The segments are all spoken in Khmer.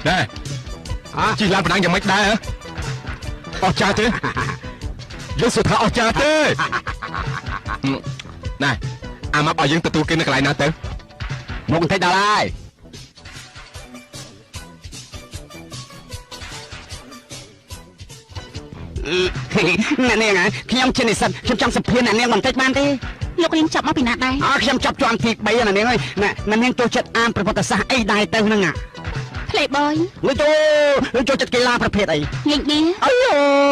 ណែជិះឡានប្រណាំងយ៉ាងម៉េចដែរអស់ចាទេយើងសួរថាអស់ចាទេណែអាម៉ាប់ឲ្យយើងទទួលគេនៅកន្លែងណាទៅមកបន្តិចដល់ហើយអ្នកនាងខ្ញុំជានិស្សិតខ្ញុំចង់សភាអ្នកនាងបន្តិចបានទេលោករៀនចប់មកពីណាដែរខ្ញុំចប់ជាន់ទី3អ្នកនាងអើយអ្នកនាងចូលចិត្តអានប្រវត្តិសាស្ត្រអីដែរទៅហ្នឹងPlayboy មួយចូលចូលចិត្តកីឡាប្រភេទអីញែកបៀអើ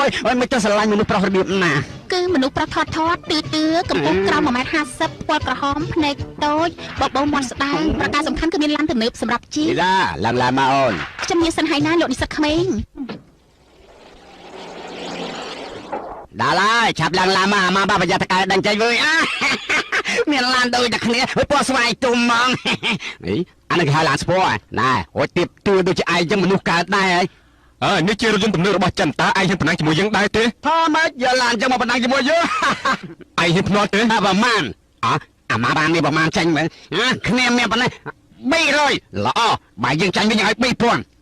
យអូយមិនទៅស្រឡាញ់មនុស្សប្រុសរបៀបណាគឺមនុស្សប្រុសថតថតទឿទឿកម្ពស់ក្រោម 1.50 ម៉ែត្រពណ៌ក្រហមភ្នែកតូចបបោមាត់ស្ដើងប្រការសំខាន់គឺមានឡានទំនើបសម្រាប់ជិះឡាឡើងឡានមកអូនខ្ញុំមានសិនហើយណាលោកនិស្សិតក្មេងដល់ហើយឆាប់ឡើងឡានមកអាម៉ាបាប្រយ័ត្នតកែដេញចេញវិញមានឡានដូចតែគ្នាពណ៌ស្វាយទុំហ្មងអីអានេះគេហៅឡានស្ពណ៌ណែហួចទៀបទួដូចជាឯងចឹងមនុស្សកើតដែរហើយអើនេះជារថយន្តទំនើបរបស់ចិនតើឯងហ៊ានប្រណាំងជាមួយយើងដែរទេថាម៉េចយកឡានចឹងមកប្រណាំងជាមួយយើងឯងហ៊ានភ្នាល់ទេប្រមាណអាម៉ាបាននេះប្រមាណចាញ់មើលគ្នាមានប៉ុណ្ណេះ300ល្អបើយើងចាញ់វិញឲ្យ2000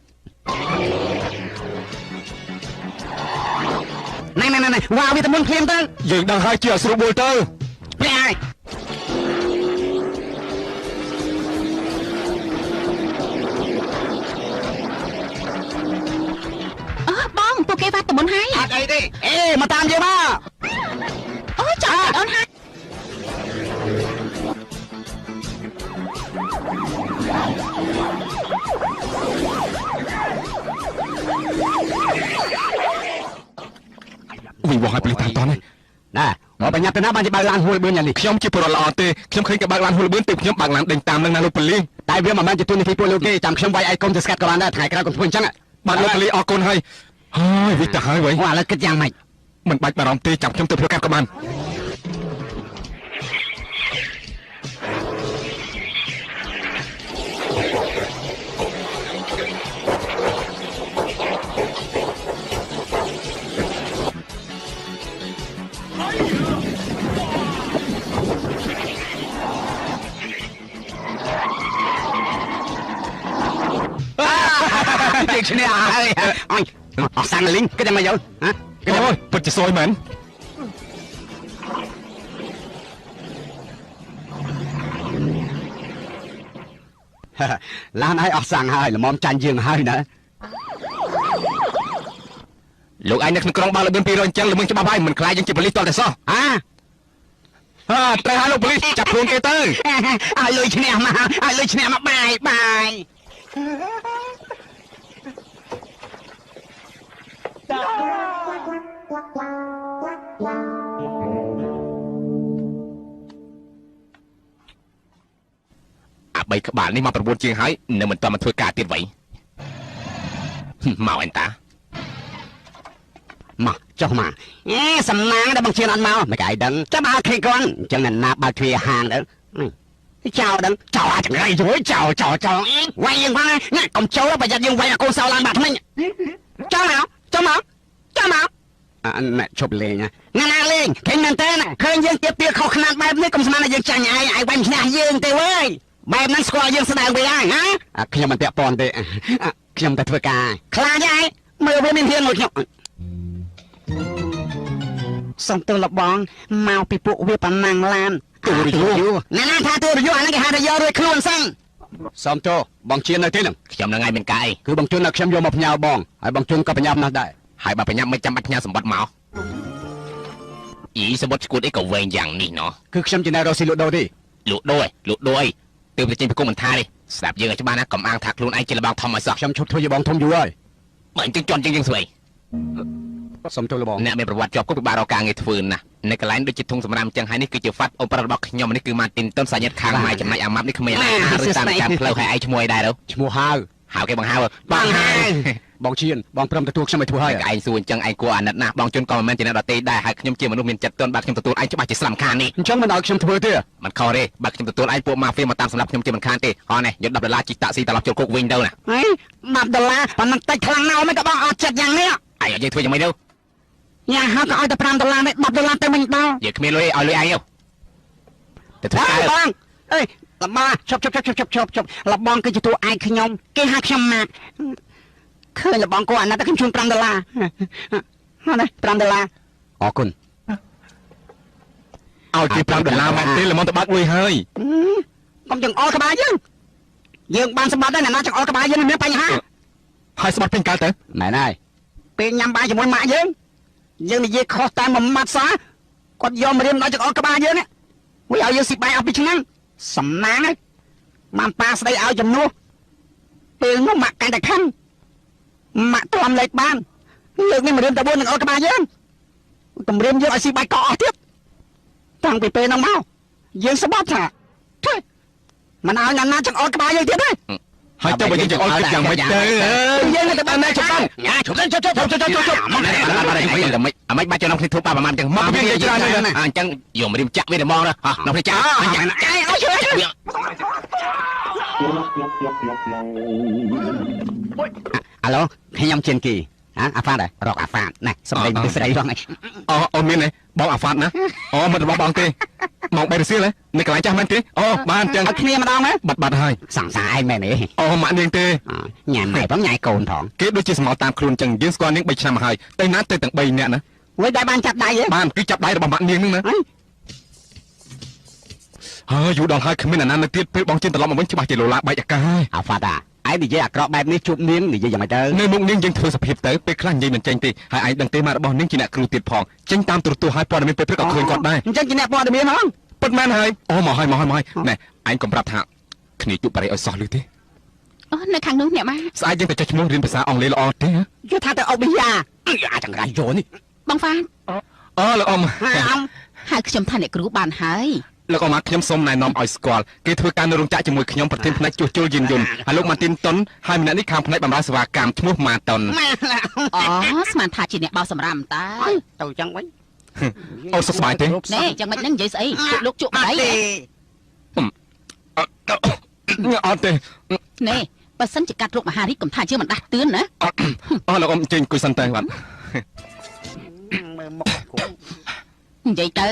ណែណែណែវ៉ាវាទៅមុនភ្លាមទៅយើងដឹងហើយជាឲ្យស្រួលបួលទៅភ្លាមហើយបងពួកគេវ៉ាទៅមុនហើយអត់អីទេអេមកតាមយើងមកអូចាំអូនហើយវិញវងឲ្យប៉ូលីសតាមតនេះណាមកបញ្ញាទៅណាបានជាបើកឡានហួលបឿនយ៉ាងនេះខ្ញុំជាពលរដ្ឋល្អទេខ្ញុំឃើញគេបើកឡានហួលបឿនទើបខ្ញុំបើកឡានដេញតាមនឹងណាលោកប៉ូលីសតែវាមិនមែនជាទូនីតិពួកលោកទេចាំខ្ញុំវាយឯងកុំទៅស្កាត់ក៏បានដែរថ្ងៃក្រោយកុំធ្វើអញ្ចឹងបាទលោកប៉ូលីសអរគុណហើយហើយវិញទៅហើយវិញឥឡូវគិតយ៉ាងម៉េចមិនបាច់បារម្ភទេចាំខ្ញុំទៅផ្លូវកាត់ក៏បាន ជឈ្នះហើយអញអស់សាំងលីងគិតតែមកយកហ៎អូយពិតជាសយមែនឡានឲ្យអស់សាំងហើយល្មមចាញ់យើងហើយណាលោកឯងនៅក្នុងក្រុងបើលបឿន200អញ្ចឹងល្មឹងច្បាប់ហើយមិនខ្លាចយើងជាប៉ូលីសតតែសោះហាត្រូវហើយលោកប៉ូលីសចាប់ខ្លួនគេទៅឲ្យលុយឈ្នះមកឲ្យលុយឈ្នះមកបាយបាយអាបីក្បាលនេះមក9ជាងហើយនៅមិនទាន់មកធ្វើការទៀតវៃមកអញតាមកចុះមកអេសំណាងដែលបងជឿនអត់មកមិនគេឲ្យដឹងចាំឲ្យឃើញគាត់អញ្ចឹងណាបើកទ្វារហាងទៅចោលដឹងចោលអាចង្រៃជួយចោលចោលចោលវាយយើងផងណាកុំចូលប្រយ័ត្នយើងវាយអាកូនសោឡើងបាក់ថ្មិញចូលមកចូលមកចូលមកណែឈប់លេងណាណាលេងឃើញមែនតើណាឃើញយើងទៀបទៀខុសខ្នាតបែបនេះកុំស្មានថាយើងចាញ់ឯងឯងវាយឈ្នះយើងទេវើយបែបហ្នឹងស្គាល់យើងស្ដើងវិញហើយណាខ្ញុំមិនពាក់ព័ន្ធទេខ្ញុំតែធ្វើការខ្លាចឯងមើលវាមានហ៊ានមួយខ្ញុំសំទោសលបងមកពីពួកវាប៉ណាំងឡានទូរយោណាណាថាទូរយោអាហ្នឹងគេហៅថាយករួចខ្លួនសឹងសំទោសបងជៀននៅទីហ្នឹងខ្ញុំនឹងឯងមានកាយគឺបងជឿននៅខ្ញុំយកមកផ្ញើបងហើយបងជឿនក៏ប្រញាប់ណាស់ដែរហើយបើប្រញាប់មិនចាំបាច់ផ្ញើសម្បត្តិមកអីសម្បត្តិឈួតអីក៏វែងយ៉ាងនេះណោះគឺខ្ញុំជាអ្នករកស៊ីលក់ដូរទេលក់ដូរឯងលក់ដូរអីទើបតែចេញពីគុំមិនថាទេស្ដាប់យើងឲ្យច្បាស់ណាកុំអាងថាខ្លួនឯងជាលបងធំឲ្យសោះខ្ញុំឈប់ធ្វើជាបងធំយូរហើយបើអញ្ចឹងជន់ជាងយើងស្វ័យសុំទោសលបងអ្នកមានប្រវត្តិជាប់គុកពិបាករកការងារធ្វើណាស់នៅកន្លែងដូចជាធុងសម្រាមអញ្ចឹងហើយនេះគឺជាហ្វាត់អូប្រារបស់ខ្ញុំនេះគឺម៉ាទីនតុនសាញាតខាងម៉ែចំណែកអាម៉ាប់នេះគ្មានអាហារឬតាមចាំផ្លូវហើយឯងឈ្មោះអីដែរទៅឈ្មោះហៅហៅគេបងហៅបងហៅបងជៀនបងព្រមទទួលខ្ញុំឲ្យធ្វើហើយឯងសួរអញ្ចឹងឯងគួរអាណិតណាស់បងជន់ក៏មិនមែនជាអ្នកដទៃដែរហើយខ្ញុំជាមនុស្សមានចិត្តទន់បាទខ្ញុំទទួលឯងច្បាស់ជាស្លាំខាននេះអញ្ចឹងមិនឲ្យខ្ញុំធ្វើទេមិនខុសទេបាទខ្ញុំទទួលឯងពួកម៉ាហ្វៀមកតាមសម្រាប់ខ្ញុំជាមិនខានទេហោះនេះយក10ដុល្លារជិះតាក់ស៊ីត្រឡប់ចូលគុកវិញទៅណាហី10ដុល្លារប៉ុណ្ណឹងតិចខ្លាំងណាស់មិនក៏បងអត់ចិត្តយ៉ាងនេះឯងឲ្យយើងធ្វើយ៉ាងម៉េចទៅញ៉ាហៅក៏ឲ្យតែ5ដុល្លារនេះ10ដុល្លារទៅវិញដល់យើងគ្មានលុយឲ្យលុយឯងទៅធ្វើការបងអេ លបាឈប់ឈប់ឈប់ឈប់ឈប់ឈប់លបងគឺជាតួឯកខ្ញុំគេហៅខ្ញុំម៉ាក់ឃើញលបងគាត់អាណិតខ្ញុំជូន5ដុល្លារណា5ដុល្លារអរគុណឲ្យគេ5ដុល្លារមែនទេល្មមទៅបើកលុយហើយកុំចង្អុលក្បាលយើងយើងបានសម្បត្តិហើយណាចង្អុលក្បាលយើងមានបញ្ហាហើយសម្បត្តិពេញកើតទៅមែនហើយពេលញ៉ាំបាយជាមួយម៉ាក់យើងយើងនិយាយខុសតែមួយម៉ាត់សោះគាត់យកមករៀមដល់ចង្អុលក្បាលយើងនេះមួយឲ្យយើងស៊ីបាយអស់ពីឆ្នាំសំណាងហើយម៉ាំប៉ាស្ដីឲ្យចំនួនពេលនោះម៉ាក់កាន់តែខឹងម៉ាក់ទ្រាំលេខបានលើកនេះមករៀមតែ4ចង្អុលក្បាលយើងគម្រាមយើងឲ្យស៊ីបាយកកអស់ទៀតតាំងពីពេលនោះមកយើងស្បត់ថាមិនឲ្យណាណាចង្អុលក្បាលយើងទៀតទេហើយទៅបើយើងចង្អុលគិតយ៉ាងម៉េចទៅយើងទៅបានជប់បានជប់ជប់ជប់ជប់ជប់ជប់មិនអាមិនបាច់ចំណងគ្នាធ្វើបាបប្រហែលចឹងមកវានិយាយច្រើនណាស់អញ្ចឹងយកមករៀមចាក់វាតែមកណាក្នុងគ្នាចាក់ឲ្យជួយអាឡូខ្ញុំជៀនគីអាហ្វាតរកអាហ្វាតណែសម្ដីពីស្រីផងអូអូមានទេបងអាហ្វាតណាអូមិនរបស់បងទេម៉ោង3រសៀលនៅកន្លែងចាស់មែនទេអូបានចឹងឲ្យគ្នាម្ដងណាបាត់បាត់ហើយសង្សារឯងមែនទេអូម៉ាក់នាងទេញ៉ាំម៉ែផងញ៉ាំកូនផងគេដូចជាស្មោតាមខ្លួនចឹងយើងស្គាល់នាង3ឆ្នាំហើយទៅណាទៅទាំង3នាក់ណាវិញដែរបានចាប់ដៃទេបានគឺចាប់ដៃរបស់ម៉ាក់នាងហ្នឹងណាហើយយូរដល់ហើយគ្មានអាណានៅទៀតពេលបងជិនត្រឡប់មកវិញច្បាស់ជាលោឡាបែកអាកាសហើយអាហ្វាតអាឯងនិយាយអាក្រក់បែបនេះជួបនាងនិយាយយ៉ាងម៉េចទៅនៅមុខនាងយើងធ្វើសភាពទៅពេលខ្លះនិយាយមិនចេញទេហើយឯងដឹងទេម៉ាក់របស់នាងជាអ្នកគ្រូទៀតផងចេញតាមទូរទស្សន៍ហើយព័ត៌មានពេលព្រឹកក៏ឃើញគាត់ដែរអញ្ចឹងជាអ្នកព័ត៌មានហងពិតមែនហើយអូមកហើយមកហើយមកហើយណែឯងកុំប្រាប់ថាគ្នាជួបបារីឲ្យសោះលឺទេអូនៅខាងនោះអ្នកម៉ាស្អែកយើងទៅចុះឈ្មោះរៀនភាសាអង់គ្លេសល្អទេយល់ថាទៅអូប៊ីយ៉ាអាចង្រៃយោនេះបងហ្វានអូលោកអ៊ំហៅខ្ញុំថាអ្នកគ្រូបានហើយលោកអ៊ំខ្ញុំសូមណែនាំឲ្យស្គាល់គេធ្វើការនៅរោងចក្រជាមួយខ្ញុំប្រធានផ្នែកជួសជុលយានយន្តហើយលោកម៉ាទីនតុនហើយម្នាក់នេះខាងផ្នែកបម្រើសេវាកម្មឈ្មោះម៉ាតុនអូស្មានថាជាអ្នកបោសសម្រាមតើទៅចឹងវិញអូសុខសប្បាយទេណែយ៉ាងម៉េចនឹងនិយាយស្អីពួកលោកជក់បាយអត់ទេណែបើសិនជាកាត់រោគមហារីកកុំថាយើងមិនដាស់តឿនណាអូលោកអ៊ំចេញអង្គុយសិនទៅបាទមើលមុខគ្រូនិយាយទៅ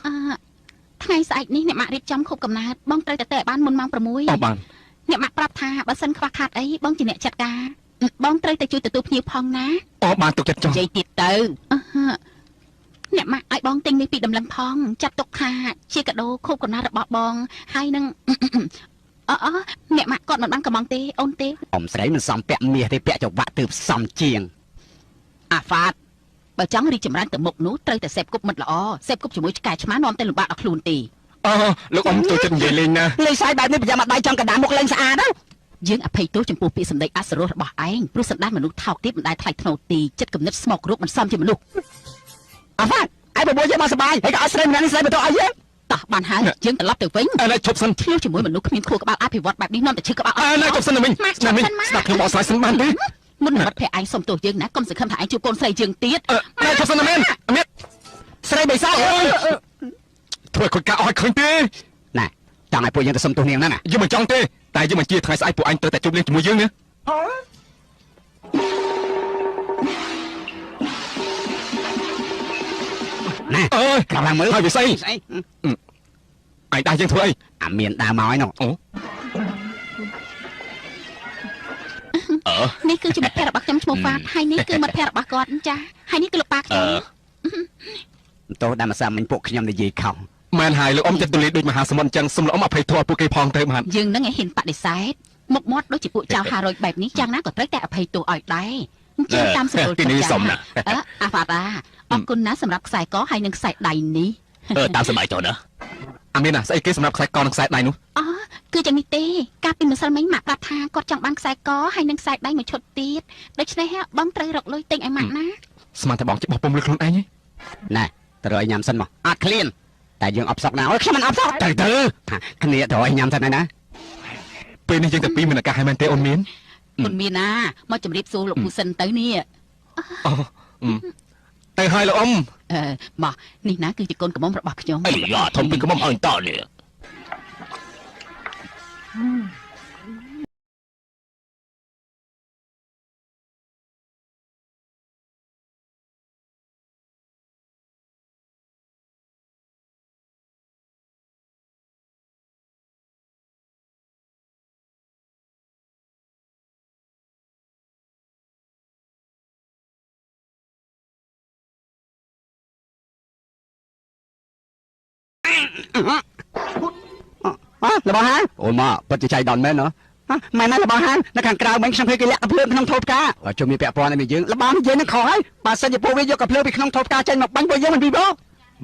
អឺថ្ងៃស្អែកនេះអ្នកម៉ាក់រៀបចំខូបកំណើតបងត្រូវតែទៅឲ្យបានមុនម៉ោង6អូបានអ្នកម៉ាក់ប្រាប់ថាបើសិនខ្វះខាតអីបងជាអ្នកចាត់ការបងត្រូវតែជួយទទួលភ្ញៀវផងណាអូបានទុកចិត្តចុះនិយាយទៀតទៅអ្នកម៉ាក់ឲ្យបងទិញនេះពីដំឡឹងផងចាត់ទុកថាជាកាដូខូបកំណើតរបស់បងហើយនឹងអូអូអ្នកម៉ាក់គាត់មិនបានកំងទេអូនទេអ៊ំស្រីមិនសមពាក់មាសទេពាក់ចង្វាក់ទើបសមជាងអាហ្វាតបើចង់រីកចម្រើនទៅមុខនោះត្រូវតែសេពគប់មិត្តល្អសេពគប់ជាមួយឆ្កែឆ្មានាំតែលំបាកដល់ខ្លួនទេអូលោកអ៊ំចូលចិត្តនិយាយលេងណាលេងសាយបែបនេះប្រចាំអត់ដៃចំកណ្ដាលមុខលេងស្អាតណាយើងអភ័យទោសចំពោះពាក្យសម្ដីអសរោះរបស់ឯងព្រោះសន្តានមនុស្សថោកទាបមិនដែលថ្លៃថ្នូរទីចិត្តគំនិតស្មោករោគមិនសមជាមនុស្សអាហ្វាតឯងបបួលយើងមកសបាយហើយក៏ឲ្យស្រីម្នាក់នេះស្រីបន្តឲ្យយើងតោះបានហើយយើងត្រឡប់ទៅវិញអើឈប់សិនឈ្លោះជាមួយមនុស្សគ្មានខួរក្បាលអភិវឌ្ឍបែបនេះនាំតែឈឺក្បាលអើឈប់សិនណាមីងណាមីងស្ដាប់ខ្ញុំបកស្រាយសិនបានទេមុនមិត្តភក្តិឯងសុំទោសយើងណាកុំសង្ឃឹមថាឯងជួបកូនស្រីយើងទៀតណែឈប់សិនណាមែនមានស្រីបិសាធ្វើឲ្យខូចការអស់ឲ្យឃើញទេណែចង់ឲ្យពួកយើងទៅសុំទោសនាងណាយើងមិនចង់ទេតែយើងមិនជាថ្ងៃស្អែកពួកឯងត្រូវតែជួបនាងជាមួយយើងណាណែអើយក្រោកឡើងមើលហើយវាស្អីស្អីឯងដាស់យើងធ្វើអីអាមានដើមមកហើយនោះអូនេះគឺជាមិត្តភក្តិរបស់ខ្ញុំឈ្មោះហ្វាតហើយនេះគឺមិត្តភក្តិរបស់គាត់ចាហើយនេះគឺលោកប៉ាខ្ញុំទោះដែលម្សិលមិញពួកខ្ញុំនិយាយខុសមែនហើយលោកអ៊ំចិត្តទូលាយដូចមហាសមុទ្រអញ្ចឹងសូមលោកអ៊ំអភ័យទោសឲ្យពួកគេផងទៅបាទយើងនឹងឲ្យហ៊ានបដិសេធមុខមាត់ដូចជាពួកចៅ500បែបនេះយ៉ាងណាក៏ត្រូវតែអភ័យទោសឲ្យដែរអញ្ចឹងតាមសម្រួលទីនេះសុំណាអាហ្វាតាអរគុណណាសម្រាប់ខ្សែកហើយនិងខ្សែដៃនេះតាមសម័យទៅណាអាមានណាស្អីគេសម្រាប់ខ្សែកនិងខ្សែដៃនោះអូគឺយ៉ាងនេះទេកាលពីម្សិលមិញម៉ាក់ប្រាប់ថាគាត់ចង់បានខ្សែកហើយនិងខ្សែដៃមួយឈុតទៀតដូច្នេះបងត្រូវរកលុយទិញឲ្យម៉ាក់ណាស្មានតែបងច្បាស់ពុំលើខ្លួនឯងណែទៅរកឲ្យញ៉ាំសិនមកអត់ឃ្លានតែយើងអបសក់ណាអូយខ្ញុំមិនអបសក់ទៅទៅគ្នាទៅឲ្យញ៉ាំសិនណាពេលនេះយើងតែពីរមានឱកាសឲ្យមែនទេអូនមានអូនមានណាមកជម្រាបសួរលោកពូសិនទៅនេះអូទៅហើយលោកអ៊ំមកនេះណាគឺជាកូនកំមុំរបស់ខ្ញុំអីយ៉ាធំពីកំមុំឲ្យតនេះ របស់ហាងអូមកពិតជាចៃដន្យមែនណោះម៉ែណារបស់ហាងនៅខាងក្រៅមិញខ្ញុំឃើញគេលាក់កាភ្លើងក្នុងថូផ្កាជុំមានពាក់ព័ន្ធនឹងយើងរបស់យើងនឹងខុសហើយបើសិនជាពួកវាយកកាភ្លើងពីក្នុងថូផ្កាចេញមកបាញ់ពួកយើងមិនពីបង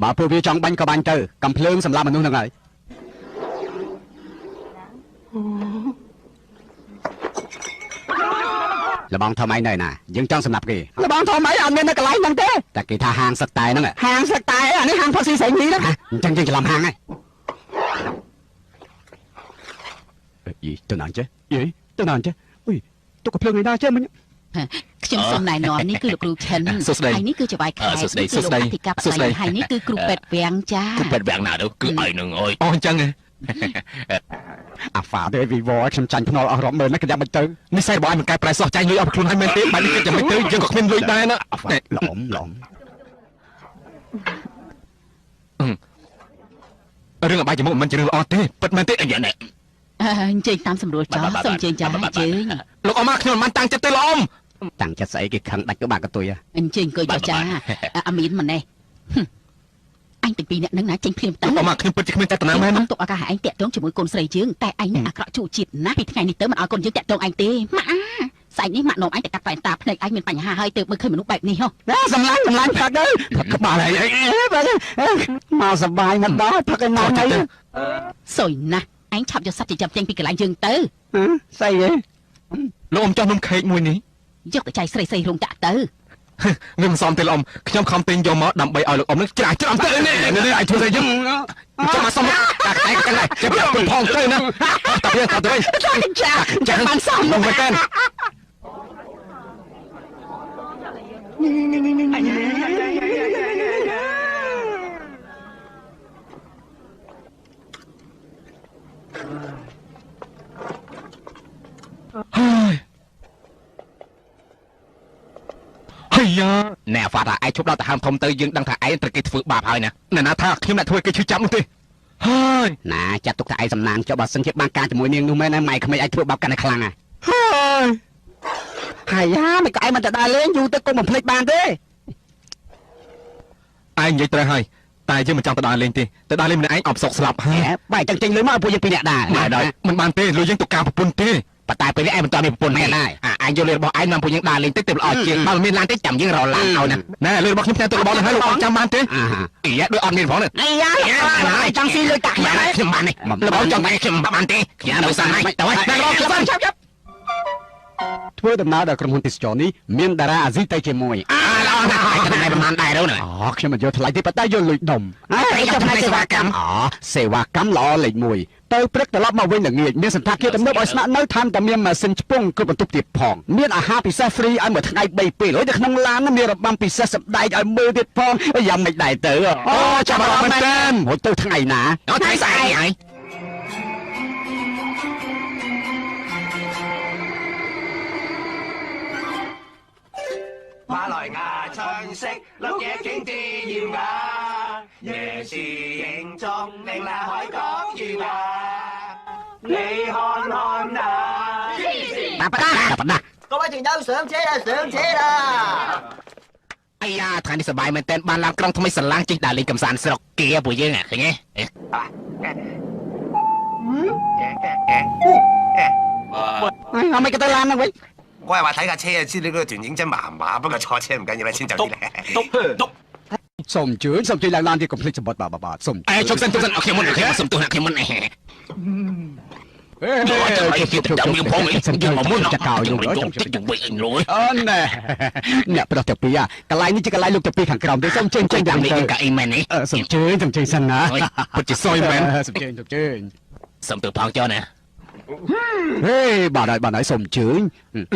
បើពួកវាចង់បាញ់ក៏បាញ់ទៅកំភ្លើងសម្រាប់មនុស្សហ្នឹងហើយលបងធំឯងនៅណាយើងចង់សម្រាប់គេលបងធំឯងអត់មាននៅកន្លែងហ្នឹងទេតែគេថាហាងសឹកតែហ្នឹងហាងសឹកតែអានេះហាងផុសស៊ីស្រីនេះហ្នឹងអញ្ចឹងយើងច្រឡំហាងហើយយីទៅណាចេះយីទៅណាចេះអុយទុកកំភ្លើងឯណាចេះមិញខ្ញុំសូមណែនាំនេះគឺលោកគ្រូឈិនហើយនេះគឺជាបាយខែសួស្តីសួស្តីសួស្តីហើយនេះគឺគ្រូពេទ្យវាំងចាគ្រូពេទ្យវាំងណាទៅគឺឯងនឹងអើយអូអញ្ចឹងហ៎អាហ្វាទេវីវខ្ញុំចាញ់ភ្នល់អស់រាប់ម៉ឺនណាគេយ៉ាងមិនទៅនិស័យរបស់ឯងមិនកែប្រែសោះចាញ់លុយអស់ខ្លួនហើយមែនទេបែបនេះគេយ៉ាងមិនទៅយើងក៏គ្មានលុយដែរណាល្អំល្អំរឿងអបាយមុខមិនជារឿងល្អទេពិតមែនទេអញ្ចឹងអញ្ជើញតាមសម្រួលចោះសូមអញ្ជើញចាអញ្ជើញលោកអ៊ំខ្ញុំមិនបានតាំងចិត្តទេលោកអ៊ំតាំងចិត្តស្អីគេខឹងដាច់ក៏បាក់កតុយអញ្ជើញអង្គុយចោះចាអាមីនម្នេះអញទាំងពីរអ្នកនឹងណាចេញភ្លាមទៅលោកអ៊ំខ្ញុំពិតជាគ្មានចេតនាមែនណាទុកឱកាសឲ្យឯងតាក់ទងជាមួយកូនស្រីយើងតែឯងនឹងអាក្រក់ជូរជាតិណាស់ពីថ្ងៃនេះទៅមិនឲ្យកូនយើងតាក់ទងឯងទេម៉ាក់ស្អែកនេះម៉ាក់នាំឯងទៅកាត់វ៉ែនតាភ្នែកឯងមានបញ្ហាហើយទៅមើលឃើញមនុស្សបែបនេះហ៎សម្លាញ់សម្លាញ់ផឹកទៅផឹកក្បាលហើយមកសបាយមកដល់ផឹកឯណាថ្ងៃសុយណាស់ឯងឆាប់យកសត្វចិញ្ចឹមចេញពីកន្លែងយើងទៅស្អីហ៎លោកអ៊ំចង់នំខេកមួយនេះយកទៅចែកស្រីស្រីរោងចក្រទៅវាមិនសមទេលោកអ៊ំខ្ញុំខំទិញយកមកដើម្បីឲ្យលោកអ៊ំនឹងច្រាស់ច្រំទៅនេះនេះឯងធ្វើស្អីយើងចាំមកសុំតាតែកន្លែងចាំប្រាប់ផងទៅណាតាវាតាទៅវិញចាចាំបានសមមកមែនហើយហើយយ៉ាណែហ្វាត់ឯងឈប់ដល់ទៅហាមធំទៅយើងដឹងថាឯងត្រូវគេធ្វើបាបហើយណាណែណាថាខ្ញុំអ្នកធ្វើគេឈឺចាប់នោះទេហើយណាចាត់ទុកថាឯងសំណាងចុះបើសិនជាបានការជាមួយនាងនោះមែនហើយម៉ែក្មេកឯងធ្វើបាបកាន់តែខ្លាំងហើយហើយយ៉ាមិនក៏ឯងមិនទៅដើរលេងយូរទៅកុំបំភ្លេចបានទេឯងនិយាយត្រូវហើយតែយើងមិនចង់ទៅដើរលេងទេទៅដើរលេងម្នាក់ឯងអបសុកស្លាប់ហើយបែរចឹងចេញលុយមកឲ្យពួកយើងពីរអ្នកដែរមិនបានទេលុយយើងទៅការប្រពន្ធទេប៉ុន្តែពេលនេះឯងមិនទាន់មានប្រពន្ធទេឯងយកលុយរបស់ឯងនាំពួកយើងដើរលេងទៅទៅល្អជាងបើមិនមានឡានទេចាំយើងរកឡានឲ្យណាណែលុយរបស់ខ្ញុំផ្ញើទៅរបស់នឹងហើយលោកចាំបានទេអីយ៉ាដូចអត់មានផងនេះអីយ៉ាចង់ស៊ីលុយតាក់ខ្ញុំខ្ញុំបាននេះរបស់ចង់បានខ្ញុំបានទេខ្ញុំនៅសានហើយទៅហើយណែរបស់ខ្ញុំបានចាប់ធ្វើដំណើរដល់ក្រុមហ៊ុនទេសចរនេះមានតារាអាស៊ីទៅជាមួយល្អណាស់ហើយតែប្រហែលដែរណាអូខ្ញុំមិនយកថ្លៃទេប៉ុន្តែយកលុយដុំហើយចុះផ្នែកសេវាកម្មអូសេវាកម្មល្អលេខ1ទៅព្រឹកត្រឡប់មកវិញល្ងាចមានសន្តាគារទំនើបឲ្យស្នាក់នៅថែមតែមានម៉ាស៊ីនឆ្ពង់គ្រប់បន្ទប់ទៀតផងមានអាហារពិសេសហ្វ្រីឲ្យមួយថ្ងៃ3ពេលហើយនៅក្នុងឡានមានរបាំពិសេសសម្ដែងឲ្យមើលទៀតផងយ៉ាងមិនដែរទៅអូចាប់អារម្មណ៍មែនទែនហូចទៅថ្ងៃណាថ្ងៃស្អែកហើយ馬來亞春色，綠野景致艷雅，夜市形狀寧麗海港如畫。你看看啊！各位團友上車啦，上車啦！ អាយ៉ាថ្ងៃនេះសប្បាយមែនទែនបានឡានក្រុងថ្មីស្រឡាងជិះដើរលេងកម្សាន្តស្រុកគាពួកយើងឃើញទេអីមិនក៏ទៅឡានហ្នឹងវិញ我係話睇架車啊，知你嗰個團認真麻麻，不過坐車唔緊要啦，遷就啲咧。សូមអញ្ជើញសូមជួយឡើងឡានទៀតកុំភ្លេចសម្បត្តិបាទបាទសូម អេជុកសិនជុកសិនខ្ញុំមុនខ្ញុំសុំទោសណាខ្ញុំមុនអេចាំយើងផងយើងមកមុនចកោយងតិចទៅវិញលុយ អូណែអ្នកប្រុសទាំងពីរកន្លែងនេះជាកន្លែងលោកទាំងពីរខាងក្រោមទេសូមជើញចេញ តាមនេះកៅអីមែននេះ សូមជើញសូមជើញសិនណា ពិតជាសយមែន សូមជើញសូមជើញ សុំទោសផងចុះណា ហេបាទហើយបាទហើយសូមអញ្ជើញ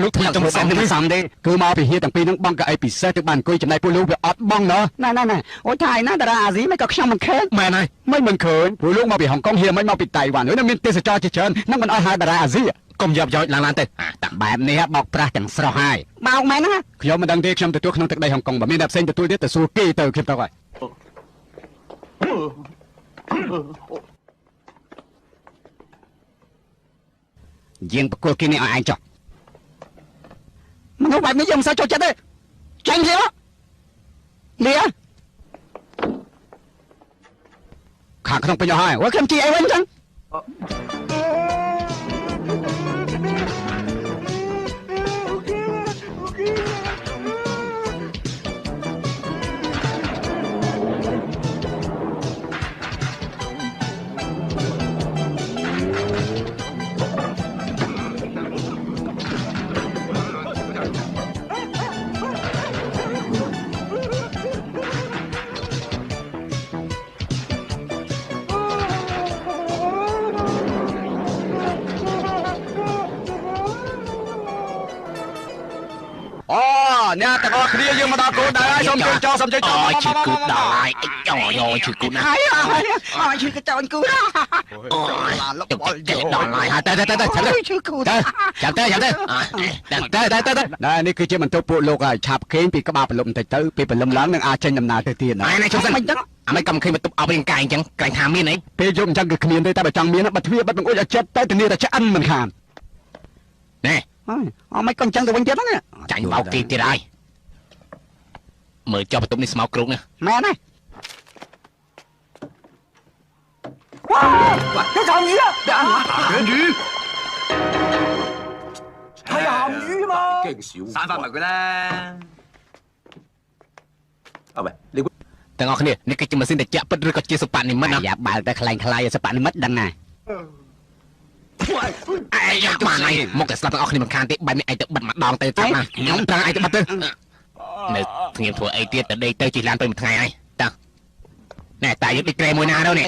លោកធ្វើចង់ សំទេសំទេគឺមកពីហៀទាំងពីរនឹងបងកៅអីពិសេសទៅបានអង្គុយចំណែកពួកលោកវាអត់បងណោះណែណែណែអូថៃណាតារាអាស៊ីមិនក៏ខ្ញុំមិនឃើញ មែនហើយ មិនឃើញពួកលោកមកពីហុងកុងហៀមិនមកពីតៃវ៉ាន់ហើយមានទេសចរជាច្រើននឹងមិនអោយហៅតារាអាស៊ី កុំយ៉ាប់យោចឡើងឡានទៅ តាបែបនេះបោកប្រាស់ទាំងស្រស់ហើយបោកមែនណាខ្ញុំមិនដឹងទេខ្ញុំទទួលក្នុងទឹកដីហុងកុងបើមានអ្នកផ្សេងទទួលទៀតទៅសួរគេទៅខ្ញុំទៅហើយ យើងប្រគល់គេនេះឲ្យឯងចុះមនុស្សបែបនេះយើងមិនសូវចូលចិត្តទេចាញ់លាលា ខាងក្នុងពេញអស់ហើយអូខ្ញុំជីអីវិញចឹងអ្នកទាំងអស់គ្នាយើងមកដល់គោលដៅហើយសូមជួយចោសូមជួយចោឈឺគូដល់ហើយអូយឈឺគូណាស់ហើយអូយឈឺកចោនគូណាអូយដល់ហើយហើយទៅទៅទៅទៅឈឺគូចាំទៅចាំទៅទៅទៅទៅទៅណែនេះគឺជាបន្ទប់ពួកលោកហើយឆាប់គេងពីក្បាលព្រលឹមបន្តិចទៅពេលព្រលឹមឡើងនឹងអាចចេញដំណើរទៅទៀតណាណែជុំសិនអាមិនកំឃើញបន្ទប់អបរាងកាយអញ្ចឹងក្រែងថាមានអីពេលយប់អញ្ចឹងគឺគ្មានទេតែបើចង់មានបិទទ្វារបិទបង្អួចឲ្យចិត្តទៅធានាតែឆ្អិនមិនខានណែអមិនក៏អញ្ចឹងទៅវិញទៀតហ្នឹងចាញ់បោកគេទៀតហើយមើលចុះបន្ទប់នេះស្មោកគ្រោកណាមែនហើយ哇有鹹魚啊大魚係鹹魚嘛驚少散發埋佢啦啊喂你ទាំងអស់គ្នានេះគឺជាម៉ាស៊ីនត្រជាក់ពិតឬក៏ជាសិប្បនិម្មិតណាយ៉ាបើតែខ្លែងខ្លាយសិប្បនិម្មិតដឹងណាអីយ៉ាបានហើយមកតែស្លាប់ទាំងអស់គ្នាមិនខានទេបែបនេះឯងទៅបិទម្ដងទៅចាប់ណាខ្ញុំត្រង់ឯងទៅបិទទៅនៅស្ងៀមធ្វើអីទៀតទៅដេកទៅជិះឡានទៅមួយថ្ងៃហើយតើណែតាយកដេកក្រែមួយណាទៅនេះ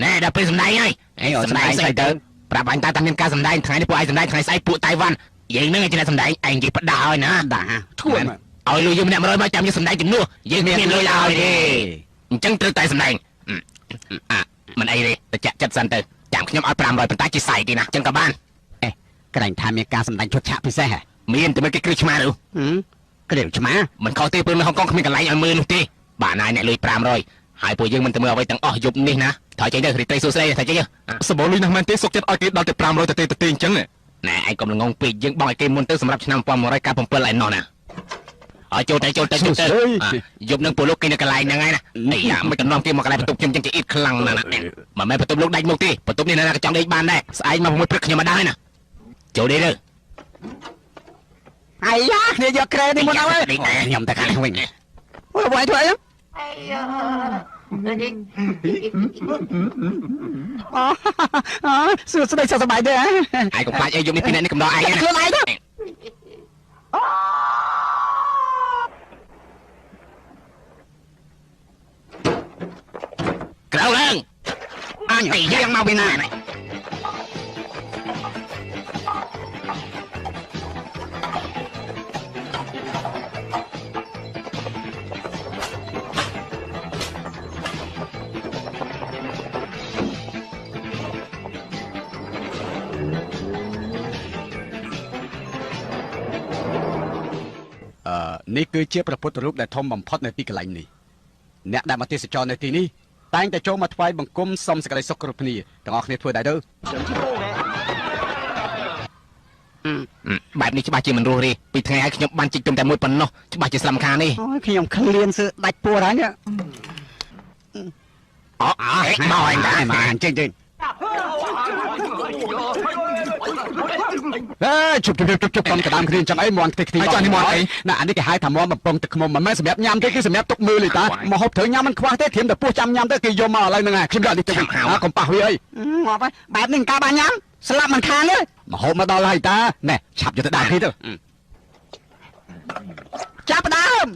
ណែដល់ពេលសម្ដែងហើយអីសម្ដែងស្អីទៅប្រាប់អញតាតាមានការសម្ដែងថ្ងៃនេះពួកឯងសម្ដែងថ្ងៃស្អែកពួកតៃវ៉ាន់យើងនឹងឯងជាអ្នកសម្ដែងឯងនិយាយផ្ដាហើយណាដាធួនឲ្យលុយយើងម្នាក់100មកចាំយើងសម្ដែងជំនួសយើងគ្មានលុយឡើយទេអញ្ចឹងត្រូវតែសម្ដែងអាមិនអីទេតែចាក់ចិត្តសិនទៅចាំខ្ញុំឲ្យ500ប៉ុន្តែជាសៃទេណាចឹងក៏បានអេក្រែងថាមានការសម្ដែងឈុតឆាកពិសេសហ៎មានតែមើលគេគ្រឿងឆ្មាឬគ្រឿងឆ្មាមិនខុសទេព្រោះនៅហុងកុងគ្មានកន្លែងឲ្យមើលនោះទេបាទណាយអ្នកលុយ500ហើយពួកយើងមិនទៅមើលអ្វីទាំងអស់យប់នេះណាថយចេញទៅរីត្រីសួស្ដីថយចេញទៅសម្បូរលុយណាស់មែនទេសុកចិត្តឲ្យគេដល់ទៅ500ទៅទេអញ្ចឹងណែឯងកុំល្ងងពេកយើងបង់ឲ្យគេមុនទៅសម្រាប់ឆ្នាំ1997ឯណោះណាឲ្យចូលទៅចូលទៅចូលទៅយប់នឹងពួកលោកគេនៅកន្លែងហ្នឹងហើយណាអីយ៉ាមិនកំណំគេមកកន្លែងបន្ទប់ខ្ញុំចឹងគេអ៊ីតខ្លាំងណាស់ណាមិនមែនបន្ទប់លោកដាច់មុខទេបន្ទប់នេះណាក៏ចង់ដេកបានដែរស្អែកមក6ព្រឹកខ្ញុំមកដល់ហើយណាចូលដេកទៅអាយ៉ាគ្នាយកក្រែនេះមកដល់ហើយខ្ញុំទៅខាងវិញអូយបងធ្វើអីអូសួស្ដីសុខសប្បាយទេឯងកុំខ្លាចអីយប់នេះពីអ្នកនេះកំដរឯងណាខ្លួនឯងទៅក្រៅឡើងអញយ៉ាងមកពីណានេះគឺជាព្រះពុទ្ធរូបដែលធំបំផុតនៅទីកន្លែងនេះអ្នកដែលមកទេសចរនៅទីនេះតែងតែចូលមកថ្វាយបង្គំសុំសេចក្តីសុខគ្រប់គ្នាទាំងអស់គ្នាធ្វើដែរទៅបែបនេះច្បាស់ជាមិនរស់ទេពីថ្ងៃហើយខ្ញុំបានជីកទុំតែមួយប៉ុណ្ណោះច្បាស់ជាស្លាប់ខាននេះអូយខ្ញុំឃ្លានសើដាច់ពោះហើយអូមកឯងដែរមកអញ្ចឹងអេជប់ជប់ជប់ជប់កុំកដាមគ្នាអញ្ចឹងអីមន់ខ្ទេចខ្ទីចានេះមន់អីណាអានេះគេហៅថាមន់បំពង់ទឹកខ្មុំមិនមែនសម្រាប់ញ៉ាំទេគឺសម្រាប់ទុកមើលទេតាមកហូបត្រូវញ៉ាំមិនខ្វះទេធៀមតែពោះចាំញ៉ាំទៅគេយកមកឥឡូវហ្នឹងហើយខ្ញុំយកនេះទៅកុំប៉ះវាអីងាប់ហើយបែបនេះការបានញ៉ាំស្លាប់មិនខានទេមកហូបមកដល់ហើយតាណែឆាប់យកទៅដាក់គេទៅចាប់ដើម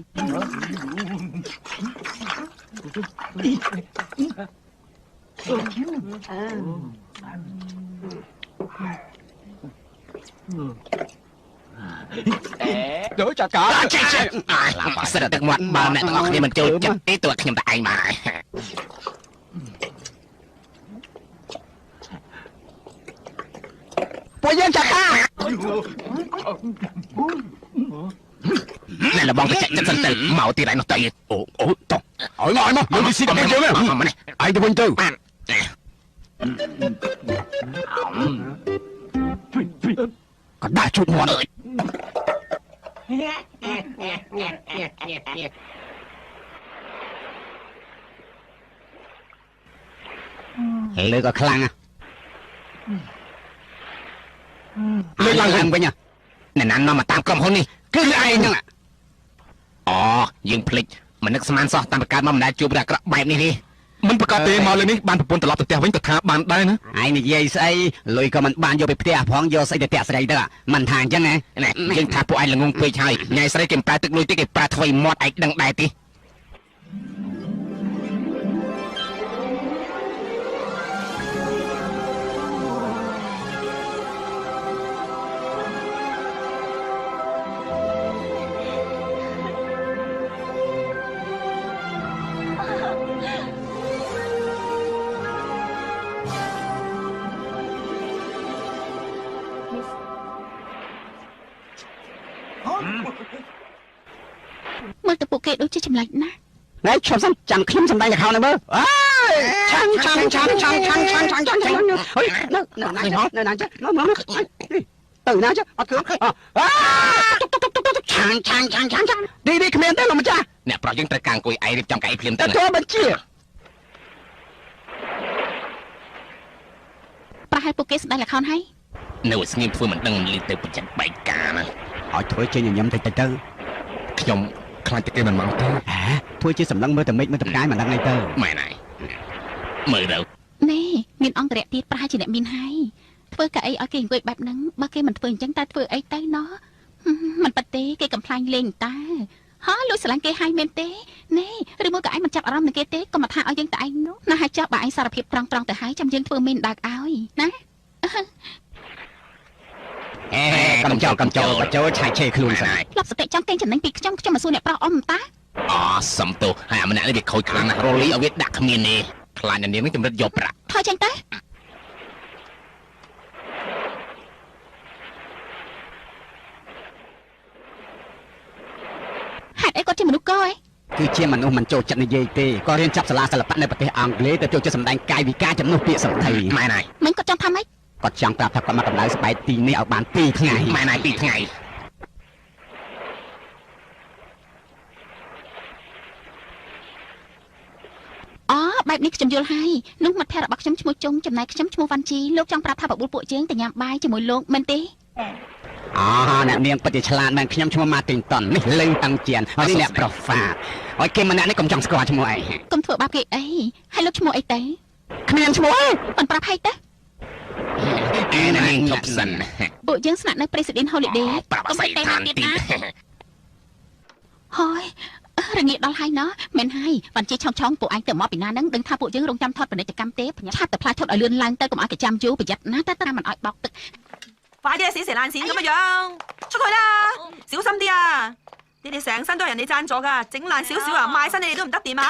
ទៅចាកា ចេះចេះសិតទឹកមាត់បើអ្នកទាំងអស់គ្នាមិនចូលចិត្តទេតើខ្ញុំតែឯងមកពួកយើងចាកាណែលបងទៅចាក់ចិត្តសិនទៅមកទៀតឯនោះទៅអូអូតោះឲ្យមកឲ្យមកយើងស៊ីតែយើងឯងទៅវិញទៅកណ្ដាលជុតមាត់ លើកឲ្យខ្លាំងលើកឡើងវិញអ្នកណានាំមកតាមក្រុមហ៊ុននេះគឺឯងហ្នឹងអូយើងភ្លេចមិននឹកស្មានសោះតាមប្រកាសមកមិនដែលជួបរឿងអាក្រក់បែបនេះទេមិនប្រកាសទេមកលើនេះបានប្រពន្ធត្រឡប់ទៅផ្ទះវិញទៅថាបានដែរណាឯងនិយាយស្អីលុយក៏មិនបានយកទៅផ្ទះផងយកស្អីទៅតាក់ស្រីទៅមិនថាអញ្ចឹងណាយើងថាពួកឯងល្ងងពេកហើយញ៉ៃស្រីគេមិនប្រើទឹកលុយទេគេប្រើថ្វីមាត់ឯងដឹងដែរទេមើលទៅពួកគេដូចជាចម្លែកណាស់ណែឈប់សិនចាំខ្ញុំសម្ដែងល្ខោនមើលអើយឆាំងឆាំងឆាំងឆាំងឆាំងឆាំងឆាំងឆាំងហុយនៅណានៅណាចានៅមកទៅណាចាអត់គ្រឿងអើឆាំងឆាំងឆាំងឆាំងឆាំងនេះគ្មានទេលោកម្ចាស់អ្នកប្រុសយើងត្រូវការអង្គុយឯងរៀបចំកៅអីភ្លាមទៅចូលបញ្ជាប្រហែលពួកគេសម្ដែងល្ខោនហើយនៅស្ងៀមធ្វើមិនដឹងលីទៅប្រចាំបែកការណាឲ្យធ្វើជាញញឹមតិចតិចទៅខ្ញុំខ្លាចតែគេមិនមកទេធ្វើជាសម្លឹងមើលតែមេឃមើលតែផ្កាយមិនដឹងអីទៅម៉ែនហើយមើលទៅនេះមានអង្គរៈទៀតប្រហែលជាអ្នកមានហើយធ្វើកៅអីឲ្យគេអង្គុយបែបហ្នឹងបើគេមិនធ្វើអញ្ចឹងតើធ្វើអីទៅណោះមិនប៉ិតទេគេកំប្លែងលេងតើហ៎លួចស្រឡាញ់គេហើយមែនទេនេះឬមួយក៏ឯងមិនចាប់អារម្មណ៍នឹងគេទេកុំមកថាឲ្យយើងតែឯងនោះណាហើយចោះបើឯងសារភាពត្រង់ត្រង់ទៅហើយចាំយើងធ្វើមេដើកឲ្យណាអេកំចូលកំចូលបញ្ចូលឆាយឆេខ្លួនសិនផ្លាប់សតិចង់កេងចំណេញពីខ្ញុំខ្ញុំមកសួរអ្នកប្រុសអ៊ំតាអូសំទោសហើយអាម្នាក់នេះវាខូចខ្លាំងណាស់រលីឲ្យវាដាក់គ្មានទេខ្លាចអ្នកនាងនេះចម្រិតយកប្រាក់ថយចេញទៅហេតុអីគាត់ជាមនុស្សកឯងគឺជាមនុស្សមិនចូលចិត្តនិយាយទេក៏រៀនចាប់សាលាសិល្បៈនៅប្រទេសអង់គ្លេសទៅចូលចិត្តសម្ដែងកាយវិការជំនួសពាក្យសម្ដីម៉ែនហើយមិនគាត់ចង់ថាម៉េចគាត់ចង់ប្រាប់ថាគាត់មកកម្ដៅស្បែកទីនេះឲ្យបាន2ថ្ងៃម៉ែនហើយ2ថ្ងៃអូបែបនេះខ្ញុំយល់ហើយនោះមិត្តភក្តិរបស់ខ្ញុំឈ្មោះជុងចំណែកខ្ញុំឈ្មោះវ៉ាន់ជីលោកចង់ប្រាប់ថាបបួលពួកយើងទៅញ៉ាំបាយជាមួយលោកមែនទេអូអ្នកនាងពិតជាឆ្លាតមែនខ្ញុំឈ្មោះម៉ាទីនតុននេះលឹងតាំងជៀនហើយនេះអ្នកប្រុសហ្វាហើយគេម្នាក់នេះកុំចង់ស្គាល់ឈ្មោះអីកុំធ្វើបាបគេអីហើយលោកឈ្មោះអីទៅគ្មានឈ្មោះទេមិនប្រាប់ហើយទៅអេនាងឈប់សិនពួកយើងស្នាក់នៅ President Holiday ប្រាប់អស័យឋានទីហើយរងាដល់ហើយណោះមែនហើយវ៉ាន់ជីឆោងឆោងពួកឯងទៅមកពីណាហ្នឹងដឹងថាពួកយើងរងចាំថតពាណិជ្ជកម្មទេឆាប់ទៅផ្លាឈុតឲ្យលឿនឡើងទៅកុំឲ្យគេចាំយូរប្រយ័ត្នណាតែតាមមិនឲ្យបោកទឹក快啲啊死蛇爛鱔咁嘅樣出去啦小心啲啊你哋成身都係人哋贊助㗎整爛少少啊賣身你哋都唔得掂啊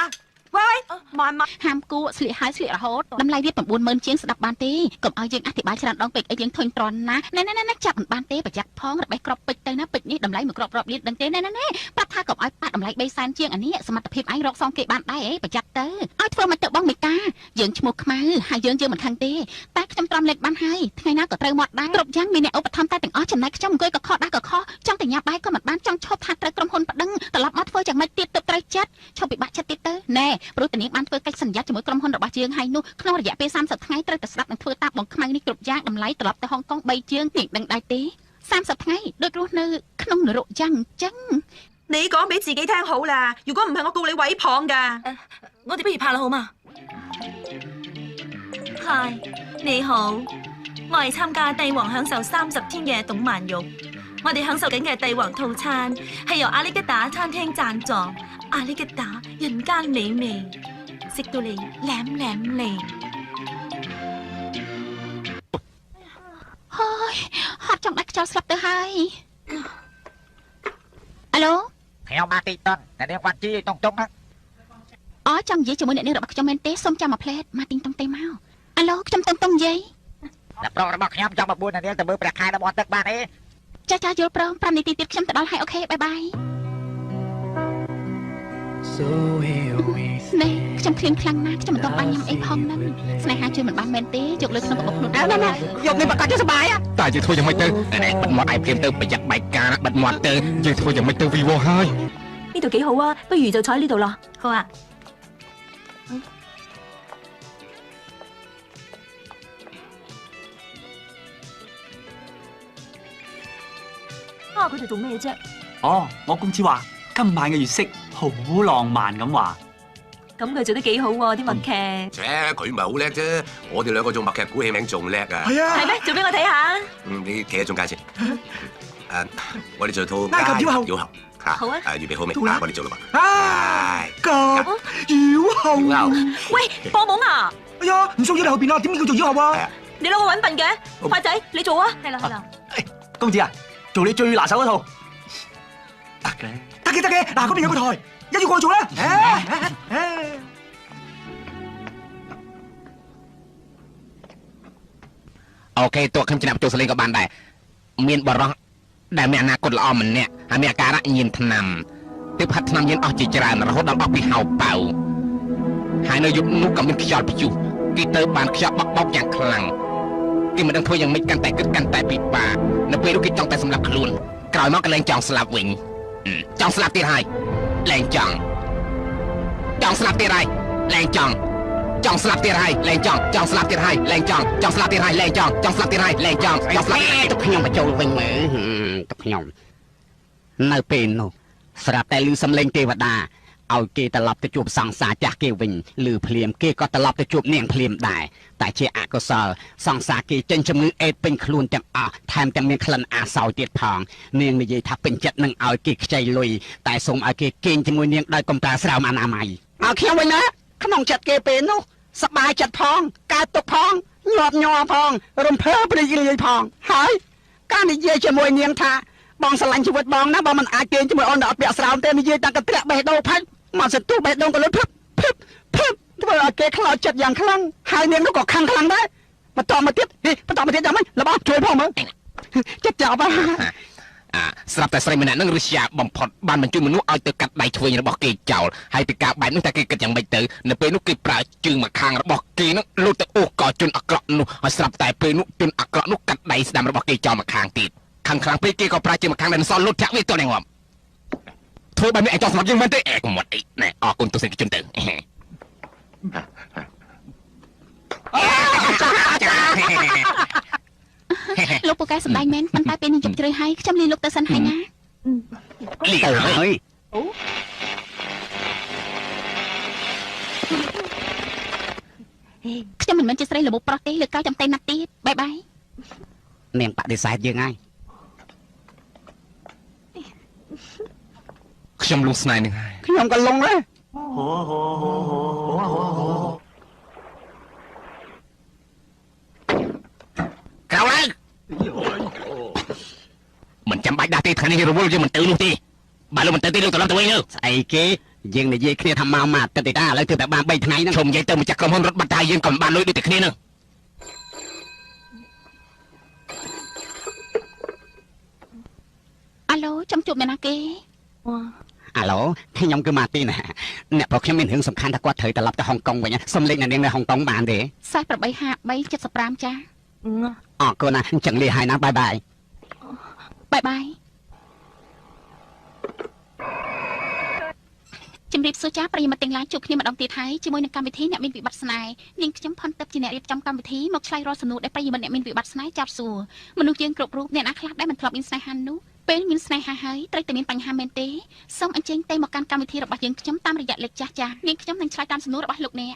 喂喂慢慢ហាមគួស្លៀកហើយស្លៀករហូតតម្លៃវា90000ជាងស្ដាប់បានទេកុំឲ្យយើងអធិប្បាយច្រើនដងពេកអីយើងធុញទ្រាន់ណាណែណែណែចាប់មិនបានទេប្រយ័ត្នផងរបេះក្របពេជ្រទៅណាពេជ្រនេះតម្លៃមួយគ្រាប់រាប់លានដឹងទេណែណែណែប្រាប់ថាកុំឲ្យប៉ះតម្លៃ3សែនជាងអានេះសមត្ថភាពឯងរកសងគេបានដែរអីប្រយ័ត្នទៅឲ្យធ្វើមិនទៅបងមេកាយើងឈ្មោះខ្មៅហើយយើងមិនខឹងទេតែខ្ញុំទ្រាំលេខបានហើយថ្ងៃណាក៏ត្រូវមាត់ដែរគ្រប់យ៉ាងមានអ្នកឧបត្ថម្ភតែទាំងអស់ចំណែកខ្ញុំអង្គុយក៏ខកដែរក៏ខកចង់តែញ៉ាំបាយក៏មិនបានចង់ឈប់ថាត្រូវក្រុមហ៊ុនប្តឹងត្រឡប់មកធ្វើយ៉ាងម៉េចទៀតទើបត្រូវចិត្តឈប់ពិបាកចិត្តទៀតទៅណែព្រោះតានាងបានធ្វើកិច្ចសន្យាជាមួយក្រុមហ៊ុនរបស់យើងហើយនោះក្នុងរយៈពេល30ថ្ងៃត្រូវតែស្ដាប់និងធ្វើតាមបងខ្មៅនេះគ្រប់យ៉ាងតម្លៃត្រឡប់ទៅហុងកុង3ជាងនាងដឹងដែរទេ30ថ្ងៃដូចរស់នៅក្នុងនរកយ៉ាងអញ្ចឹង你講俾自己聽好啦如果唔係我告你毀謗㗎我哋不如拍啦好嘛？Hi 你好我係參加帝王享受30天嘅董曼玉我哋享受緊嘅帝王套餐係由阿里吉打餐廳贊助阿里吉打人間美味食到你舐舐脷ហើយហត់ចង់ដាច់ខ្យល់ស្លាប់ទៅហើយអាឡូខ្ញុំម៉ាទីតុនអ្នកនាងវ៉ាន់ជីតុងតុងហ្នឹងអូចង់និយាយជាមួយអ្នកនាងរបស់ខ្ញុំមែនទេសូមចាំមួយផ្លែតម៉ាទីតុងទេមកអាឡូខ្ញុំតុងតុងនិយាយអ្នកប្រុសរបស់ខ្ញុំចង់បបួលអ្នកនាងទៅមើលព្រះខែដល់មាត់ទឹកបានទេចាចាយល់ព្រម5នាទីទៀតខ្ញុំទៅដល់ហើយអូខេបាយបាយនេះខ្ញុំឃ្លានខ្លាំងណាស់ខ្ញុំមិនទាន់បានញ៉ាំអីផងហ្នឹងស្នេហាជួយមិនបានមែនទេយកលើក្នុងកាបូបខ្លួនឯងណាយកនេះប្រកាសជាសបាយតែយើងធ្វើយ៉ាងម៉េចទៅនេះបិទមាត់ឯងភ្លាមទៅប្រយ័ត្នបែកការបិទមាត់ទៅយើងធ្វើយ៉ាងម៉េចទៅវីវហើយ呢度幾好啊不如就坐喺呢度啦好啊啊，佢哋做咩啫？哦，我公子話今晚嘅月色好浪漫咁話。咁佢做得幾好喎，啲默劇。切，佢唔係好叻啫，我哋兩個做默劇估戲名仲叻啊！係啊，係咩？做俾我睇下。嗯，你企喺中間先。誒，我哋做套埃及妖后。妖后嚇。好啊。誒，預備好未？啊，我哋做啦嘛。埃及妖后。喂，播懵啊！哎呀，唔騷擾你後邊啦，點叫做妖后啊？你攞個揾笨嘅，快仔，你做啊！係啦係啦。公子啊，做你最拿手嗰套。得嘅。得嘅得嘅，嗱，嗰邊有個台，一要過去做啦。អូខេតួខ្ញុំចំណាប់ចូលសលេងក៏បានដែរមានបរោះដែលមានអនាគតល្អម្នាក់ហើយមានអាការៈញៀនថ្នាំទើបហាត់ថ្នាំញៀនអស់ជាច្រើនរហូតដល់អស់ពីហៅប៉ៅហើយនៅយប់នោះក៏មានខ្យល់ព្យុះគេទៅបានខ្យល់បក់បោកយ៉ាងខ្លាំងគេមិនដឹងធ្វើយ៉ាងម៉េចកាន់តែគិតកាន់តែពិបាកនៅពេលនោះគេចង់តែសម្លាប់ខ្លួនក្រោយមកក៏លែងចង់ស្លាប់វិញចង់ស្លាប់ទៀតហើយលែងចង់ស្លាប់ទៀតហើយលែងចង់ស្លាប់ទៀតហើយលែងចង់ស្លាប់ទៀតហើយលែងចង់ស្លាប់ទៀតហើយលែងចង់ស្លាប់ទៀតហើយលែងចង់ស្លាប់ទុកខ្ញុំបញ្ចូលវិញមើលទុកខ្ញុំនៅពេលនោះស្រាប់តែឮសំឡេងទេវតាឲ្យគេត្រឡប់ទៅជួបសង្សារចាស់គេវិញឮភ្លាមគេក៏ត្រឡប់ទៅជួបនាងភ្លាមដែរតែជាអកុសលសង្សារគេចេញជំងឺអេដពេញខ្លួនទាំងអស់ថែមទាំងមានក្លិនអាសោយទៀតផងនាងនិយាយថាពេញចិត្តនឹងឲ្យគេខ្ចីលុយតែសូមឲ្យគេគេងជាមួយនាងដោយកុំប្រើស្រោមអនាម័យឲ្យខ្ញុំវិញណាក្នុងចិត្តគេពេលនោះសប្បាយចិត្តផងកើតទុកផងញាប់ញ័រផងរំភើបរីករាយផងហើយការនិយាយជាមួយនាងថាបងស្រឡាញ់ជីវិតបងណាបងមិនអាចគេងជាមួយអូនដល់អត់ពាក់ស្រោមទេនិយាយតាំងកន្ត្រាក់បេះដូងផាច់មកសន្ទុះបេះដូងក៏លុតភឹបភឹបភឹបធ្វើឲ្យគេខ្លោចចិត្តយ៉ាងខ្លាំងហើយនាងនោះក៏ខឹងខ្លាំងដែរបន្តមកទៀតបន្តមកទៀតយ៉ាងម៉េចរបស់ជួយផងមើលចិត្តចាប់ ស្រាប់តែស្រីម្នាក់នឹងឫស្យាបំផុតបានបញ្ជូនមនុស្សឲ្យទៅកាត់ដៃឆ្វេងរបស់គេចោលហើយពីការបែបនោះតែគេគិតយ៉ាងម៉េចទៅនៅពេលនោះគេប្រើជើងម្ខាងរបស់គេនឹងលូតទៅអូសកជនអាក្រក់នោះហើយស្រាប់តែពេលនោះជនអាក្រក់នោះកាត់ដៃស្ដាំរបស់គេចោលម្ខាងទៀតខាងខ្លាំងពេកគេក៏ប្រើជើងម្ខាងដែលសល់លូតចាក់វាទៅនឹងងាប់ធ្វើបែបនេះឯងចង់ស្លាប់យើងមែនទេកុំមាត់អីណែអរគុណទស្សនិកជនទៅលោកពូកែសម្ដែងមែនប៉ុន្តែពេលនេះជប់ជ្រៅហើយខ្ញុំលាលោកទៅសិនហើយណាលីហើយខ្ញុំមិនមែនជាស្រីរបបប្រុសទេលើកោចាំតែណាត់ទៀតបាយបាយនាងបដិសេធយើងហើយខ្ញុំលងស្នេហ៍នឹងហើយខ្ញុំក៏លងដែរក្រៅឡើងមិនចាំបាច់ដាស់ទេថ្ងៃនេះរវល់យើងមិនទៅនោះទេបើលោកមិនទៅទេលោកត្រឡប់ទៅវិញទៅស្អីគេយើងនិយាយគ្នាថាមកមួយអាទិត្យទេតាឥឡូវទើបតែបាន3ថ្ងៃហ្នឹងខ្ញុំនិយាយទៅម្ចាស់ក្រុមហ៊ុនរត់បាត់ហើយយើងក៏មិនបានលុយដូចតែគ្នាហ្នឹងអាឡូចាំជួបអ្នកណាគេអាឡូខ្ញុំគឺម៉ាទីនអ្នកប្រុសខ្ញុំមានរឿងសំខាន់ថាគាត់ត្រូវត្រឡប់ទៅហុងកុងវិញសុំលេខអ្នកនាងនៅហុងកុងបានទេ4853 75ចាអរគុណណាអញ្ចឹងលាហើយណាបាយបាយបាយបាយជំរាបសួរចាប្រិយមិត្តទាំងឡាយជួបគ្នាម្ដងទៀតហើយជាមួយនឹងកម្មវិធីអ្នកមានវិបត្តិស្នេហ៍នាងខ្ញុំផនទឹកជាអ្នករៀបចំកម្មវិធីមកឆ្លើយរាល់សំណួរដែលប្រិយមិត្តអ្នកមានវិបត្តិស្នេហ៍ចាប់សួរមនុស្សយើងគ្រប់រូបអ្នកណាខ្លះដែលមិនធ្លាប់មានស្នេហានោះពេលមានស្នេហាហើយត្រូវតែមានបញ្ហាមែនទេសូមអញ្ជើញទៅមកកាន់កម្មវិធីរបស់យើងខ្ញុំតាមរយៈលេខចាស់ចាស់នាងខ្ញុំនឹងឆ្លើយតាមសំណួររបស់លោកអ្នក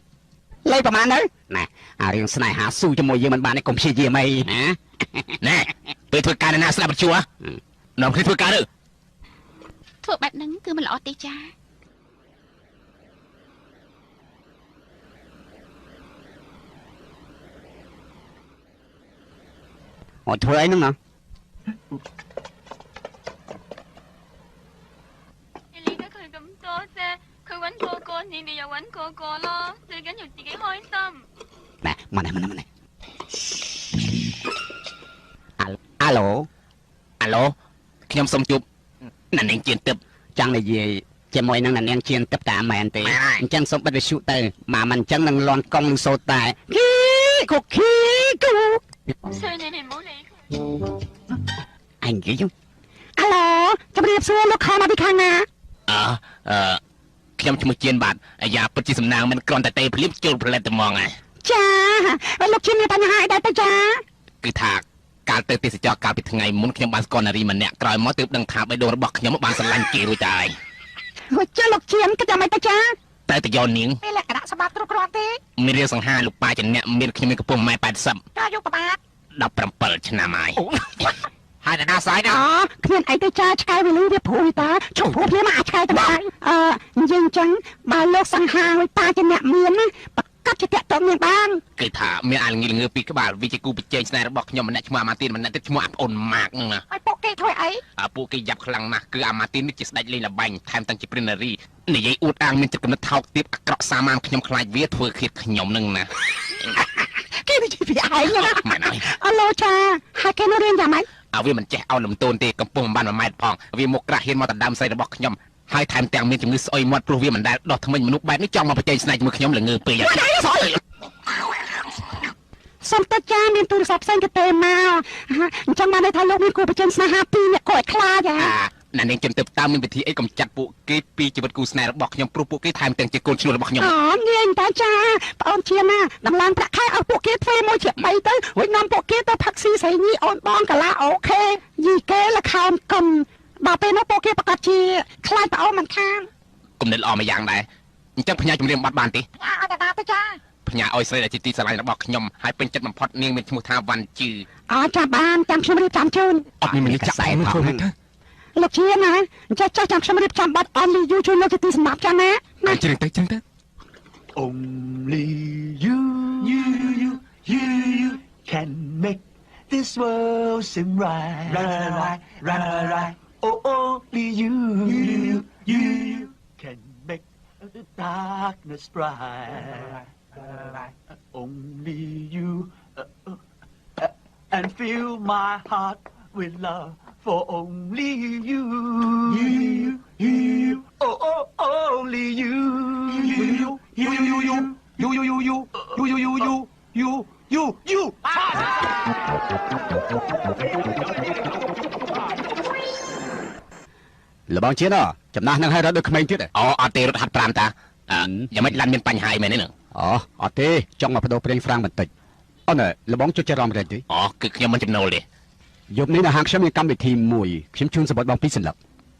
លេខប្រហែលទៅណែអារឿងស្នេហាស៊ូជាមួយយើងមិនបានទេកុំព្យាយាមអីណាណែពេលធ្វើការណាស្លាប់ជួនាំគ្នាធ្វើការទៅធ្វើបែបហ្នឹងគឺមិនល្អទេចាអូធ្វើអីហ្នឹងណា佢揾個個，你哋又揾個個咯，最緊要自己開心。ណែមកនេះមកនេះមកនេះអាឡូអាឡូខ្ញុំសូមជួបអ្នកនាងជៀនទឹកចង់និយាយជាមួយនឹងអ្នកនាងជៀនទឹកតាមមែនទេអញ្ចឹងសូមបិទវិទ្យុទៅមកមិនអញ្ចឹងនឹងលន់កង់នឹងសូតែគីគូគីគូអញនិយាយអាឡូជំរាបសួរលោកខមកពីខាងណាអឺខ្ញុំឈ្មោះជៀនបាទអាយ៉ាពិតជាសំណាងមិនគ្រាន់តែទេភ្លាមចូលផលិតតែហ្មងហ៎ចាលោកជៀនមានបញ្ហាអីដែរទៅចាគឺថា កាលទៅទេសចរកាលពីថ្ងៃមុនខ្ញុំបានស្គាល់នារីម្នាក់ក្រោយមកទើបដឹងថាបេះដូងរបស់ខ្ញុំបានស្រឡាញ់គេរួចទៅហើយ ចុះលោកជានគិតយ៉ាងម៉េចទៅចា តែទៅយកនាង មានលក្ខណៈសម្បត្តិគ្រប់គ្រាន់ទេ មានរាងសង្ហាលោកប៉ាជាអ្នកមានខ្ញុំមានកម្ពស់1.80ម៉ែត្រ ចាយកប្រមាណ 17ឆ្នាំហើយ ហើយអ្នកណាស្អីណា អូគ្មានអីទេចាឆ្កែវាលឺវាព្រួយតាឈប់ព្រួយភ្លាមអាចឆ្កែទៅហើយអឺនិយាយអញ្ចឹងបើលោកសង្ហាឲ្យប៉ាជាអ្នកមានណាប្រកាសជាតាក់ទងនាងបាន គឺថាមានអាល្ងីល្ងើពីរក្បាលវាជាគូប្រជែងស្នេហ៍របស់ខ្ញុំម្នាក់ឈ្មោះអាម៉ាទីនម្នាក់ទៀតឈ្មោះអាប្អូនម៉ាកហ្នឹងណា ហើយពួកគេធ្វើអី អាពួកគេយ៉ាប់ខ្លាំងណាស់គឺអាម៉ាទីននេះជាស្ដេចលេងល្បែងថែមទាំងជាព្រាននារីនិយាយអួតអាងមានចិត្តគំនិតថោកទាបអាក្រក់សាមញ្ញខ្ញុំខ្លាចវាធ្វើឃាតខ្ញុំហ្នឹងណា គេនិយាយពីឯងណា មែនហើយ អឡូចាហើយគេនៅរៀនយ៉ាងម៉េច អាវាមិនចេះអោនលំទោនទេកម្ពស់មិនបាន1ម៉ែត្រផងវាមុខក្រាស់ហ៊ានមកដណ្ដើមស្រីរបស់ខ្ញុំហើយថែមទាំងមានជំងឺស្អុយមាត់ព្រោះវាមិនដែលដោះថ្មិញមនុស្សបែបនេះចង់មកប្រជែងស្នេហ៍ជាមួយខ្ញុំល្ងើពេក សុំទៅចាមានទូរស័ព្ទផ្សេងគេទេមកអញ្ចឹងបានន័យថាលោកមានគូប្រជែងស្នេហាពីរអ្នកគួរឲ្យខ្លាចហ៎ ណានាងជនទៅតើមានវិធីអីកំចាត់ពួកគេពីជីវិតគូស្នេហ៍របស់ខ្ញុំព្រោះពួកគេថែមទាំងជាកូនឈ្នួលរបស់ខ្ញុំ អូងាយតាចាប្អូនជាណាដំឡើងប្រាក់ខែឲ្យពួកគេធ្វើមួយជា3ទៅរួចនាំពួកគេទៅផឹកស៊ីស្រីញីអូនបងកាឡាអូខេយីគេលខោនកុំដល់ពេលនោះពួកគេប្រកាសជាខ្លាចប្អូនមិនខាន គំនិតល្អមួយយ៉ាងដែរអញ្ចឹងផ្ញើជំរាបបាត់បានទេ ផ្ញើឲ្យតាទៅចា ផ្ញើឲ្យស្រីដែលជាទីស្រឡាញ់របស់ខ្ញុំហើយពេញចិត្តបំផុតនាងមានឈ្មោះថាវ៉ាន់ជឺ អចាបានចាំខ្ញុំរៀបចំជូន អត់មានមនុស្សចាក់ផងធ្វើមិនទៅ លោកជាណាអញ្ចឹងចាស់ចាំខ្ញុំរៀបចំបាត់ only you ជូនលោកជាទីសម្រាប់ចាំណាណាជ្រៀងទៅជ្រៀងទៅ Only you you you you you can make this world seem right right right right right oh only you you you you can make the darkness bright only you and fill my heart with love for only you you you oh oh only you you you you you you you you you you you you you you you លបងជាចំណាស់នឹងឲ្យរត់ដូចក្មេងទៀត អូអត់ទេរត់ហាត់ប្រាំតាយ៉ាងម៉េចឡានមានបញ្ហាអីមែនទេនឹង អូអត់ទេចង់មកបដូរប្រេងហ្វ្រាំងបន្តិចអូនលបងជួយចិត្តរំរែកទេ អូគឺខ្ញុំមិនចំណូលទេ យប់នេះនៅហាងខ្ញុំមានកម្មវិធីមួយខ្ញុំជូនសម្បត្តិបងពីរសន្លឹក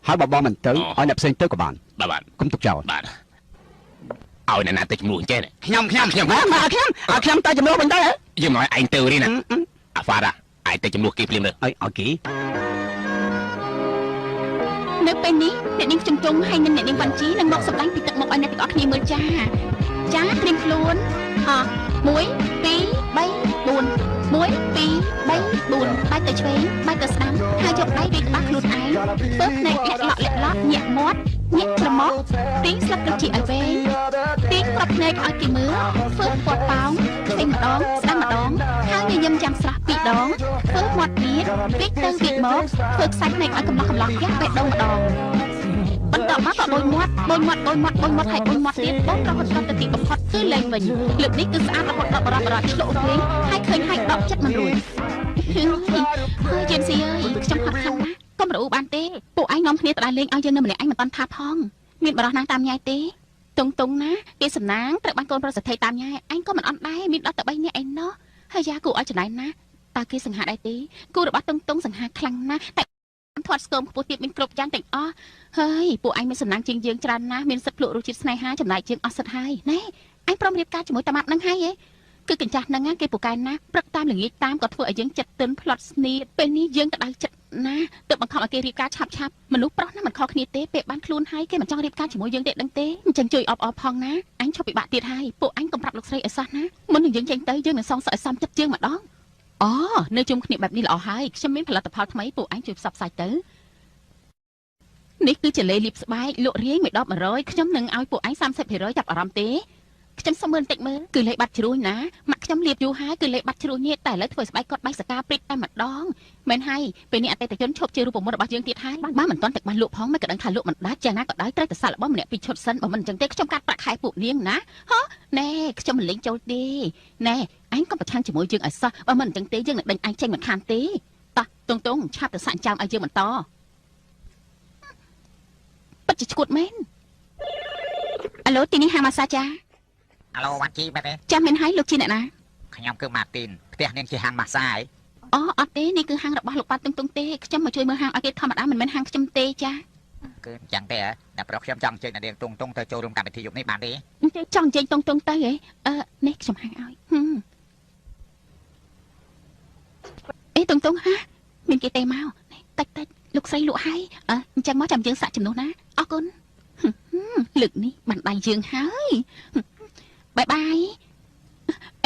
ហើយបើបងមិនទៅឲ្យអ្នកផ្សេងទៅក៏បាន បាទបាទ គុំទុកចោល បាទឲ្យអ្នកណាទៅជំនួសចេះ ខ្ញុំខ្ញុំខ្ញុំ មកខ្ញុំឲ្យខ្ញុំទៅជំនួសវិញទៅ យើងមកឲ្យឯងទៅរីណាអាហ្វារ៉ាឯងទៅជំនួសគេភ្លាមទៅ ឲ្យឲ្យគេ នៅពេលនេះអ្នកនាងជុងជុងហើយនិងអ្នកនាងវ៉ាន់ជីនឹងមកសម្ដែងពីទឹកមុខឲ្យអ្នកទាំងអស់គ្នាមើលចាចាត្រៀមខ្លួនអ1 2 3 4 1 2 3 4បែកទៅឆ្វេងបែកទៅស្ដាំហើយយកដៃវាយក្បាលខ្លួនឯងធ្វើភ្នែកលាក់លក់លាក់លក់ញាក់មាត់ញាក់ច្រមុះទាញស្លឹកត្រចៀកឲ្យវែងទាញក្របភ្នែកឲ្យគេមើលធ្វើពាត់ប៉ោងឆ្វេងម្ដងស្ដាំម្ដងហើយញញឹមចាំស្រស់ពីរដងធ្វើមាត់ទៀតវាយទៅវាយមកធ្វើខ្សែភ្នែកឲ្យកំឡោះកំឡោះយ៉ាស់បេះដូងម្ដងបន្ទាប់មកក៏បូនមាត់បូនមាត់បូនមាត់បូនមាត់ហើយបូនមាត់ទៀតបូនរហូតដល់ទៅទីបំផុតគឺលែងវិញលើកនេះគឺស្អាតរហូតដល់បរោះបរោះឆ្លក់ភ្លេងហើយឃើញហើយដកចិត្តមិនរួចហើយជេមស៊ីអើយខ្ញុំហត់ខ្លាំងណាស់កុំរអ៊ូបានទេពួកឯងនាំគ្នាទៅដើរលេងឲ្យយើងនៅម្នាក់ឯងមិនតាន់ថាផងមានបរោះណាតាមញ៉ៃទេតុងតុងណាគេសំណាងត្រូវបានកូនប្រុសសេដ្ឋីតាមញ៉ៃឯងក៏មិនអន់ដែរមានដល់តែ3នាក់ឯណោះហើយយ៉ាគួរឲ្យចំណែនណាតើគេសង្ហាដែរទេគូរបស់តុងតុងសង្ហាខ្លាំងណាស់តែធាត់ស្គមខ្ពស់ទៀតមានគ្រប់យ៉ាងទាំងអស់ហើយពួកឯងមានសំណាងជាងយើងច្រើនណាស់មានសិទ្ធិភ្លក់រសជាតិស្នេហាចំណែកជាងអស់សិទ្ធិហើយណែឯងព្រមរៀបការជាមួយតាម៉ាប់នឹងហើយហ៎គឺកញ្ចាស់នឹងគេពូកែណាព្រឹកតាមល្ងាចតាមក៏ធ្វើឲ្យយើងចិត្តទិនផ្លត់ស្នៀតពេលនេះយើងក្តៅចិត្តណាទើបបង្ខំឲ្យគេរៀបការឆាប់ឆាប់មនុស្សប្រុសណាមិនខុសគ្នាទេពេលបានខ្លួនហើយគេមិនចង់រៀបការជាមួយយើងទេដឹងទេអញ្ចឹងជួយអបអរផងណាអញឈប់ពិបាកទៀតហើយពួកអញកុំប្រាប់លោកស្រីឲ្យសោះណាមុននឹងយើងចេញទៅយើងនឹងសងសឹកឲ្យសមចិត្តយើងម្ដងអូនៅជុំគ្នាបែបនេះល្អហើយខ្ញុំមានផលិតផលថ្មីពួកឯងជួយផ្សព្វផ្សាយទៅនេះគឺជាលេលាបស្បែកលក់រាយ1ដប100ខ្ញុំនឹងឲ្យពួកឯង30%ចាប់អារម្មណ៍ទេខ្ញុំសុំមើលបន្តិចមើលគឺលេបាត់ជ្រួញណាម៉ាក់ខ្ញុំលាបយូរហើយគឺលេបាត់ជ្រួញនេះតែឥឡូវធ្វើស្បែកគាត់បែកសកាព្រិចតែម្ដងមែនហើយពេលនេះអតិថិជនឈប់ជារូបមន្តរបស់យើងទៀតហើយបានមិនទាន់ទឹកបានលក់ផងមិនក៏ដឹងថាលក់មិនដាច់យ៉ាងណាក៏ដោយត្រូវតែសាក់របស់ម្នាក់ពីរឈុតសិនបើមិនអញ្ចឹងទេខ្ញុំកាត់ប្រាក់ខែពួកនាងណាហ៎ណែខ្ញុំមិនលេងចូលទេណែឯងកុំប្រឆាំងជាមួយយើងឲ្យសោះបើមិនអញ្ចឹងទេយើងនឹងដេញឯងចេញមិនខានទេតោះតុងតុងឆាប់ទៅសាក់ចាំឲ្យយើងបន្តពិតជាឈួតមែនអាឡូទីនេះហាម៉ាសាចា អាឡូវ៉ាន់ជីមែនទេ ចាំមែនហើយលោកជាអ្នកណា ខ្ញុំគឺម៉ាទីនផ្ទះនាងជាហាងម៉ាសាឯង អូអត់ទេនេះគឺហាងរបស់លោកប៉ាតុងតុងទេខ្ញុំមកជួយមើលហាងឲ្យគេធម្មតាមិនមែនហាងខ្ញុំទេចាគឺអញ្ចឹងទេហ៎អ្នកប្រុសខ្ញុំចង់អញ្ជើញអ្នកនាងតុងតុងទៅចូលរួមកម្មវិធីយប់នេះបានទេចង់អញ្ជើញតុងតុងទៅហ៎នេះខ្ញុំហាងឲ្យអេតុងតុងហាមានគេទេមកតិចតិចលោកស្រីលក់ហើយអញ្ចឹងមកចាំយើងសាក់ចំនួនណាអរគុណលើកនេះបានដៃយើងហើយបាយបាយ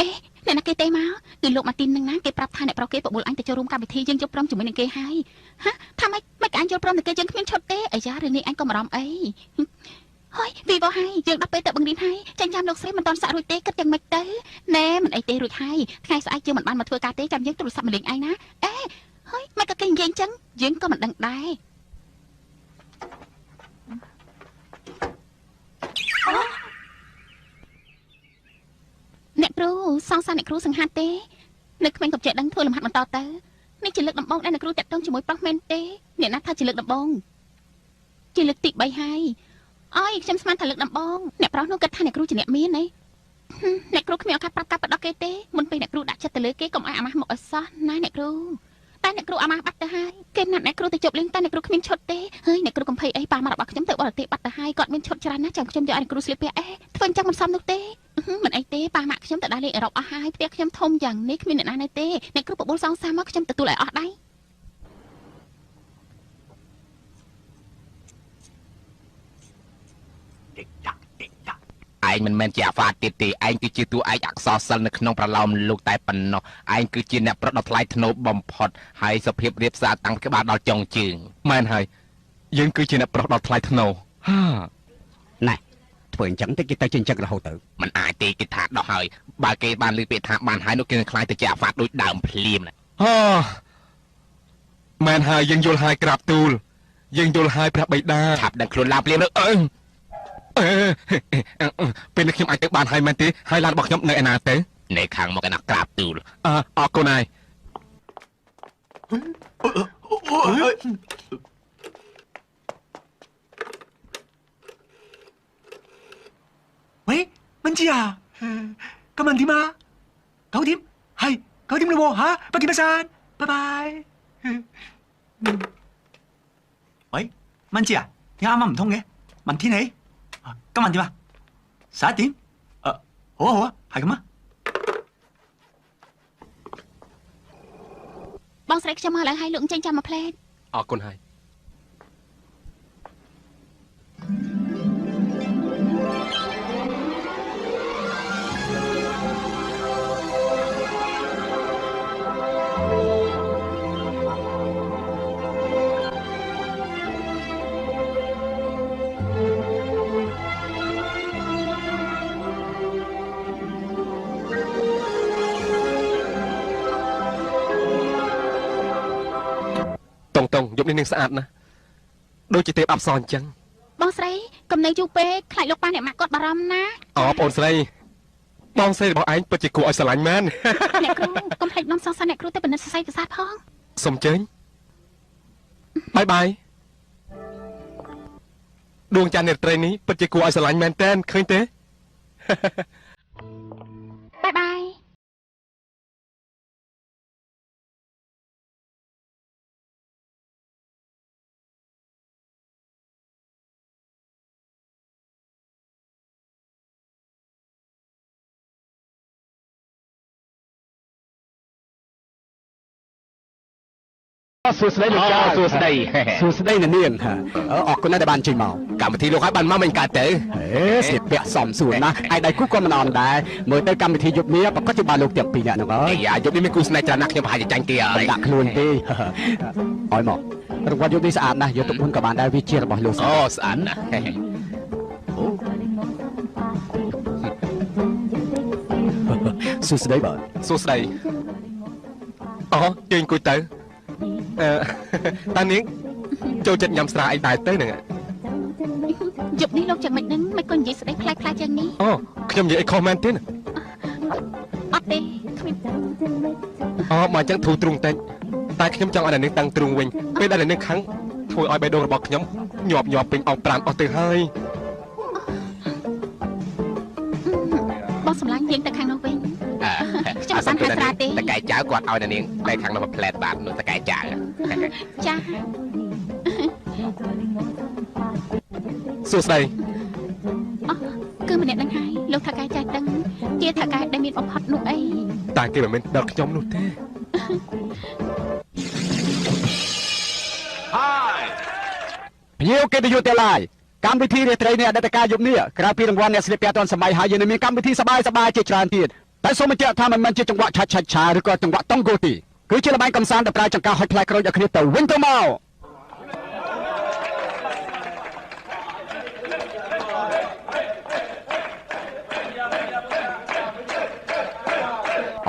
អេអ្នកណាគេទេមកគឺលោកម៉ាទីននឹងណាគេប្រាប់ថាអ្នកប្រុសគេបបួលអញទៅចូលរួមកម្មវិធីយើងយល់ព្រមជាមួយនឹងគេហើយហាថាម៉េចមិនអញយល់ព្រមនឹងគេយើងគ្មានឈុតទេអាយ៉ារឿងនេះអញក៏បារម្ភអីហើយវីវហើយយើងដល់ពេលទៅបង្រៀនហើយចាញ់ចាំលោកស្រីមិនតន់សាក់រួចទេគិតយ៉ាងម៉េចទៅណែមិនអីទេរួចហើយថ្ងៃស្អែកយើងមិនបានមកធ្វើការទេចាំយើងទូរស័ព្ទមកលេងឯងណាអេហើយមិនក៏គេនិយាយអញ្ចឹងយើងក៏មិនដឹងដែរអ្នកគ្រូសង្សារអ្នកគ្រូសង្ហាទេនៅក្មេងក៏ចេះដឹងធ្វើលំហាត់បន្តទៅនេះជាលើកដំបូងដែលអ្នកគ្រូតាក់ទងជាមួយប្រុសមែនទេអ្នកណាថាជាលើកដំបូងជាលើកទី3ហើយអើយខ្ញុំស្មានថាលើកដំបូងអ្នកប្រុសនោះគិតថាអ្នកគ្រូជាអ្នកមានហីអ្នកគ្រូគ្មានឱកាសប្រាប់កាប់ដល់គេទេមុនពេលអ្នកគ្រូដាក់ចិត្តទៅលើគេកុំឲ្យអាម៉ាស់មកឲ្យសោះណាអ្នកគ្រូតែអ្នកគ្រូអាម៉ាស់បាត់ទៅហើយគេណាត់អ្នកគ្រូទៅជប់លេងតែអ្នកគ្រូគ្មានឈុតទេហើយអ្នកគ្រូកំភៃអីប៉ាម៉ារបស់ខ្ញុំទៅបរទេសបាត់ទៅហើយគាត់មានឈុតច្រើនណាស់ចាំខ្ញុំយកឲ្យអ្នកគ្រូស្លៀកពាក់អេធ្វើអញ្ចឹងមិនសមនោះទេមិនអីទេប៉ាម៉ាក់ខ្ញុំទៅដើរលេងអឺរ៉ុបអស់ហើយផ្ទះខ្ញុំធំយ៉ាងនេះគ្មានអ្នកណានៅទេអ្នកគ្រូបបួលសងសាមកខ្ញុំទទួលឲ្យអស់ដៃឯងមិនមែនជាអាហ្វាទៀតទេឯងគឺជាតួឯកអក្សរសិល្ប៍នៅក្នុងប្រឡោមលោកតែប៉ុណ្ណោះឯងគឺជាអ្នកប្រឌិតដ៏ថ្លៃថ្នូរបំផុតហើយសុភាពរៀបសារតាំងក្បាលដល់ចុងជើងមែនហើយយើងគឺជាអ្នកប្រុសដ៏ថ្លៃថ្នូរហាណែធ្វើអញ្ចឹងតិចគេទៅជាអញ្ចឹងរហូតទៅមិនអាចទេគេថាដោះហើយបើគេបានលើពាក្យថាបានហើយនោះគេនឹងខ្លាយទៅជាអាហ្វាដូចដើមភ្លាមណាអូមែនហើយយើងយល់ហើយក្រាបទូលយើងយល់ហើយព្រះបិតាឆាប់ដឹងខ្លួនឡើងភ្លាមទៅអឺពេលនេះខ្ញុំអាចទៅបានហើយមែនទេហើយឡានរបស់ខ្ញុំនៅឯណាទៅនៅខាងមកឯណាក្រាបទូលអរគុណហើយ喂，蚊子啊，今晚點啊？9點，係9點啦喎嚇，不見不散，拜拜。喂，蚊子啊，點解啱啱唔通嘅？問天氣。今晚點啊？11點？好啊好啊，係咁啊。បងស្រីខ្ញុំមកឡើងហើយលោកចេញចាំមួយផ្លែតអរគុណហើយតុងយប់នេះនឹងស្អាតណាស់ដូចជាទេពអប្សរអញ្ចឹងបងស្រីកុំនៅយូរពេកខ្លាចលោកប៉ាអ្នកម៉ាក់គាត់បារម្ភណាអូបងស្រីបងស្រីរបស់ឯងពិតជាគួរឲ្យស្រឡាញ់មែនអ្នកគ្រូកុំភ្លេចនាំសង្សារអ្នកគ្រូទៅពិនិត្យសរសៃប្រសាទផងសូមអញ្ជើញបាយបាយដួងច័ន្ទនាត្រីនេះពិតជាគួរឲ្យស្រឡាញ់មែនទែនឃើញទេបាយបាយសួស្តីលោកចាសួស្តីសួស្តីអ្នកនាងអរគុណណាស់ដែលបានចេញមកកម្មវិធីលោកឲ្យបានមកមិនកើតទៅហេស្លៀកពាក់សមសួនណាស់ឯដៃគូក៏មិនអន់ដែរមើលទៅកម្មវិធីយប់នេះប្រកាសជាបានលោកទាំងពីរនាក់ហ្នឹងហើយអាយប់នេះមានគូស្នេហ៍ច្រើនណាស់ខ្ញុំប្រហែលជាចាញ់គេហើយដាក់ខ្លួនទេឲ្យមករង្វាន់យប់នេះស្អាតណាស់យកទៅមុនក៏បានដែរវាជារបស់លោកអូស្អាតណាស់សួស្តីបាទសួស្តីអូជើញអង្គុយទៅតានាងចូលចិត្តញ៉ាំស្រាអីដែរទៅហ្នឹងយប់នេះលោកយ៉ាងម៉េចហ្នឹងមិនក៏និយាយស្ដីប្លែកៗយ៉ាងនេះអូខ្ញុំនិយាយអីខុសមែនទេអត់ទេគ្មានអូមកអញ្ចឹងធូរទ្រូងតិចតែខ្ញុំចង់ឲ្យនាងតាំងទ្រូងវិញពេលដែលនាងខឹងធ្វើឲ្យបេះដូងរបស់ខ្ញុំញាប់ញាប់ពេញអោប្រានអស់ទៅហើយបងសម្លាញ់យើងទៅខាងនោះវិញ ខ្ញុំមិនបានហាស្រាទេ តកែចៅគាត់ឲ្យនាងតែខាងនោះមួយផ្លែតបាទនោះតកែចៅចាសួស្តីគឺម្នាក់នឹងហើយលោកថកែចាស់តឹងជាថកែដែលមានបំផុតនោះអីតែគេមិនមែនដល់ខ្ញុំនោះទេភ្ញៀវកិត្តិយសទាំងឡាយកម្មវិធីរាត្រីនៃអតីតកាលយប់នេះក្រៅពីរង្វាន់អ្នកស្លៀកពាក់ទាន់សម័យហើយយើងនឹងមានកម្មវិធីសប្បាយសប្បាយជាច្រើនទៀតតែសូមបញ្ជាក់ថាមិនមែនជាចង្វាក់ឆាច់ឆាច់ឆាឬក៏ចង្វាក់តុងគោទេគឺជាល្បែងកំសាន្តដែលប្រើចង្កាហុចផ្លែក្រូចឲ្យគ្នាទៅវិញទៅមក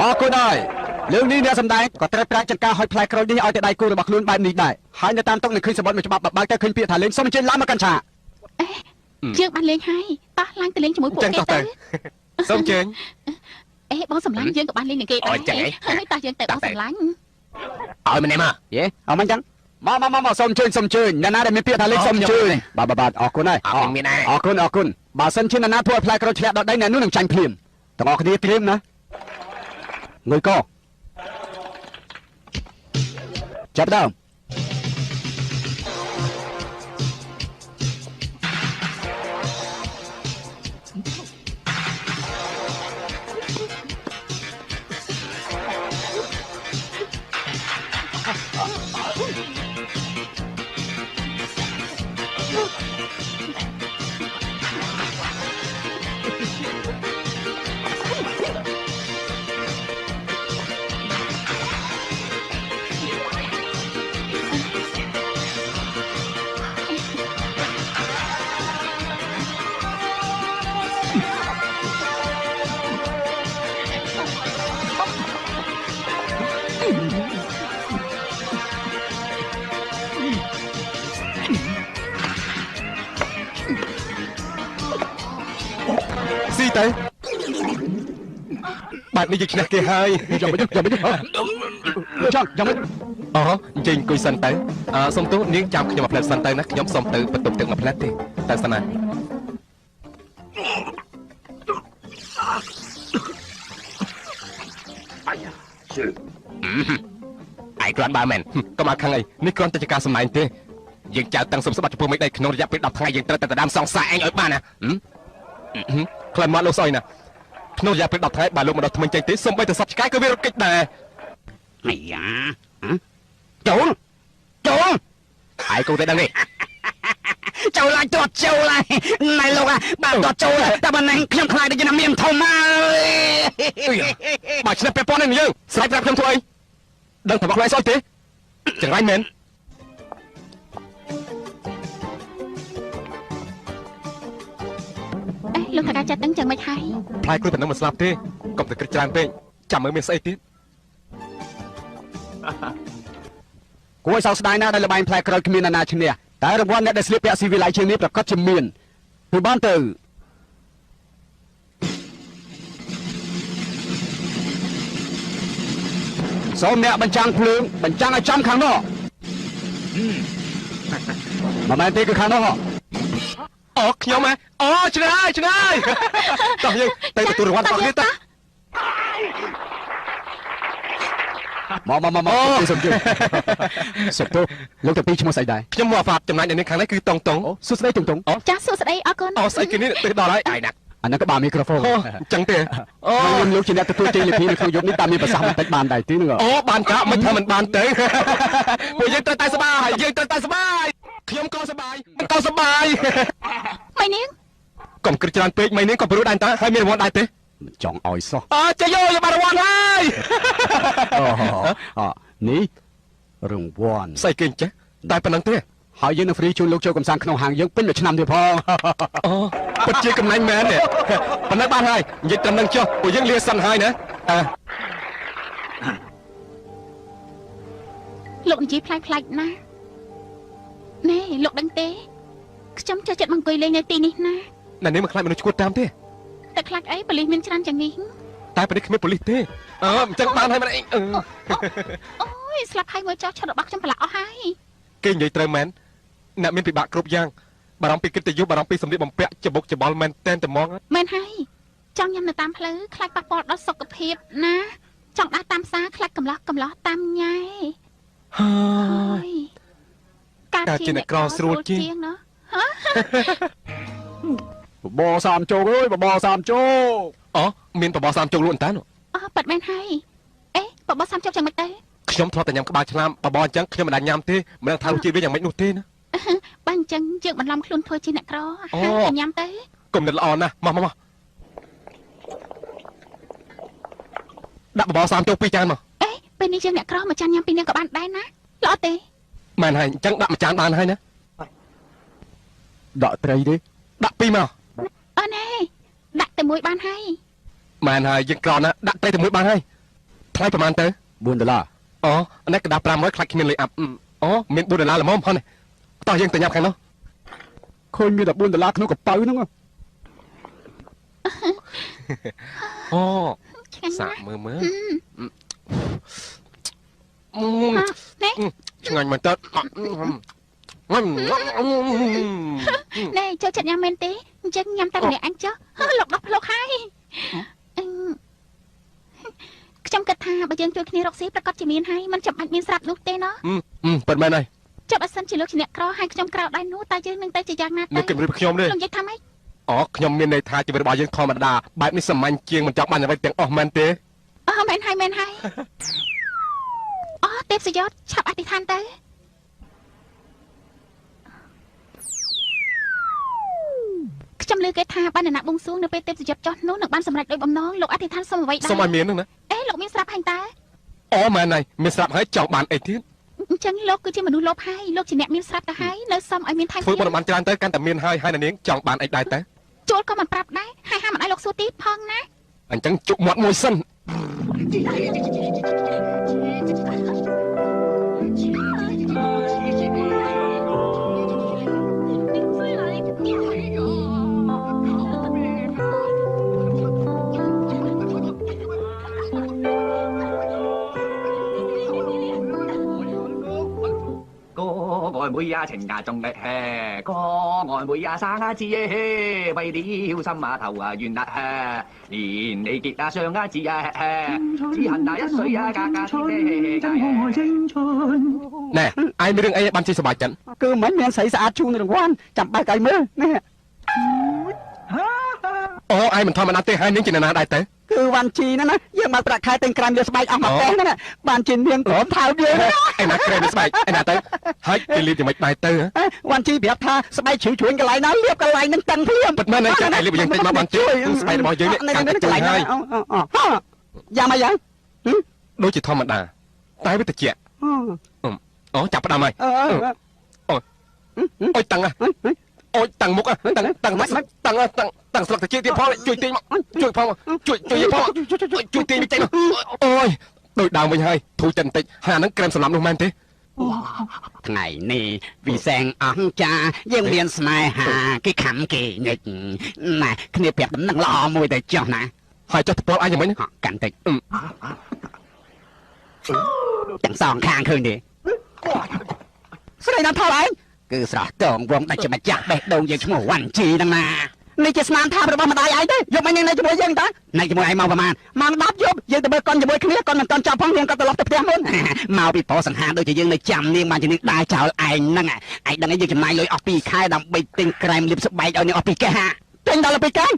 អរគុណហើយលើកនេះអ្នកសម្ដែងក៏ត្រូវប្រើចង្កាហុចផ្លែក្រូចនេះឲ្យទៅដៃគូរបស់ខ្លួនបែបនេះដែរហើយនៅតាមតុនឹងឃើញសម្បត្តិមួយច្បាប់បើកទៅឃើញពាក្យថាលេងសូមអញ្ជើញឡើងមកកាន់ឆាកយើងបានលេងហើយតោះឡើងទៅលេងជាមួយពួកគេទៅសូមអញ្ជើញអេបងសម្លាញ់យើងក៏បានលេងនឹងគេដែរហើយតោះយើងទៅបងសម្លាញ់ឲ្យម្នាក់មកយេអត់មិនចឹងមកមកមកសូមអញ្ជើញសូមអញ្ជើញអ្នកណាដែលមានពាក្យថាលេងសូមអញ្ជើញបាទបាទអរគុណហើយអរគុណអរគុណបើសិនជាអ្នកណាធ្វើឲ្យផ្លែក្រូចធ្លាក់ដល់ដីអ្នកនោះនឹងចាញ់ភ្លាមទាំងអស់គ្នាត្រៀមណាងុយកចាប់ដើម ទៅបែបនេះយើងឈ្នះគេហើយយ៉ាងម៉េចយ៉ាងម៉េចចង់យ៉ាងម៉េចអូអញ្ជើញអង្គុយសិនទៅសុំទោសនាងចាំខ្ញុំមួយផ្លែសិនទៅណាខ្ញុំសុំទៅបន្ទប់ទឹកមួយផ្លែទេទៅសិនណាឯងគ្រាន់បើមែនកុំឲ្យខឹងអីនេះគ្រាន់តែជាការសម្ដែងទេយើងចៅតឹងសុំស្បត្តិចំពោះមេដៃក្នុងរយៈពេល10ថ្ងៃយើងត្រូវតែដណ្ដើមសង្សារឯងឲ្យបានណាក្លិនមាត់លោកស្អុយណាក្នុងរយៈពេល10ថ្ងៃបើលោកមិនដល់ថ្មិញចេញទេសូម្បីតែសត្វឆ្កែក៏វារត់គេចដែរអាយ៉ាចូលចូលហើយគូតែដឹងទេចូលឡើងទាត់ចូលហើយណែលោកបាទទាត់ចូលតែប៉ុណ្ណេះខ្ញុំខ្លាចដូចជាមានធំហើយបើឆ្នេះពាក់ព័ន្ធនឹងយើងស្រេចប្រាប់ខ្ញុំធ្វើអីដឹងថាបោះខ្លួនឯងស្អុយទេចង្រៃមែន លោកថកាចាត់ដឹងចឹងមិនហើយផ្លែក្រូចប៉ុណ្ណឹងមិនស្លាប់ទេកុំតែគិតច្រើនពេកចាំមើលមានស្អីទៀតគួរឲ្យសោកស្ដាយណាស់ដែលល្បែងផ្លែក្រូចគ្មាននរណាឈ្នះតែរង្វាន់អ្នកដែលស្លៀកពាក់ស៊ីវិល័យជាងនេះប្រកាសជាមានគឺបានទៅសូមអ្នកបញ្ចាំងភ្លើងបញ្ចាំងឲ្យចំខាងនោះមិនមែនទេគឺខាងនោះអូខ្ញុំហ៎អូឆ្ងាយឆ្ងាយតោះយើងទៅទទួលរង្វាន់របស់គ្នាទៅមកមកមកសុំជើងសុំទោសលោកតាពីឈ្មោះស្អីដែរខ្ញុំមកហ្វាតចំណែកនៅខាងនេះគឺតុងតុងសួស្តីតុងតុងចាសួស្តីអរគុណអូស្អីគេនេះទៅដល់ហើយអាយណាស់អាហ្នឹងក៏បានមីក្រូហ្វូនអញ្ចឹងទេអូលោកជាអ្នកទទួលជ័យលាភីនៅក្នុងយប់នេះតាមមានប្រសាសន៍បន្តិចបានដែរទីហ្នឹងអូបានកាមិនថាមិនបានទេពួកយើងត្រូវតែសប្បាយយើងត្រូវតែសប្បាយខ្ញុំក៏សប្បាយក៏សប្បាយម៉ៃនាងកុំគិតច្រើនពេកម៉ៃនាងក៏ព្រោះដែរតាហើយមានរង្វាន់ដែរទេមិនចង់ឲ្យសោះអើចេះយកយកបានរង្វាន់ហើយអូនេះរង្វាន់ស្អីគេអញ្ចេះតែប៉ុណ្្នឹងទេហើយយើងនឹងហ្វ្រីជូនលោកចូលកំសាន្តក្នុងហាងយើងពេញមួយឆ្នាំទៀតផងអូពិតជាកំណាញ់មែនទេប៉ុណ្ណឹងបានហើយនិយាយត្រឹមនឹងចុះពួកយើងលាសិនហើយណាលោកនិយាយប្លែកប្លែកណាស់ណែលោកដឹងទេខ្ញុំចូលចិត្តមកអង្គុយលេងនៅទីនេះណាណែនេះមិនខ្លាចមនុស្សឈួតតាមទេតែខ្លាចអីប៉ូលីសមានច្រើនជាងនេះតែប៉ូលីសគ្មានប៉ូលីសទេអឺអញ្ចឹងបានហើយមិនអីអូយស្លាប់ហើយមើលចោះឆុតរបស់ខ្ញុំប្រឡាក់អស់ហើយគេនិយាយត្រូវមែនអ្នកមានពិបាកគ្រប់យ៉ាងបារម្ភពីកិត្តិយសបារម្ភពីសម្លៀកបំពាក់ច្បុកច្បល់មែនតែនតែហ្មងមែនហើយ ចង់ញ៉ាំនៅតាមផ្លូវខ្លាចប៉ះពាល់ដល់សុខភាពណាចង់ដើរតាមផ្សារខ្លាចកំឡោះកំឡោះតាមញ៉ែហើយការជាអ្នកក្រស្រួលជាងណាបបសាមជោគអើយបបសាមជោគអូមានបបសាមជោគលក់តានោះអូប៉ិតមែនហើយអេបបសាមជោគយ៉ាងម៉េចទៅខ្ញុំធ្លាប់តែញ៉ាំក្បាលឆ្លាមបបអញ្ចឹងខ្ញុំមិនដែលញ៉ាំទេមិនដឹងថារសជាតិវាយ៉ាងម៉េចនោះទេណាបើអញ្ចឹងយើងបន្លំខ្លួនធ្វើជាអ្នកក្រហើយញ៉ាំទៅគុំនិតល្អណាស់មកមកដាក់បបសាមជោគ2ចានមកអេពេលនេះយើងអ្នកក្រមួយចានញ៉ាំពីរនាក់ក៏បានដែរណាល្អទេមែនហើយអញ្ចឹងដាក់មួយចានបានហើយណាដាក់ត្រីទេដាក់ពីរមកអូណែដាក់តែមួយបានហើយមែនហើយយើងក្រណាដាក់ត្រីតែមួយបានហើយថ្លៃប្រហែលទៅ4ដុល្លារអូនេះកដា500ខ្លាចគ្មានលុយអាប់អូមាន4ដុល្លារល្មមហ៎តោះយើងទៅញ៉ាំខាងនោះឃើញមានតែ4ដុល្លារក្នុងកប៉ៅហ្នឹងអូសាកមើលមើលឆ្ងាញ់មែនតើណែចូលចិត្តញ៉ាំមែនទេអញ្ចឹងញ៉ាំតែម្នាក់អញចុះលោកដោះផ្លុកហើយខ្ញុំគិតថាបើយើងជួយគ្នារកស៊ីប្រកាសជាមានហើយមិនចាំបាច់មានស្រាប់នោះទេណោះពិតមែនហើយចុះបើសិនជាលោកជាអ្នកក្រហើយខ្ញុំក្រដែរនោះតើយើងនឹងទៅជាយ៉ាងណាទៅលោកគម្រាមខ្ញុំទេលោកនិយាយថាម៉េចអូខ្ញុំមានន័យថាជីវិតរបស់យើងធម្មតាបែបនេះសាមញ្ញជាងមិនចង់បានអ្វីទាំងអស់មែនទេអូមែនហើយមែនហើយអូទេពសយศឆាប់អធិដ្ឋានទៅខ្ញុំលើគេថាបានអ្នកបួងសួងនៅពេលទេពសយศចុះនោះនឹងបានសម្រេចដោយបំណងលោកអធិដ្ឋានសុំអ្វីដែរសុំឲ្យមាននោះណាអេលោកមានស្រាប់ហើយតើអូមែនហើយមានស្រាប់ហើយចង់បានអីទៀតអញ្ចឹងលោកគឺជាមនុស្សលោភហើយលោកជាអ្នកមានស្រាប់ទៅហើយនៅសុំឲ្យមានថែមធ្វើបានច្រើនទៅកាន់តែមានហើយហើយនាងចង់បានអីដែរតើជួលក៏មិនប្រាប់ដែរហើយហាមមិនឲ្យលោកសួរទីផងណាអញ្ចឹងជក់មាត់មួយសិន愛妹呀情呀仲力嘿，哥愛妹呀生啊子耶，為了心啊頭啊冤啊嘿，連你結啊相啊子啊嘿，只恨那一水啊格格天真可愛青春。ណែឯងមានរឿងអីបានជិះសប្បាយចិត្តគឺមិនមានស្រីស្អាតជូនរង្វាន់ចាំបើកឲ្យមើលនេះអូឯងមិនធម្មតាទេហើយនាងជាអ្នកណាដែរទៅគឺវ៉ាន់ជីណាណាយើងមកប្រាក់ខែទិញក្រាមយកស្បែកអស់មកផ្ទះណាបានជានាងព្រមថើបយើងឯណាក្រែមស្បែកឯណាទៅហើយគេលាបយ៉ាងម៉េចដែរទៅវ៉ាន់ជីប្រាប់ថាស្បែកជ្រួញកន្លែងណាលាបកន្លែងនឹងតឹងភ្លាមពិតមែនហើយចាំឯងលាបយើងទិញមកវ៉ាន់ជីស្បែករបស់យើងនេះកាន់តែកន្លែងហើយយ៉ាងម៉េចយ៉ាងដូចជាធម្មតាតែវាតិចអូចាប់ផ្ដើមហើយអូយតឹងអូយតាំងមុខតាំងតាំងតាំងតាំងតាំងស្លឹកតិចទៀតផងជួយទាញមកជួយផងជួយជួយផងជួយទាញចេញមកអូយដូចដើមវិញហើយធូរចិត្តបន្តិចហើយអាហ្នឹងក្រែមសម្លាប់នោះមែនទេថ្ងៃនេះវិសែងអង្ចាយើងមានស្នេហាគេខំគេញិចណាគ្នាប្រាប់ដំណឹងល្អមួយទៅចុះណាហើយចុះតពលអញយ៉ាងម៉េចកាន់តិចទាំងសងខាងឃើញទេស្រីណាថតឯងគឺស្រស់តងវងដាច់ជាម្ចាស់បេះដូងយើងឈ្មោះវ៉ាន់ជីហ្នឹងណានេះជាស្នាមថារបស់ម្ដាយឯងទេយកមកនៅជាមួយយើងតានៅជាមួយឯងមកប្រហែលម៉ោង10យប់យើងទៅមើលកុនជាមួយគ្នាកុនមិនទាន់ចប់ផងនាងក៏ត្រឡប់ទៅផ្ទះមុនមកពីប្រុសសង្ហាដូចជាយើងនៅចាំនាងបានជានាងដើរចោលឯងហ្នឹងឯងដឹងឯងយើងចំណាយលុយអស់2ខែដើម្បីទិញក្រែមលាបស្បែកឲ្យនាងអស់2កេះហាទិញដល់2កេះ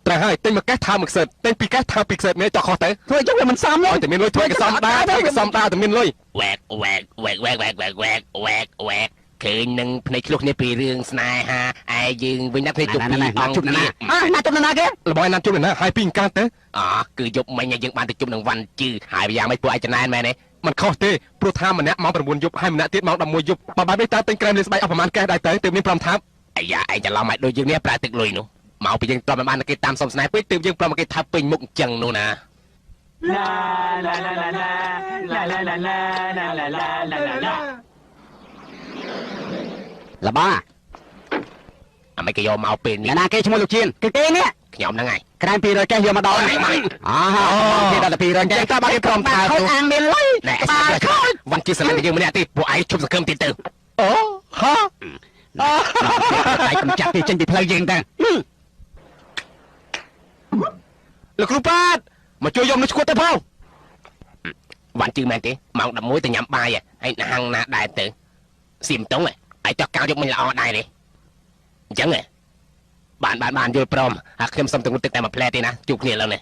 ត្រូវហើយទិញមួយកេះថាមួយខ្សែទិញពីរកេះថាពីរខ្សែមានចោះខុសទៅធ្វើអញ្ចឹងវាមិនសមទេឲ្យតែមានលុយធ្វើកសំដែរធ្វើកសំដែរតែមានលុយវែកវែកវែកវែកវែកវែកវែកវែកវែកឃើញនឹងភ្នែកឆ្លុះគ្នាពីរឿងស្នេហាឯយើងវិញណាភ្នែកជុំពីអង្គ ជុំណាណាជុំណាគេរបស់ណាជុំណាហើយពីកាទៅអគឺយប់មិញយើងបានទៅជុំនឹងវ៉ាន់ជឺហើយយ៉ាងម៉េចពួកឯងចំណែនមែនទេមិនខុសទេព្រោះថាម្នាក់ម៉ោង9យប់ហើយម្នាក់ទៀតម៉ោង11យប់បើបែបនេះតើទិញក្រែមលាបស្បែកអស់ប្រហែលកេះដែរទៅទើបមាន5ថាបអាយ៉ាឯងច្រឡំឲ្យដូចយើងនេះប្រើទឹកលុយនោះមកពីយើងទ្រាំមិនបានគេតាមសុំស្នេហ៍ពេកទើបយើងប្រមគេថាពេញមុខអញ្ចឹងនោះណាឡាឡាឡាឡាឡាឡាឡាឡាឡាឡាឡាឡាលបាអាមិនគេយកមកពេលនេះណាគេឈ្មោះលោកជៀនគឺគេនេះខ្ញុំហ្នឹងហើយក្រែម200កេះយកមកដល់អូគេដល់តែ200កេះតើបើគេព្រមថាខូចអាងមានលុយបាទខូចវ៉ាន់ជាស្រឡាញ់យើងម្នាក់ទេពួកឯងឈប់សង្ឃឹមទៀតទៅអូហាតែកំចាត់គេចេញពីផ្លូវយើងទៅ លោកគ្រូប៉ាតមកជួយយកមនុស្សឈួតទៅផងបានជឿមែនទេម៉ោង11ទៅញ៉ាំបាយហើយហាងណាដែរទៅសៀមតុងហើយចោះកៅយកមិញល្អដែរទេអញ្ចឹងបានបានបានយល់ព្រមហើយខ្ញុំសុំទៅងូតទឹកតែមួយផ្លែទេណាជួបគ្នាឡើយនេះ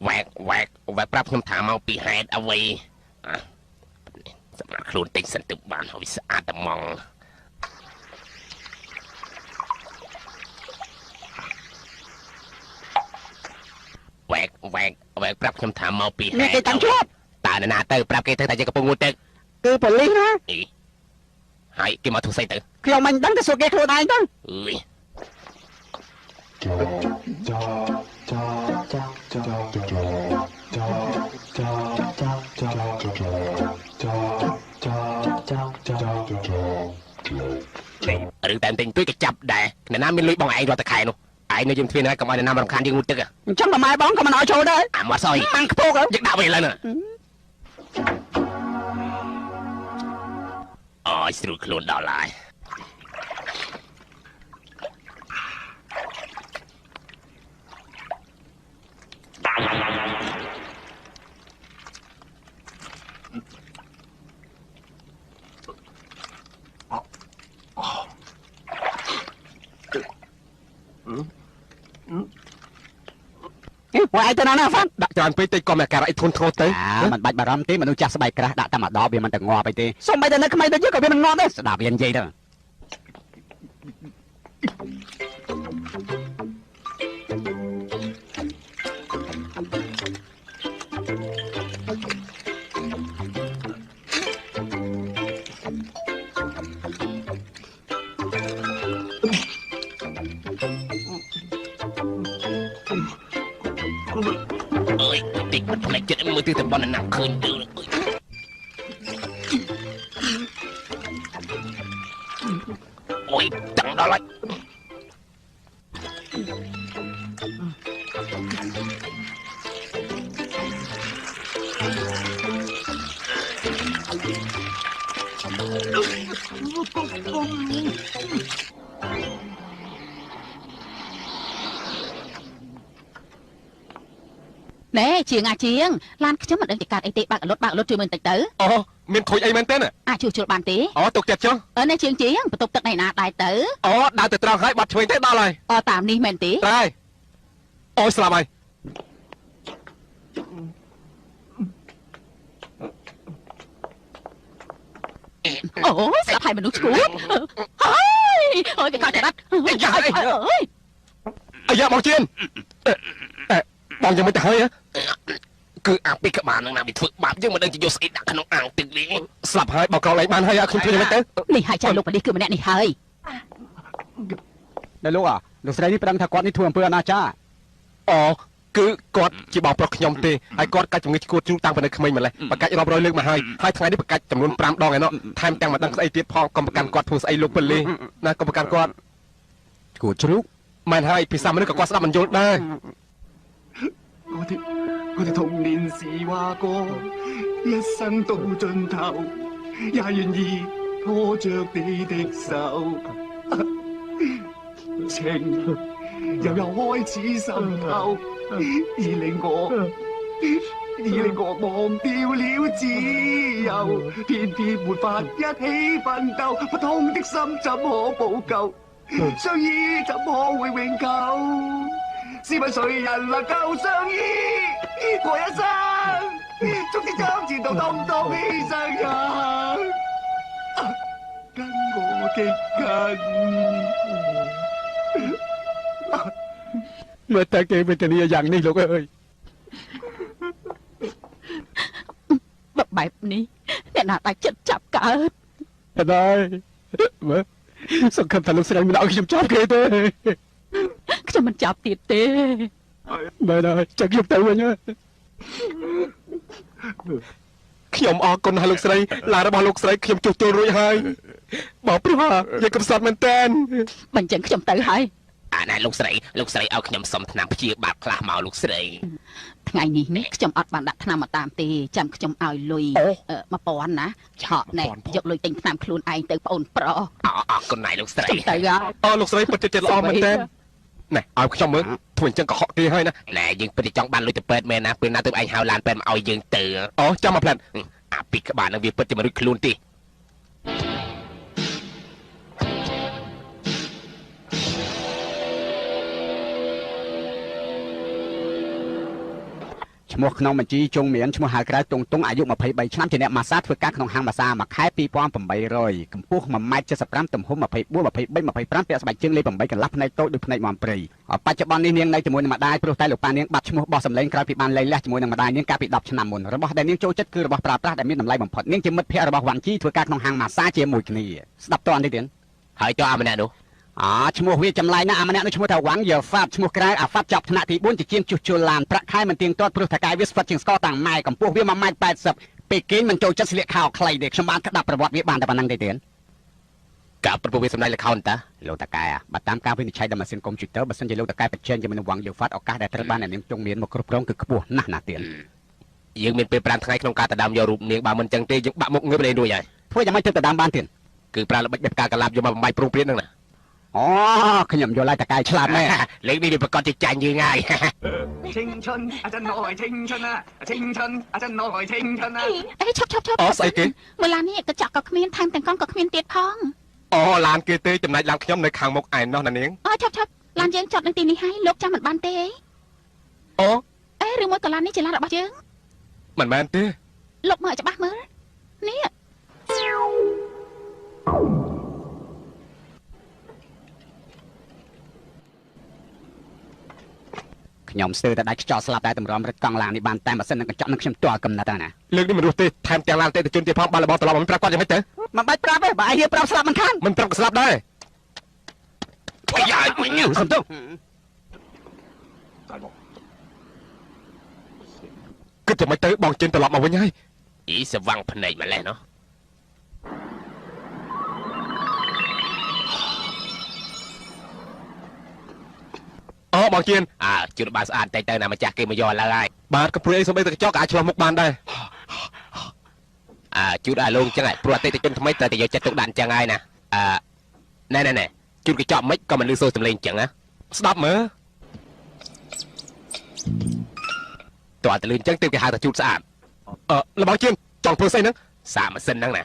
វ៉ែកវ៉ែកវ៉ែកប្រាប់ខ្ញុំថាមកពីហេតុអ្វីសម្រាប់ខ្លួនតិចសិនទៅបានហើយស្អាតតែហ្មងវ៉ែកវ៉ែកវ៉ែកប្រាប់ខ្ញុំថាមកពីហេតុគេតាំងជាប់តើនរណាទៅប្រាប់គេទៅថាយើងកំពុងងូតទឹកគឺប៉ូលីសណាហើយគេមកធ្វើស្អីទៅខ្ញុំមិនដឹងទៅសួរគេខ្លួនឯងទៅអើយឬតែទិញទួយក៏ចាប់ដែរអ្នកណាមានលុយបងឯងរាល់តែខែនោះឯងនៅយើងទ្វារណាកុំឲ្យអ្នកណាមករំខានយើងងូតទឹកអញ្ចឹងម៉ែបងក៏មិនឲ្យចូលដែរអាមាត់ស្អុយតាំងខ្ពស់យើងដាក់វិញឥឡូវនេះអូយស្រួលខ្លួនដល់ហើយ ពួកឯងទៅណាណាហ្វាន់ដាក់ច្រើនពេកតិចក៏មានអាការៈអីធ្ងន់ធ្ងរទៅមិនបាច់បារម្ភទេមនុស្សចាស់ស្បែកក្រាស់ដាក់តែមួយដបវាមិនទៅងាប់អីទេសូម្បីតែនៅក្មេងដូចយើងក៏វាមិនងាប់ដែរស្ដាប់វានិយាយទៅ ផ្នែកចិត្តមើលទីតំបន់ណាឃើញទៅអូយតាំងដល់ហើយណែជាងអាជាងឡានខ្ញុំមិនដឹងជាកាត់អីទេបើកលុតបើកលុតជួយមើលបន្តិចទៅអូមានខូចអីមែនទេអាចជួសជុលបានទេអូទុកចិត្តចុះអឺណែជាងជាងបន្ទប់ទឹកណៃណាដែរទៅអូដើរទៅត្រង់ហើយបាត់ឆ្វេងទេដល់ហើយអូតាមនេះមែនទេត្រូវហើយអូស្លាប់ហើយអូស្លាប់ហើយមនុស្សឈួតហើយអូយវាកោចរ៉ាត់អាយ៉ាបងជៀនបងយ៉ាងមិនទៅហើយគឺអាពីក្បាលនឹងណាវាធ្វើបាបយើងមិនដឹងជាយកស្អីដាក់ក្នុងអាងទឹកនេះស្លាប់ហើយបងក្រលែងបានហើយខ្ញុំធ្វើយ៉ាងម៉េចទៅនេះហើយចាលោកប៉ូលីសគឺម្នាក់នេះហើយណែលោកលោកស្រីនេះប្តឹងថាគាត់នេះធ្វើអំពើអនាចារអូគឺគាត់ជាបងប្រុសខ្ញុំទេហើយគាត់កាច់ជំងឺឆ្កួតជ្រូកតាំងពីនៅក្មេងម្លេះបកាច់រាប់រយលើកមកហើយហើយថ្ងៃនេះបកាច់ចំនួន5ដងឯណោះថែមទាំងមិនដឹងស្អីទៀតផងកុំប្រកាន់គាត់ធ្វើស្អីលោកប៉ូលីសណាកុំប្រកាន់គាត់ឆ្កួតជ្រូកមែនហើយភាសាមនុស្សក៏គាត់ស្ដាប់មិនយល់ដែរ我哋童年時話過，一生到盡頭也願意拖着你的手。情又又開始滲透，已令我忘掉了自由，偏偏沒法一起奮鬥，不痛的心怎可補救？相依怎可會永久？試問誰人能夠相依過一生？縱使將前途通通犧牲也跟我極近。เมื่อแต่เกเป็นตัวนี้อย่างนี้ลูกเอ้ยแบบนี้เนี่ยน่าตาจับจับกันได้เมื่อสังคมทะลุแสดงมันเอาខ្ញុំចាប់គេទេខ្ញុំមិនចាប់ទៀតទេមែនហើយចាំខ្ញុំទៅវិញខ្ញុំអរគុណហើយលោកស្រីឡានរបស់លោកស្រីខ្ញុំជួសជុលរួចហើយបងព្រោះយើងកំសត់មែនតើមិនចឹងខ្ញុំទៅហើយ អាណែលោកស្រីលោកស្រីឲ្យខ្ញុំសុំថ្នាំព្យាបាលខ្លះមកលោកស្រីថ្ងៃនេះនេះខ្ញុំអត់បានដាក់ថ្នាំមកតាមទេចាំខ្ញុំឲ្យលុយ1000ណាឆក់ណែយកលុយទិញថ្នាំខ្លួនឯងទៅប្អូនប្រុសអរគុណណែលោកស្រីទៅអូលោកស្រីពិតជាចិត្តល្អមែនទេណែឲ្យខ្ញុំមើលធ្វើអញ្ចឹងកុហកគេហើយណាណែយើងពិតជាចង់បានលុយទៅពេទ្យមែនណាពេលណាទៅឯងហៅឡានពេទ្យមកឲ្យយើងទៅអូចាំមកផ្លែតអាពីក្បាលនឹងវាពិតជាមិនរួចខ្លួនទេឈ្មោះក្នុងបញ្ជីជុងមានឈ្មោះហៅក្រៅតុងតុងអាយុ23ឆ្នាំជាអ្នកម៉ាសាធ្វើការក្នុងហាងម៉ាសាមួយខែ2800កម្ពស់ 1.75 ម៉ែត្រទំហំ24 23 25ពាក់ស្បែកជើងលេខ8កន្លះភ្នែកតូចដូចភ្នែកមាន់ព្រៃបច្ចុប្បន្ននេះនាងនៅជាមួយនឹងម្ដាយព្រោះតែលោកប៉ានាងបាត់ឈ្មោះបោះសម្លេងក្រោយពីបានលែងលះជាមួយនឹងម្ដាយនាងកាលពី10ឆ្នាំមុនរបស់ដែលនាងចូលចិត្តគឺរបស់ប្រើប្រាស់ដែលមានតម្លៃបំផុតនាងជាមិត្តភក្តិរបស់វ៉ាន់ជីធ្វើការក្នុងហាងម៉ាសាជាមួយគ្នាស្ដាប់តន់ទេទៀតហើយចុះអាម្នាក់នោះឈ្មោះវាចម្លែកណាស់អាម្នាក់នោះឈ្មោះថាវ៉ាងយើហ្វាត់ឈ្មោះក្រៅអាហ្វាត់ចប់ថ្នាក់ទី4ជាជាងជួសជុលឡានប្រាក់ខែមិនទៀងទាត់ព្រោះថៅកែវាស្វិតជាងស្ករតាំងម៉ែកម្ពស់វា1.80 ម៉ែត្រពេលគេងមិនចូលចិត្តស្លៀកខោខ្លីទេខ្ញុំបានក្តាប់ប្រវត្តិវាបានតែប៉ុណ្្នឹងទេទៀតការប្រពន្ធវាសម្ដែងល្ខោនតាលោកតកែបើតាមការវិនិច្ឆ័យដល់ម៉ាស៊ីនកុំព្យូទ័របើសិនជាលោកតកែប្រជែងជាមួយនឹងវ៉ាងយើហ្វាត់ឱកាសដែលត្រូវបានអ្នកនាងចង់មានមកគ្រប់គ្រងគឺខ្ពស់ណាស់ណាទៀតយើងមានពេល5ថ្ងៃក្នុងការដណ្ដើមយករូបនាងបើមិនចឹងទេយើងបាក់មុខងើបលេងរួចហើយធ្វើយ៉ាងម៉េចទើបដណ្ដើមបានទៀតគឺប្រើល្បិចបែបការកលាបយកមកបំបាយព្រុងព្រាតហ្នឹងណាអូខ្ញុំយល់ហើយតកែឆ្លាតមែនលើកនេះវាប្រកាសជាចាញ់យើងហើយ青春啊真愛青春啊青春啊真愛青春啊អេឈប់ឈប់ឈប់អូស្អីគេមើលឡាននេះកញ្ចក់ក៏គ្មានថែមទាំងកង់ក៏គ្មានទៀតផងអូឡានគេទេចំណែកឡានខ្ញុំនៅខាងមុខឯណោះណានាងអូឈប់ឈប់ឡានយើងចតនៅទីនេះហើយលោកចាំមិនបានទេអូអេឬមួយក៏ឡាននេះជាឡានរបស់យើងមិនមែនទេលោកមើលច្បាស់មើលនេះខ្ញុំស្ទើរតែដាច់ខ្យល់ស្លាប់តែតម្រាំរត់កង់ឡាននេះបានតែម៉ាស៊ីននឹងកញ្ចក់នឹងខ្ញុំទាល់កំណត់ណាលើកនេះមិនរស់ទេថែមទាំងឡានអតិថិជនទៀតផងបានរបស់ត្រឡប់មកប្រាប់គាត់យ៉ាងម៉េចទៅមិនបាច់ប្រាប់ទេបើឯងហ៊ានប្រាប់ស្លាប់មិនខានមិនប្រាប់ក៏ស្លាប់ដែរអាយ៉ាសំទោសគិតយ៉ាងម៉េចទៅបងជិនត្រឡប់មកវិញហើយអ៊ីស្វាំងភ្នែកម្លេះណោះអូបងជៀនអើជូនបានស្អាតតែទៅណាម្ចាស់គេមកយកឥឡូវហើយបាទក៏ព្រួយអីសំបីតែកញ្ចក់ក៏អាចឆ្លងមុខបានដែរអើជូនឲ្យលោកអញ្ចឹងហើយព្រោះអតិថិជនថ្មីត្រូវតែយកចិត្តទុកដាក់អញ្ចឹងហើយណាអើណែណែណែជូនកញ្ចក់មិនក៏មិនលឺសូរសំឡេងអញ្ចឹងណាស្ដាប់មើលតើតែលឺអញ្ចឹងទើបគេហៅថាជូតស្អាតអឺលបងជៀនចង់ធ្វើស្អីហ្នឹងសាកម៉ាស៊ីនហ្នឹងណា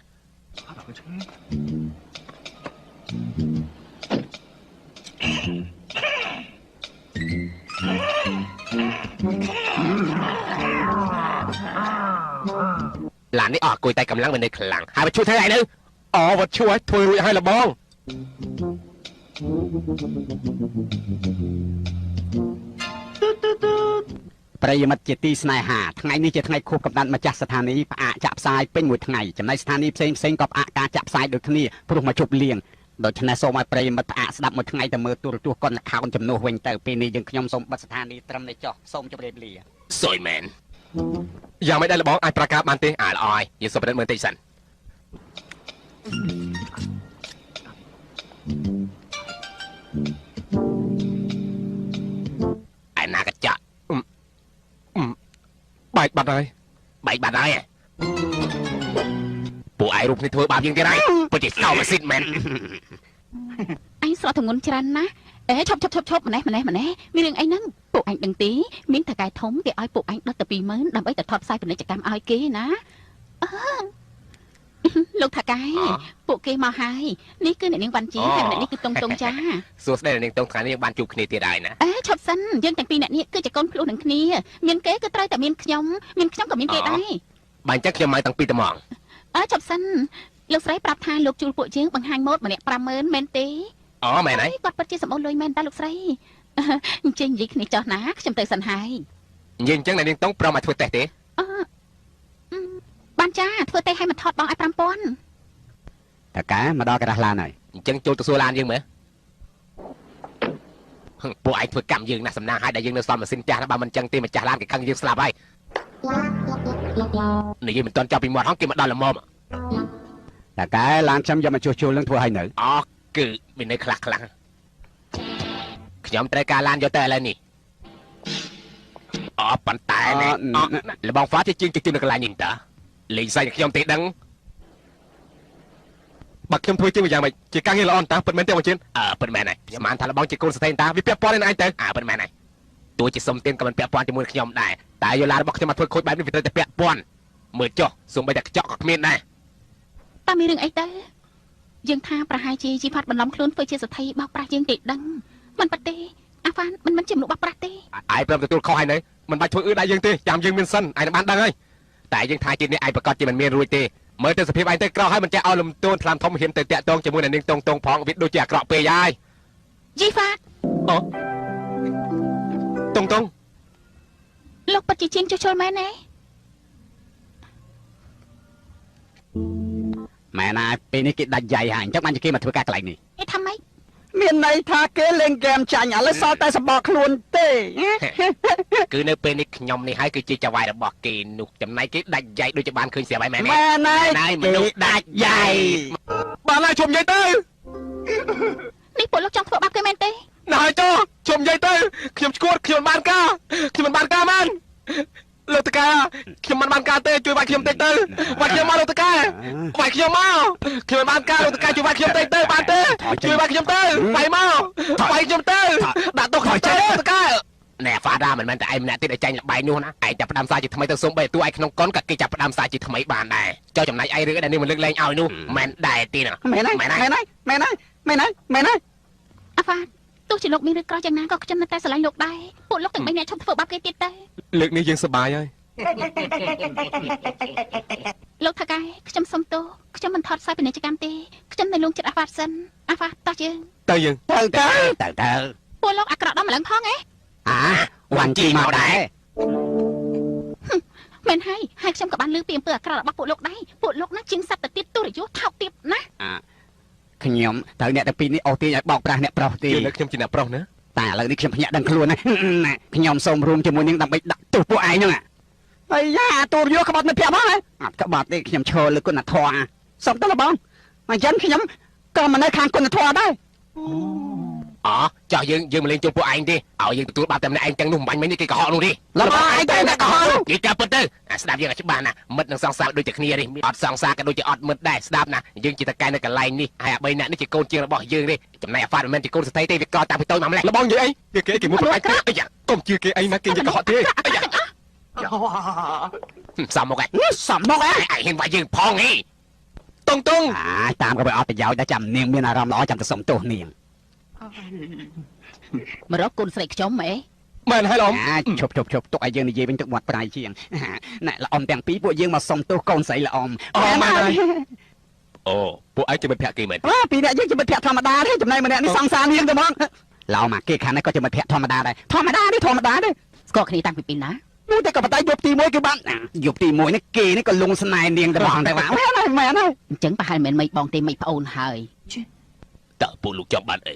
ឡាននេះអស់គួយតែកម្លាំងមិននៅខ្លាំងហើយមកជួយធ្វើអីនៅអូវត្តជួយធ្វើរួចហើយលបងប្រិយមិត្តជាទីស្នេហាថ្ងៃនេះជាថ្ងៃខួបកំណត់ម្ចាស់ស្ថានីយ៍ផ្អាកចាក់ផ្សាយពេញមួយថ្ងៃចំណែកស្ថានីយ៍ផ្សេងផ្សេងក៏ផ្អាកការចាក់ផ្សាយដូចគ្នាព្រោះមកជប់លៀងដូច្នេះសូមឲ្យប្រិយមិត្តផ្អាកស្ដាប់មួយថ្ងៃទៅមើលទូរទស្សន៍កុនល្ខោនជំនួសវិញទៅពេលនេះយើងខ្ញុំសូមបិទស្ថានីយ៍ត្រឹមនេះចុះសូមជម្រាបលាសួយមែនយ៉ាងម៉េចដែរលបងអាចប្រកាសបានទេអាល្អហើយយើងសូមពិនិត្យមើលតិចសិនឯណាកញ្ចក់បែកបាត់ហើយបែកបាត់ហើយពួកឯងរូបនេះធ្វើបាបយើងទៀតហើយពិតជាសោម៉ាស៊ីនមែនអញស្រក់ទងន់ច្រើនណាស់អេឈប់ឈប់ឈប់ឈប់ម្នេះម្នេះម្នេះមានរឿងអីហ្នឹងពួកអញដឹងទេមានថៅកែធំគេឲ្យពួកអញដុតទៅ20000ដើម្បីទៅថតផ្សាយពាណិជ្ជកម្មឲ្យគេណាអឺលោកថៅកែពួកគេមកហើយនេះគឺអ្នកនាងវ៉ាន់ជីហើយអ្នកនេះគឺតុងតុងចាសួស្តីអ្នកនាងតុងថ្ងៃនេះបានជួបគ្នាទៀតហើយណាអេឈប់សិនយើងទាំងពីរអ្នកនេះគឺជាកូនភ្លោះនឹងគ្នាមានគេគឺត្រូវតែមានខ្ញុំមានខ្ញុំក៏មានគេដែរបើអញ្ចឹងខ្ញុំមកតាំងពីត្មងអើឈប់សិនលោកស្រីប្រាប់ថាលោកជួលពួកយើងបង្ហាញម៉ូដម្នាក់50000មែនទេអូមែនហើយគាត់ពិតជាសម្អូនលុយមែនតាលោកស្រីអញ្ចឹងនិយាយគ្នាចោះណាខ្ញុំទៅសិនហើយនិយាយអញ្ចឹងអ្នកនាងតុងព្រមឲ្យធ្វើតេស្តទេអឺបានចាធ្វើតេស្តឲ្យមិនថតបងឲ្យ5000តើកែមកដល់ក្រាស់ឡានហើយអញ្ចឹងចូលទៅសួរឡានយើងមើលពួកឯងធ្វើកម្មយើងណាស់សំណាងហើយដែលយើងនៅសល់ម៉ាស៊ីនចាស់ណាបើមិនអញ្ចឹងទេម្ចាស់ឡានគេខឹងយើងស្លាប់ហើយនិយាយមិនទាន់ចប់ពីមាត់ហងគេមកដល់ល្មមតើកែឡានខ្ញុំយកមកជួសជុលនឹងធ្វើឲ្យនៅអូគឺមាននៅខ្លះខ្លះ ខ្ញុំត្រូវការឡានយកទៅឥឡូវនេះអប៉ុន្តែនេះលបងហ្វាជាជាងជិះនៅកន្លែងនេះតើលេងសែនខ្ញុំទេដឹងបើខ្ញុំធ្វើជាងយ៉ាងម៉េចជាការងារល្អតាពិតមែនទេបងជឿនពិតមែនហើយខ្ញុំបានថាលបងជាកូនស្ត្រីតាវាពាក់ព័ន្ធនឹងឯងទៅពិតមែនហើយទោះជាសុំទានក៏មិនពាក់ព័ន្ធជាមួយខ្ញុំដែរតែយកឡានរបស់ខ្ញុំមកធ្វើខូចបែបនេះវាត្រូវតែពាក់ព័ន្ធមើលចុះសូម្បីតែខ្ចក់ក៏គ្មានដែរតើមានរឿងអីទៅយើងថាប្រហែលជាជីផាត់បន្លំខ្លួនធ្វើជាសទ្ធិបោកប្រាស់យើងទេដឹងមិនប៉ិតទេអាហ្វានមិនជាមនុស្សបោកប្រាស់ទេឯងព្រមទទួលខុសហើយនៅមិនបាច់ធ្វើអឺដៃយើងទេចាំយើងមានសិនឯងបានដឹងហើយតែយើងថាជាតិនេះឯងប្រកាសជាមិនមានរួចទេមើលទៅសភាពឯងទៅក្រហើយមិនចេះឲ្យលំទោនថ្នាំធំហ៊ានទៅតាក់ទងជាមួយនឹងនាងតងតងផងវាដូចជាអាក្រក់ពេកហើយយីហ្វាតអូតងតងលោកពិតជាជាងជួសជុលមែនទេម៉ែណាពេលនេះគេដាច់យ៉ៃហើយអញ្ចឹងបានជាគេមកធ្វើការកន្លែងនេះគេថាម៉េចមានន័យថាគេលេងហ្គេមចាញ់ឥឡូវសល់តែសម្បកខ្លួនទេគឺនៅពេលនេះខ្ញុំនេះហើយគឺជាចៅហ្វាយរបស់គេនោះចំណែកគេដាច់យ៉ៃដូចជាបានឃើញស្រាប់ហើយមែនទេមែនហើយមនុស្សដាច់យ៉ៃបានហើយជុំនិយាយទៅនេះពួកលោកចង់ធ្វើបាបគេមែនទេណាហើយចុះជុំនិយាយទៅខ្ញុំឈួតខ្ញុំបានការខ្ញុំមិនបានការមែនលោកតកាខ្ញុំមិនបានការទេជួយវាយខ្ញុំតិចទៅវាយខ្ញុំមកលោកតកាវាយខ្ញុំមកខ្ញុំមិនបានការលោកតកាជួយវាយខ្ញុំតិចទៅបានទេជួយវាយខ្ញុំទៅវាយមកវាយខ្ញុំទៅដាក់ទោសខ្ញុំទៅលោកតកាណែហ្វាដាមិនមែនតែឯងម្នាក់ទៀតឲ្យចាញ់លបែងនោះណាឯងចាប់ផ្ដើមសារជាថ្មីទៅសូម្បីតួឯងក្នុងកុនក៏គេចាប់ផ្ដើមសារជាថ្មីបានដែរចុះចំណែកឯងរឿងដែលនេះមិនលើកលែងឲ្យនោះមិនដែរទេណាមែនហើយមែនហើយមែនហើយមែនហើយមែនហើយអាហ្វាទោះជាលោកមានរឿងក្រយ៉ាងណាក៏ខ្ញុំនៅតែស្រឡាញ់លោកដែរពួកលោកទាំងបីនាក់ឈប់ធ្វើបាបគេទៀតទៅលើកនេះយើងសប្បាយហើយលោកថកែខ្ញុំសុំទោសខ្ញុំមិនថតផ្សាយពាណិជ្ជកម្មទេខ្ញុំនៅលងចិត្តអាហ្វាតសិនអាហ្វាតតោះយើងទៅយើងទៅទៅទៅទៅពួកលោកអាក្រក់ដល់ម្លឹងផងអេអាវ៉ាន់ជីមកដែរមែនហើយហើយខ្ញុំក៏បានលើពីអំពើអាក្រក់របស់ពួកលោកដែរពួកលោកណាជាងសត្វទៅទៀតទុរយុថោកទាបណាខ្ញុំត្រូវអ្នកទាំងពីរនេះអូសទាញឲ្យបោកប្រាស់អ្នកប្រុសទេគឺខ្ញុំជាអ្នកប្រុសណាតែឥឡូវនេះខ្ញុំភ្ញាក់ដឹងខ្លួនណាខ្ញុំសូមរួមជាមួយនាងដើម្បីដាក់ទោសពួកឯងហ្នឹងអាយ៉ាទូរយកក្បត់មិត្តភក្តិមកអត់ក្បត់ទេខ្ញុំឈរលើគុណធម៌សុំទៅលបងអញ្ចឹងខ្ញុំក៏មិននៅខាងគុណធម៌ដែរ អចោះយើងយើងមិនលេងជុំពួកឯងទេឲ្យយើងទទួលបាបតែម្នាក់ឯងទាំងនោះមិនបាញ់មិញនេះគេកុហកនោះទេលបងឯងទៅអ្នកកុហកនិយាយការពិតទៅអាស្ដាប់យើងឲ្យច្បាស់ណាមិត្តនិងសង្សារដូចតែគ្នានេះអត់សង្សារក៏ដូចជាអត់មិត្តដែរស្ដាប់ណាយើងជាតកែនៅកន្លែងនេះហើយអាបីអ្នកនេះជាកូនជាងរបស់យើងទេចំណែកអាហ្វាតមិនមែនជាកូនស្ត្រីទេវាក្រតាំងពីតូចមកម្លេះលបងនិយាយអីគេគេមួយប្រកាច់អីយ៉ាកុំជឿគេអីណាគេនិយាយកុហកទេអីយ៉ាសំមកឯងសំមកឯងឯងហ៊ានវាយយើងផងហីតុងតុងអាតាមក៏វាអត់ប្រយោជន៍ដែរចាំនាងមានអារម្មណ៍ល្អចាំទៅសុំទោសនាងមករកកូនស្រីខ្ញុំហ៎មែនហើយល្អឈប់ឈប់ឈប់ទុកឲ្យយើងនិយាយវិញទឹកមាត់ប្រៃជាងណែល្អំទាំងពីរពួកយើងមកសុំទោសកូនស្រីល្អំអូមែនហើយអូពួកឯងជាមិត្តភក្តិគេមែនពីរអ្នកយើងជាមិត្តភក្តិធម្មតាទេចំណែកម្នាក់នេះសង្សារនាងទៅហ្មងល្អមកគេខាងនេះក៏ជាមិត្តភក្តិធម្មតាដែរធម្មតានេះធម្មតាទេស្គាល់គ្នាតាំងពីពីណានោះតែក៏បដៃយប់ទី1គឺបានយប់ទី1នេះគេនេះក៏លងស្នេហ៍នាងទៅហ្មងតែមែនហើយមែនហើយអញ្ចឹងប្រហែលមិនមែនបងទេមិនប្អូនហើយតើពួកលោកចង់បានអី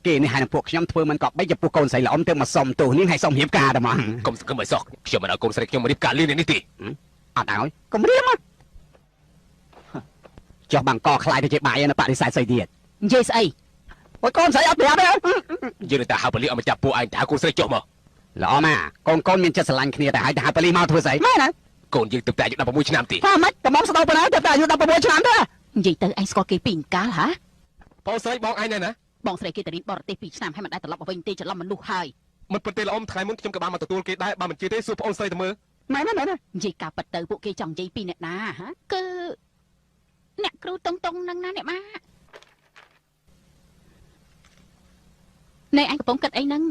គេនេះហើយនឹងពួកខ្ញុំធ្វើមិនក៏បីចំពោះកូនស្រីល្អំទៅមកសុំទោសនាងហើយសុំរៀបការតែហ្មងកុំសង្ឃឹមឲ្យសោះខ្ញុំមិនឲ្យកូនស្រីខ្ញុំរៀបការលឿននេះទេអត់ឲ្យកុំរៀបមកចុះបាងកខ្លាយទៅជាបាយនៅបដិសេធស្អីទៀតនិយាយស្អីអូយកូនស្រីអត់ប្រាប់ទេយើងតែហៅប៉ូលីសឲ្យមកចាប់ពួកឯងតើកូនស្រីចុះមកល្អមកកូនកូនមានចិត្តស្រឡាញ់គ្នាតែហើយទៅហៅប៉ូលីសមកធ្វើស្អីមែនណាកូនយើងទៅតែអាយុ16ឆ្នាំទេថាម៉េចតំស្ដោប៉ុណ្ណាទៅតែអាយុ16ឆ្នាំទេនិយាយទៅឯងស្គាល់គេពីកាលហាបងស្រីបងឯងណែណាបងស្រីគេទៅរៀនបរទេស2ឆ្នាំហើយមិនដែលត្រឡប់មកវិញទេច្រឡំមនុស្សហើយមិនពិតទេល្អថ្ងៃមុនខ្ញុំក៏បានមកទទួលគេដែរបើមិនជឿទេសួរប្អូនស្រីទៅមើលមែនណាមែនណានិយាយការពិតទៅពួកគេចង់និយាយពីអ្នកណាហាគឺអ្នកគ្រូតុងតុងនឹងណាអ្នកម៉ាណែឯងកំពុងគិតអីហ្នឹង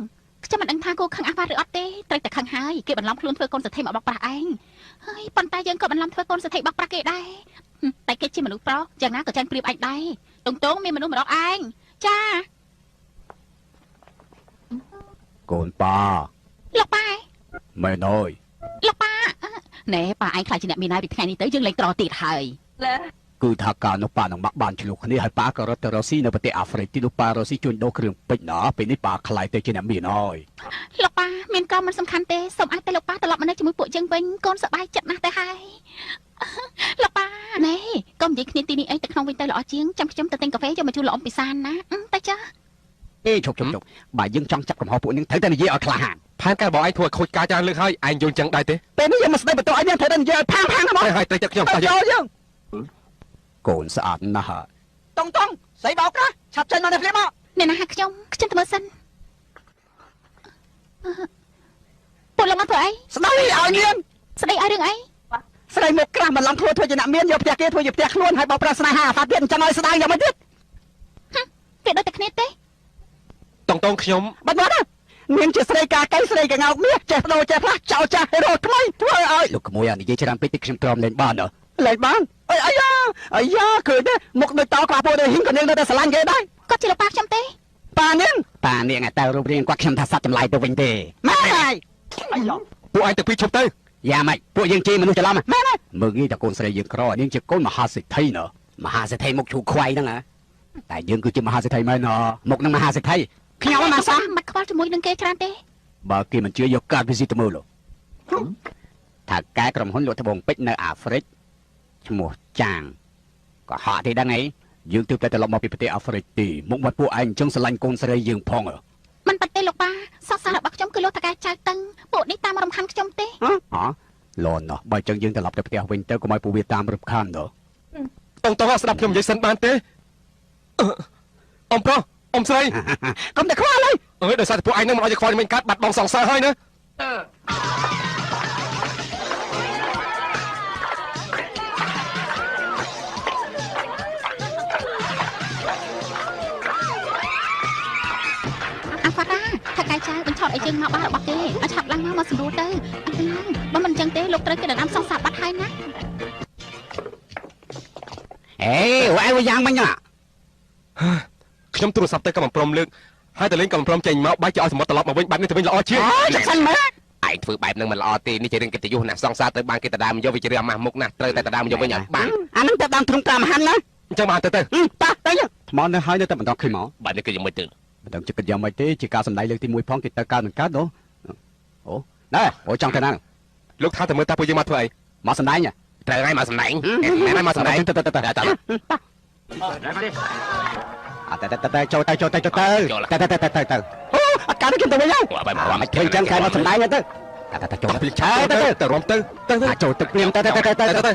ខ្ញុំមិនដឹងថាគូខឹងអាវ៉ាឬអត់ទេត្រូវតែខឹងហើយគេបន្លំខ្លួនធ្វើកូនសទ្ធិមកបោកប្រាស់ឯងហើយប៉ុន្តែយើងក៏បន្លំធ្វើកូនសទ្ធិបោកប្រាស់គេដែរតែគេជាមនុស្សប្រុសយ៉ាងណាក៏ចាញ់ព្រៀបឯងដែរតុងតុងមានមនុស្សម្រកឯងចាកូនប៉ាលោកប៉ាមែនហើយលោកប៉ាណែប៉ាឯងខ្លាចជាអ្នកមានហើយពីថ្ងៃនេះទៅយើងលែងក្រទៀតហើយគឺថាកាលនោះប៉ានឹងម៉ាក់បានឆ្លោះគ្នាហើយប៉ាក៏រត់ទៅរកស៊ីនៅប្រទេសអាហ្វ្រិកទីនោះប៉ារកស៊ីជួញដូរគ្រឿងពេជ្រណាពេលនេះប៉ាខ្លាយទៅជាអ្នកមានហើយលោកប៉ាមានក៏មិនសំខាន់ទេសូមឲ្យតែលោកប៉ាត្រឡប់មកនៅជាមួយពួកយើងវិញកូនសប្បាយចិត្តណាស់ទៅហើយលោកប៉ាណែកុំនិយាយគ្នាទីនេះអីទៅក្នុងវិញទៅល្អជាងចាំខ្ញុំទៅទិញកាហ្វេយកមកជូនល្អំពិសានណាតែចា អេជប់ជប់ជប់បើយើងចង់ចាប់កំហុសពួកនឹងត្រូវតែនិយាយឲ្យក្លាហាន ផែនការរបស់ឯងធ្វើឲ្យខូចការច្រើនលើកហើយឯងយល់ចឹងដែរទេ ពេលនេះយើងមកស្ដីបន្ទោសឲ្យយើងត្រូវតែនិយាយឲ្យផាងផាងហ្មង ហើយត្រូវចិត្តខ្ញុំតោះ យើងកូនស្អាតណាស់តុងតុងស្អីបោកណាឆាប់ចេញមកនេះភ្លាមមក អ្នកណាហៅខ្ញុំខ្ញុំទៅមើលសិនពួកលោកមកធ្វើអី ស្ដីឲ្យនាង ស្ដីឲ្យរឿងអី ស្រីមុខក្រាស់មិនឡំខ្លួនធ្វើជាអ្នកមានយកផ្ទះគេធ្វើជាផ្ទះខ្លួនហើយបោកប្រាស់ស្នេហាអាហ្វាត់ទៀតអញ្ចឹងឲ្យស្ដាយយ៉ាងម៉េចទៀត គេដូចតែគ្នាទេ តងតងខ្ញុំបាត់មកណានាងជាស្រីកាកៃស្រីកងោកមាសចេះបដូរចេះផ្លាស់ចោលចាស់រកថ្មីធ្វើឲ្យលោកក្មួយអានិយាយច្រើនពេកតិចខ្ញុំទ្រាំលេងបានលេងបានអីអាយ៉ាអាយ៉ាឃើញទេមុខដូចតោក្បាលពោះដូចហ៊ីងក៏នាងនៅតែស្រឡាញ់គេដែរ គាត់ជាលោកប៉ាខ្ញុំទេ ប៉ានាងប៉ានាងតែរូបរាងគាត់ខ្ញុំថាសត្វចម្លែកទៅវិញទេម៉ែហើយ អាយ៉ា ពួកឯងទៅពីឈប់ទៅ យ៉ាងម៉េចពួកយើងជេរមនុស្សច្រឡំមែនទេមើលងាយតែកូនស្រីយើងក្រនាងជាកូនមហាសេដ្ឋីណមហាសេដ្ឋីមុខឈូខ្វៃហ្នឹងហ៎តែយើងគឺជាមហាសេដ្ឋីមែនណមុខនឹងមហាសេដ្ឋីខ្ញុំមិនសម មិនខ្វល់ជាមួយនឹងគេច្រើនទេ បើគេមិនជឿយកកាតវិស៊ីតទៅមើលថាកែក្រុមហ៊ុនលក់ត្បូងពេជ្រនៅអាហ្វ្រិកឈ្មោះចាងក៏ហក់ទេដឹងអីយើងទើបតែត្រឡប់មកពីប្រទេសអាហ្វ្រិកទេមុខមាត់ពួកឯងអញ្ចឹងស្រឡាញ់កូនស្រីយើងផង មិនប៉ិតទេលោកប៉ាសង្សាររបស់ខ្ញុំគឺលោកតកែចៅតឹងពួកនេះតាមរំខានខ្ញុំទេ ហ៎លន់ណោះបើអញ្ចឹងយើងត្រឡប់ទៅផ្ទះវិញទៅកុំឲ្យពួកវាតាមរំខានដល់ តងតងស្ដាប់ខ្ញុំនិយាយសិនបានទេអ៊ំប្រុសអ៊ំស្រី កុំតែខ្វល់ហើយ អើយដោយសារតែពួកឯងនឹងមិនឲ្យខ្វល់មិនកើតបាត់បង់សង្សារហើយណា អាហ្វារ៉ាថាកែចៅបញ្ឆោតឲ្យយើងមកបារបស់គេឲ្យឆាប់ឡើងមកមកសម្រួលទៅអត់ឡើងបើមិនអញ្ចឹងទេលោកត្រូវគេដណ្ដើមសង្សារបាត់ហើយណា អេអែយ៉ាងមិញណា ខ្ញុំទូរស័ព្ទទៅក៏មិនព្រមលើកហើយតែលេងក៏មិនព្រមចេញមកបែរជាឲ្យសមុទ្រត្រឡប់មកវិញបែបនេះទៅវិញល្អជាង អូចាក់សិនមើល ឯងធ្វើបែបហ្នឹងមិនល្អទេនេះជារឿងកិត្តិយសណាស់សង្សារត្រូវបានគេដណ្ដើមយកវាជារឿងអាម៉ាស់មុខណាស់ត្រូវតែដណ្ដើមយកវិញឲ្យបាន អាហ្នឹងតែដើមទ្រង់តាមហាន់ណា អញ្ចឹងបានទៅទៅ តោះទៅថ្មនៅហើយនៅតែបន្តឃើញមក បែបនេះគឺយ៉ាងម៉េចទៅ មិនដឹងគិតយ៉ាងម៉េចទេជាការសម្ដែងលើកទី1ផងគេទៅកើតមិនកើតនោះអូណែអូចង់ទៅណា លោកថាតែមើលតើពួកយើងមកធ្វើអី មកសម្ដែង ត្រូវហើយមកសម្ដែងមែនហើយមកសម្ដែង ទៅទៅទៅទៅទៅអត់ទៅទៅចូលទៅចូលទៅចូលទៅទៅទៅទៅទៅអូអត់កើតខ្ញុំទៅវិញហើយ បែបមក មិនឃើញចឹងកែមកសម្ដែងទៅទៅទៅចូលទៅ ទៅទៅរំទៅទៅ ចូលទឹកព្រាមទៅទៅទៅទៅ ទៅ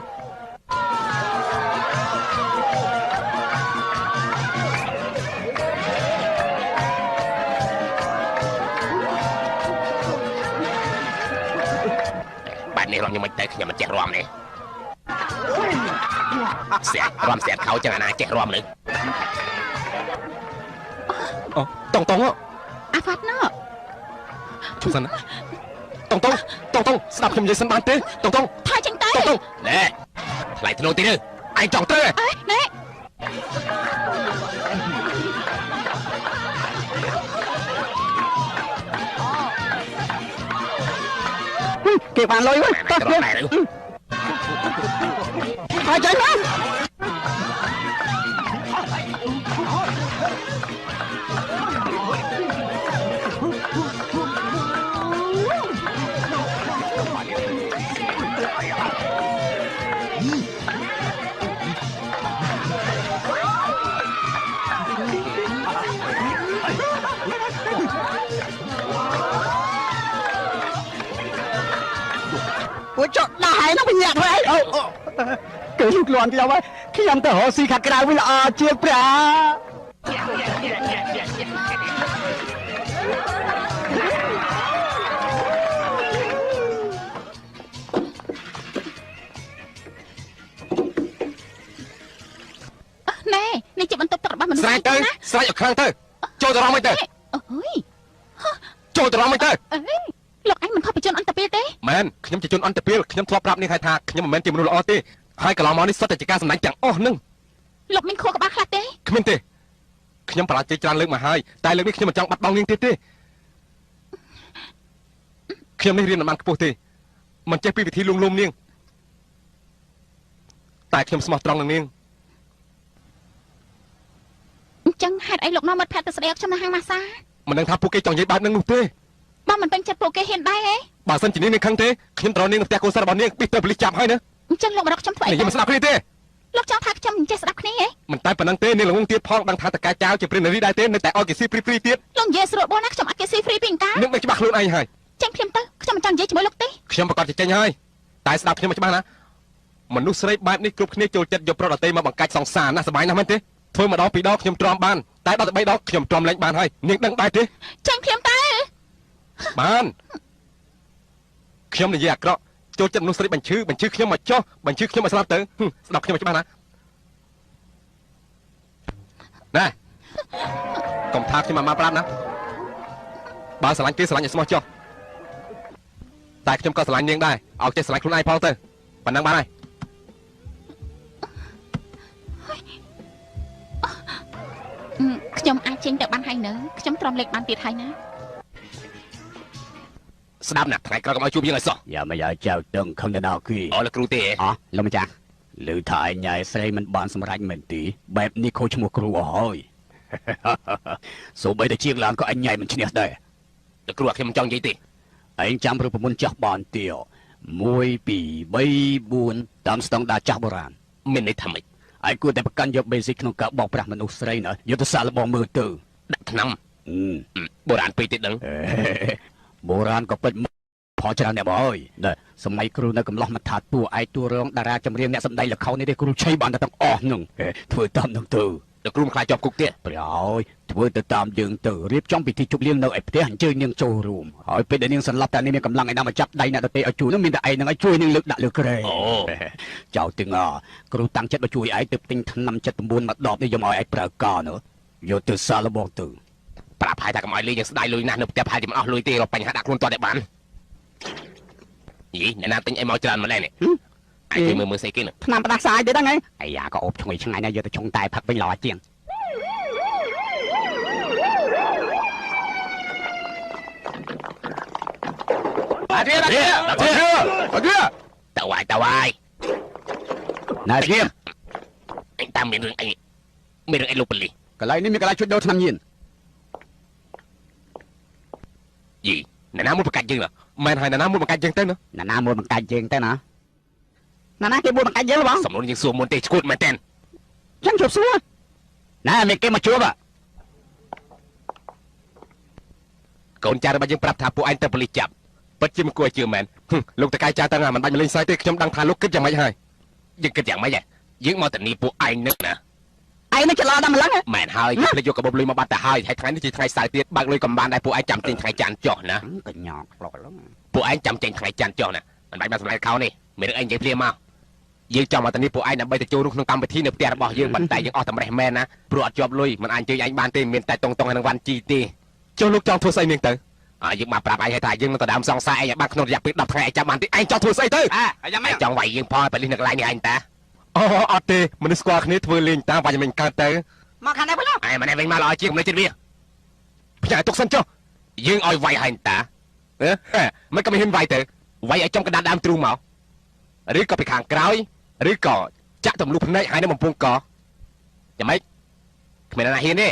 បែបនេះរំខ្ញុំមិនទៅខ្ញុំមិនចេះរំនេះស្អាតរំស្អាតខោចឹងអាណាចេះរំនេះ អូតងតង អាហ្វាត់ណ ជុំសិនណាតងតងតងតងស្ដាប់ខ្ញុំនិយាយសិនបានទេតងតង ថយចេញទៅ តងតង ណែថ្លៃធ្នូទីនេះ ឯងចង់ត្រូវ អេណែ គេបានលុយវិញតោះគេហើយចេញមកពួកចុះដាក់ហើយនោះបញ្ញាក់ធ្វើអីអូគេលូកលាន់ខ្ញុំហើយខ្ញុំទៅរកស៊ីខាងក្រៅវិញល្អជាងប្រា ណែនេះជាបន្ទប់ទឹករបស់មនុស្ស ស្រែកទៅស្រែកឲ្យខ្លាំងទៅចូលទៅរំមិនទៅ អូយ ចូលទៅរំមិនទៅ អេលោកឯងមិនខុសពីជនអន្តពាលទេ មែនខ្ញុំជាជនអន្តពាលខ្ញុំធ្លាប់ប្រាប់នាងហើយថាខ្ញុំមិនមែនជាមនុស្សល្អទេហើយកន្លងមកនេះសុទ្ធតែជាការសម្ដែងទាំងអស់នឹង លោកមានខួរក្បាលខ្លះទេ គ្មានទេខ្ញុំបរាជ័យច្រើនលើកមកហើយតែលើកនេះខ្ញុំមិនចង់បាត់បង់នាងទៀតទេខ្ញុំនេះរៀនមិនបានខ្ពស់ទេមិនចេះពីវិធីលួងលោមនាងតែខ្ញុំស្មោះត្រង់នឹងនាង អញ្ចឹងហេតុអីលោកនាំមិត្តភក្តិទៅស្ដីឲ្យខ្ញុំនៅហាងម៉ាសា មិនដឹងថាពួកគេចង់និយាយបែបនឹងនោះទេ បើមិនពេញចិត្តពួកគេហ៊ានដែរហ៎ បើសិនជានាងនឹងខឹងទេខ្ញុំត្រូវនាងនៅផ្ទះកូនសិស្សរបស់នាងប៊ីទៅប៉ូលីសចាប់ហើយណា អញ្ចឹងលោកម្រកខ្ញុំធ្វើអី នាងមិនស្ដាប់គ្នាទេ លោកចង់ថាខ្ញុំមិនចេះស្ដាប់គ្នាហ៎ មិនតែប៉ុណ្្នឹងទេនាងល្ងងទៀតផងដឹងថាតកែចៅជាព្រាននារីដែរទេនៅតែឲ្យគេស៊ីព្រីព្រីទៀត លោកនិយាយស្រួលបួនណាខ្ញុំអត់គេស៊ីហ្វ្រីពីអង្ការ នឹងដឹងច្បាស់ខ្លួនឯងហើយ ចេញភ្លាមទៅខ្ញុំមិនចង់និយាយជាមួយលោកទេ ខ្ញុំប្រកាសជាចេញហើយតែស្ដាប់ខ្ញុំឲ្យច្បាស់ណាមនុស្សស្រីបែបនេះគ្រប់គ្នាចូលចិត្តយកប្រុសដទៃមកបង្កាច់សង្សារណាសប្បាយណាស់មែនទេធ្វើម្ដងពីរដងខ្ញុំទ្រាំបានតែដល់ទៅ3ដងខ្ញុំទ្រាំលែងបានហើយនាងដឹងដែរទេ ចេញភ្លាមទៅ បានខ្ញុំនិយាយអាក្រក់ចូលចិត្តមនុស្សស្រីបញ្ឈឺបញ្ឈឺខ្ញុំមកចុះបញ្ឈឺខ្ញុំឲ្យស្លាប់ទៅស្ដាប់ខ្ញុំឲ្យច្បាស់ណាណែកុំថាខ្ញុំមកប្រាប់ណាបើស្រឡាញ់គេស្រឡាញ់ឲ្យស្មោះចុះតែខ្ញុំក៏ស្រឡាញ់នាងដែរឲ្យចេះស្រឡាញ់ខ្លួនឯងផងទៅប៉ុណ្ណឹងបានហើយ ខ្ញុំអាចចេញទៅបានហើយនៅខ្ញុំទ្រាំលេខបានទៀតហើយណា ស្ដាប់ណាថ្ងៃក្រោយកុំឲ្យជួបយើងឲ្យសោះ យ៉ាមកយ៉ាចៅតឹងខឹងទៅដល់គេ អូលោកគ្រូទេ អោះលោកម្ចាស់ឮថាឯងញ៉ៃស្រីមិនបានសម្រេចមែនទេបែបនេះខូចឈ្មោះគ្រូអស់ហើយសូម្បីតែជាងឡានក៏អញញ៉ៃមិនឈ្នះដែរ លោកគ្រូខ្ញុំមិនចង់និយាយទេ ឯងចាំរូបមន្តចាស់បានទៀត1 2 3 4តាមស្តង់ដារចាស់បុរាណ មានន័យថាម៉េច ឯងគួរតែប្រកាន់យក basic ក្នុងការបោកប្រាស់មនុស្សស្រីណាយុទ្ធសាស្ត្ររបស់មើលទៅ ដាក់ថ្នាំបុរាណពេកទេដឹង បុរាណក៏ពិតផលច្រើនអ្នកបងអើយសម័យគ្រូនៅកំឡោះមិនថាតួឯកតួរងតារាចម្រៀងអ្នកសម្ដែងល្ខោននេះទេគ្រូឆៃបានតែទាំងអស់នឹងធ្វើតាមនឹងទៅ លោកគ្រូមិនខ្លាចជាប់គុកទៀត ព្រះអើយធ្វើទៅតាមយើងទៅរៀបចំពិធីជប់លៀងនៅឯផ្ទះអញ្ជើញនាងចូលរួមហើយពេលដែលនាងសន្លប់តែនាងមានកម្លាំងឯណាមកចាប់ដៃអ្នកដទៃឲ្យជួយនោះមានតែឯងនឹងឲ្យជួយនាងលើកដាក់លើក្រែចៅទាំងគ្រូតាំងចិត្តមកជួយឯងទៅទិញថ្នាំ79មកដបនេះយកមកឲ្យឯងប្រើការនោះយកទៅសាឡបងទៅ ប្រាប់ហើយថាកុំឲ្យលេងយើងស្ដាយលុយណាស់នៅផ្ទះប្រហែលជាមិនអស់លុយទេរកបញ្ហាដាក់ខ្លួនតតែបានយីអ្នកណាទិញអីមកច្រើនម្ល៉េះនេះឯងមើលមើលស្អីគេនោះ ថ្នាំផ្ដាសាយទេហ្នឹងឯងអាយ៉ាក៏អូបឈ្ងុយឆ្ងាញ់ណាស់យកទៅឆុងតែផឹកវិញល្អជាង បាត់វាបាត់វាបាត់វាបាត់វាតើវាយតើវាយ ណែស្ងៀម អញតាមមានរឿងអីមានរឿងអីលោកប៉ូលីស កន្លែងនេះមានកន្លែងជួញដូរថ្នាំញៀន យីអ្នកណាមួយបង្កាច់យើង មែនហើយអ្នកណាមួយបង្កាច់យើងទៅណា អ្នកណាមួយបង្កាច់យើងទៅណាណាណាគេមួយបង្កាច់យើងបង សំណួរយើងសួរមុនទេឈួតមែនតើ ចឹងជប់សួរណែមានគេមកជួប កូនចៅរបស់យើងប្រាប់ថាពួកឯងទៅប៉ូលីសចាប់ ពិតជាមិនគួរឲ្យជឿមែនលោកតកែចៅតើមិនបាច់មកលេងសើចទេខ្ញុំដឹងថាលោកគិតយ៉ាងម៉េចហើយ យើងគិតយ៉ាងម៉េចយើងមកតានីពួកឯងនឹកណា ឯងនឹងច្រឡំដល់ម្លឹង មែនហើយភ្លេចយកកាបូបលុយមកបាត់ទៅហើយហើយថ្ងៃនេះជាថ្ងៃសៅរ៍ទៀតបើកលុយកំបានដែរពួកឯងចាំចេញថ្ងៃច័ន្ទចុះណា កញ្ញក់ក្លុក ពួកឯងចាំចេញថ្ងៃច័ន្ទចុះណាមិនបាច់មកសម្លែខោនេះមានរឿងអីនិយាយភ្លាមមកយើងចង់មកតានីពួកឯងដើម្បីទៅចូលរួមក្នុងកម្មវិធីនៅផ្ទះរបស់យើងប៉ុន្តែយើងអស់តម្រេះមែនណាព្រោះអត់ជាប់លុយមិនអាចជើញឯងបានទេមានតែតុងតុងហើយនឹងវ៉ាន់ជីទេ ចុះលោកចង់ធ្វើស្អីនាងទៅ អើយើងមកប្រាប់ឯងហើយថាយើងនឹងទៅដើមសង្សារឯងឲ្យបានក្នុងរយៈពេល10ថ្ងៃឯងចាំបានទេឯងចង់ធ្វើស្អីទៅ អ ឯងចង់វាយយើងផងប៉លិសនៅកន្លែងនេះឯងតា អូអត់ទេមនុស្សស្គាល់គ្នាធ្វើលេងតាមវាយមិនកើតទៅ មកខាងនេះវិញ ឯងម្នាក់វិញមកល្អជាងកំណត់ចិត្តវា ផ្ញើទុកសិនចុះ យើងឲ្យវាយហើយតាមិនក៏មិនហ៊ានវាយទៅវាយឲ្យចំកណ្ដាលដើមទ្រូងមកឬក៏ពីខាងក្រោយឬក៏ចាក់ទម្លុះភ្នែកហើយនឹងបំពង់កយ៉ាងម៉េចគ្មានណាហ៊ានទេ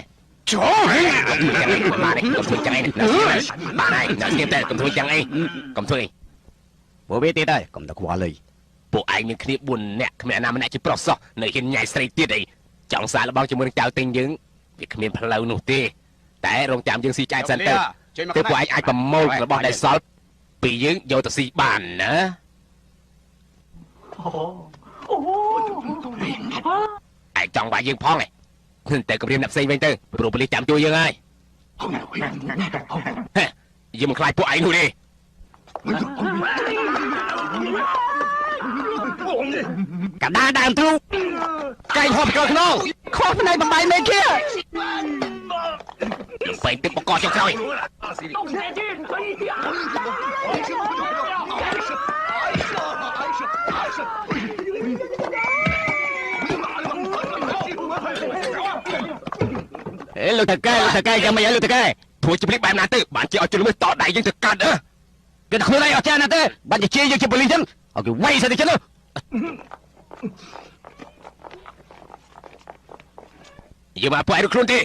ចូល បានទេកុំធ្វើចឹងអីបានហើយនៅស្ងៀមតែកុំធ្វើចឹងអីកុំធ្វើអី ពួកវាទៀតហើយកុំទៅខ្វល់អី ពួកឯងមានគ្នា4នាក់គ្មានណាម្នាក់ជាប្រុសសោះនៅហ៊ានញ៉ៃស្រីទៀតអីចង់សាកល្បងជាមួយនឹងចៅទិញយើងវាគ្មានផ្លូវនោះទេតែរងចាំយើងស៊ីចែកសិនទៅទៅពួកឯងអាចប្រមូលរបស់ដែលសល់ពីយើងយកទៅស៊ីបានណាឯងចង់វាយយើងផងឯងតែគម្រាមអ្នកផ្សេងវិញទៅព្រោះប៉ូលីសចាំជួយយើងហើយយើងមិនខ្លាចពួកឯងនោះទេ កណ្ដាលដើមទ្រូង កែងហោះពីក្រោយខ្នង ខុសភ្នែកបំបីមេឃា លំបែងទឹកបកចុះក្រោយ អេលោកតកែលោកតកែយ៉ាងម៉េចលោកតកែ ធ្វើជាភ្លេចបែបណាទៅបានជាឲ្យជនល្មើសតដៃយើងទៅកាត់អើ គេតែខ្លួនឯងអត់ចាណាទេបានជាយើងជាប៉ូលីសចឹងឲ្យគេវាយសិនទៅចឹង យើងមកពួកឯងខ្លួនទេ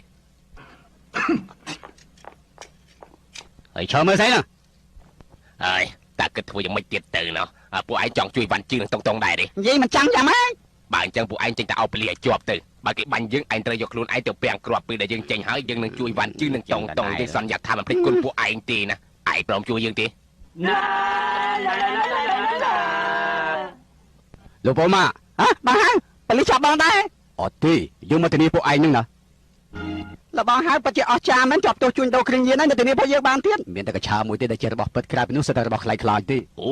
ហើយឈរមើលស្អីណា ហើយតើគិតធ្វើយ៉ាងម៉េចទៀតទៅណោះពួកឯងចង់ជួយវ៉ាន់ជឿនឹងតុងតុងដែរទេ និយាយមិនចាំយ៉ាងម៉េច បើអញ្ចឹងពួកឯងចេញតែអោបលីឲ្យជាប់ទៅបើគេបាញ់យើងឯងត្រូវយកខ្លួនឯងទៅពាំងគ្រាប់ពេលដែលយើងចេញហើយយើងនឹងជួយវ៉ាន់ជឺនឹងតុងតុងយើងសន្យាថាមិនភ្លេចគុណពួកឯងទេណាឯងព្រមជួយយើងទេលោកពូម៉ាហ៎បងហៅប៉ូលីសចាប់បងដែរអត់ទេយើងមកធានាពួកឯងហ្នឹងណាលបងហៅពិតជាអស្ចារ្យមែនជាប់ទោសជួញដូរគ្រឿងញៀនហើយនៅធានាពួកយើងបានទៀតមានតែកឆាមួយទេដែលជារបស់ពិតក្រៅពីនោះសុទ្ធតែរបស់ខ្លាយខ្លាយទេអូ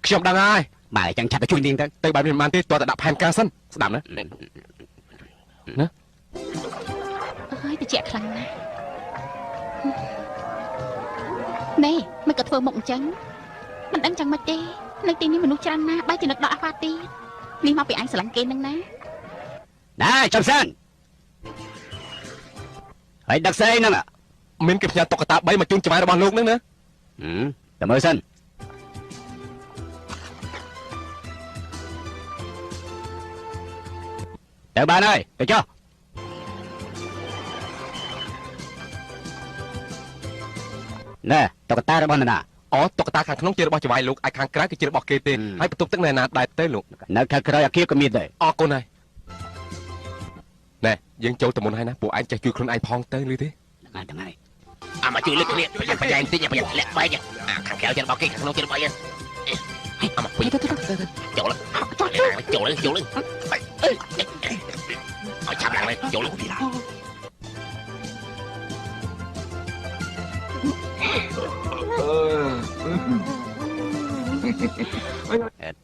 ខ្ញុំដឹងហើយបើអញ្ចឹងឆាប់ទៅជួយនាងទៅទៅបែបនេះមិនបានទេតើតែដាក់ផែនការសិនស្ដាប់ណាណាអើយតិចខ្លាំងណាស់នេះមិនក៏ធ្វើមុខអញ្ចឹងមិនដឹងchẳngម៉េចទេនៅទីនេះមនុស្សច្រើនណាស់បែរជានឹកដល់អាហ្វាទៀតនេះមកពីអញស្រឡាញ់គេនឹងណាណែចាំសិនហើយដឹកស្អីហ្នឹងមានគេផ្ញើតុក្កតា3មកជូនចៅរបស់លោកហ្នឹងណាតែមើលសិនទៅបានហើយទៅចុះណែតុក្កតារបស់នរណាអូតុក្កតាខាងក្នុងជារបស់ចៅលោកឯខាងក្រៅគឺជារបស់គេទេហើយបន្ទប់ទឹកនៅណាដែរទេលោកនៅខាងក្រៅអាគារក៏មានដែរអរគុណហើយណែយើងចូលទៅមុនហើយណាពួកឯងចេះជួយខ្លួនឯងផងទៅឮទេហ្នឹងហើយអាមកជួយលើកគ្នាប្រយ័ត្នប្រយែងតិចប្រយ័ត្នធ្លាក់បែកអាខាងក្រៅជារបស់គេខាងក្នុងជារបស់យើងអាមកវិញទៅចូលចូលចូលឲ្យចាប់ឡើងចូល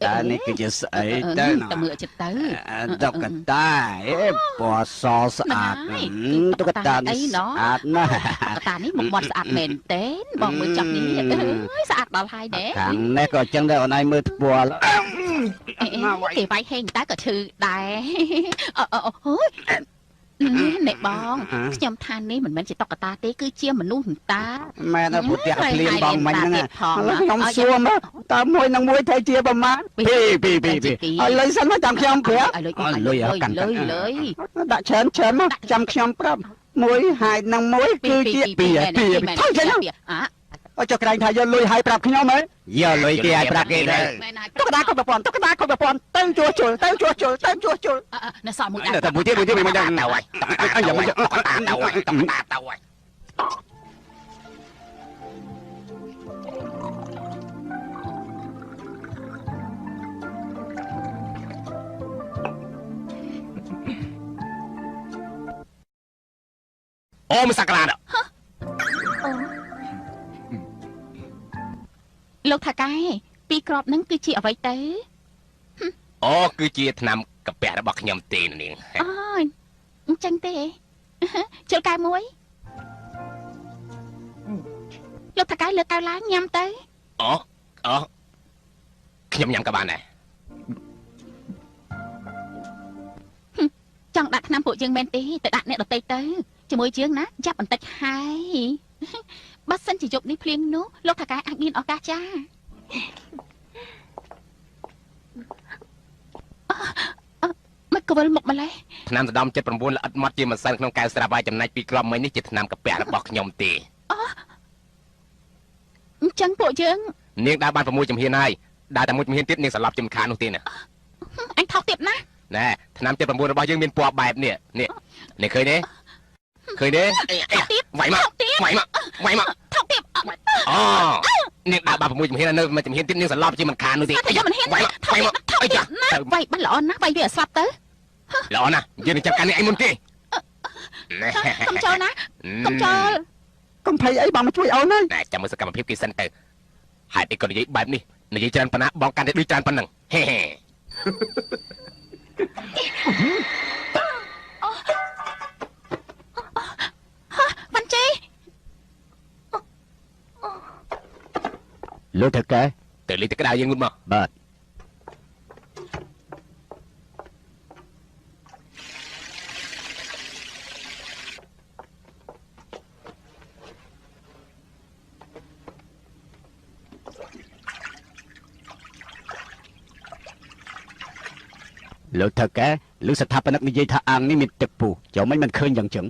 តើនេះគឺជាស្អីទៅតើមើលចិត្តទៅតុក្កតាអេពណ៌សស្អាតតុក្កតានេះស្អាតណាស់តុក្កតានេះមុខមាត់ស្អាតមែនទែនបងមើលចប់នេះអើយស្អាតដល់ហើយណែខាងនេះក៏អញ្ចឹងដែរអូនឯងមើលថ្ពាល់គេវាយហេងតើក៏ឈឺដែរអូយនេះបងខ្ញុំថានេះមិនមែនជាតុក្កតាទេគឺជាមនុស្សតាមែនហើយពុទ្ធៈភ្លៀងបងមិញហ្នឹងខ្ញុំសួរមើលតើមួយនឹងមួយត្រូវជាប្រមាណពីរពីរពីរឲ្យលុយសិនមកចាំខ្ញុំប្រាប់ឲ្យលុយកាន់លុយដាក់ច្រើនច្រើនមកចាំខ្ញុំប្រាប់មួយហើយនឹងមួយគឺជាពីរពីរថយចេញអត់ចុះក្រែងថាយកលុយឲ្យប្រាប់ខ្ញុំហ៎យកលុយគេឲ្យប្រាប់គេទៅតុក្កតាគ្រប់ប្រព័ន្ធតុក្កតាគ្រប់ប្រព័ន្ធទៅជួសជុលទៅជួសជុលទៅជួសជុលនៅសល់មួយដែរតែមួយទៀតមួយទៀតមួយទៀតទៅហើយអញយ៉ាងមួយតុក្កតាទៅហើយតុក្កតាទៅហើយអូមិនសាក្លាលោកថាកែពីក្របនឹងគឺជាអ្វីទៅអូគឺជាថ្នាំកាពះរបស់ខ្ញុំទេនាងអូអញ្ចឹងទេជលកែមួយលោកថាកែលើកកែឡើងញ៉ាំទៅអូអូខ្ញុំញ៉ាំក៏បានដែរចង់ដាក់ថ្នាំពួកយើងមែនទេទៅដាក់អ្នកដតីទៅជាមួយយើងណាចាប់បន្តិចហើយបើសិនជាយប់នេះភ្លៀងនោះលោកថៅកែអាចមានឱកាសចាមិនកវិលមុខម្លេះថ្នាំសណ្ដំ79ល្អិតម៉ត់ជាម្សៅក្នុងកែវស្រាប់ហើយចំណែកពីក្របមិញនេះជាថ្នាំកាពះរបស់ខ្ញុំទេអញ្ចឹងពួកយើងនាងដើរបាន6ជំហានហើយដើរតែមួយជំហានទៀតនាងសន្លប់ជំខាននោះទេណាអញថោកទៀតណាណែថ្នាំ79របស់យើងមានពណ៌បែបនេះនេះនេះឃើញទេឃើញទេវាយមកវាយមកវាយមកថោកទៀតអូនាងដើរបាន6ជំហាននៅមួយជំហានទៀតនាងសន្លប់ជាមិនខាននោះទេមិនហ៊ានវាយមកថោកទៀតណាវាយបានល្អណាស់វាយវាឲ្យស្លាប់ទៅល្អណាស់យើងនឹងចាប់កាន់នេះឯងមុនគេកុំចូលណាកុំចូលកុំភ័យអីបងមកជួយអូនហើយណែចាំមើលសកម្មភាពគេសិនទៅហេតុអីក៏និយាយបែបនេះនិយាយច្រើនប៉ុណ្ណាបងកាន់តែដូចច្រើនប៉ុណ្ណឹងហេហេវ៉ាន់ជីលោកថៅកែទៅលេងទឹកក្តៅយើងងូតមកបាទលោកថៅកែលោកស្ថាបនិកនិយាយថាអាងនេះមានទឹកពុះចូលមិនឃើញយ៉ាងចឹង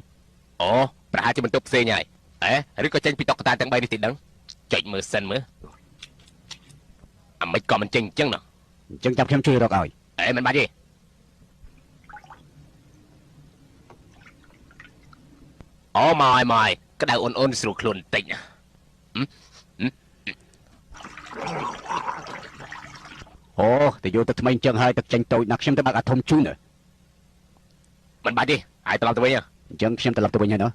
អូប្រហែលជាបន្ទប់ផ្សេងហើយអេឬក៏ចេញពីតុក្កតាទាំង3នេះទីដឹងចុចមើលសិនមើលអាមិនក៏មិនចេញអញ្ចឹងណោះអញ្ចឹងចាំខ្ញុំជួយរកឲ្យអេមិនបាច់ទេ អូមកហើយមកហើយក្តៅអូនអូនស្រួលខ្លួនបន្តិចណាអូទៅយកទឹកថ្មីអញ្ចឹងហើយទឹកចេញតូចណាស់ខ្ញុំទៅបើកអាធំជូនមិនបាច់ទេហើយត្រឡប់ទៅវិញអញ្ចឹងខ្ញុំត្រឡប់ទៅវិញហើយណោះ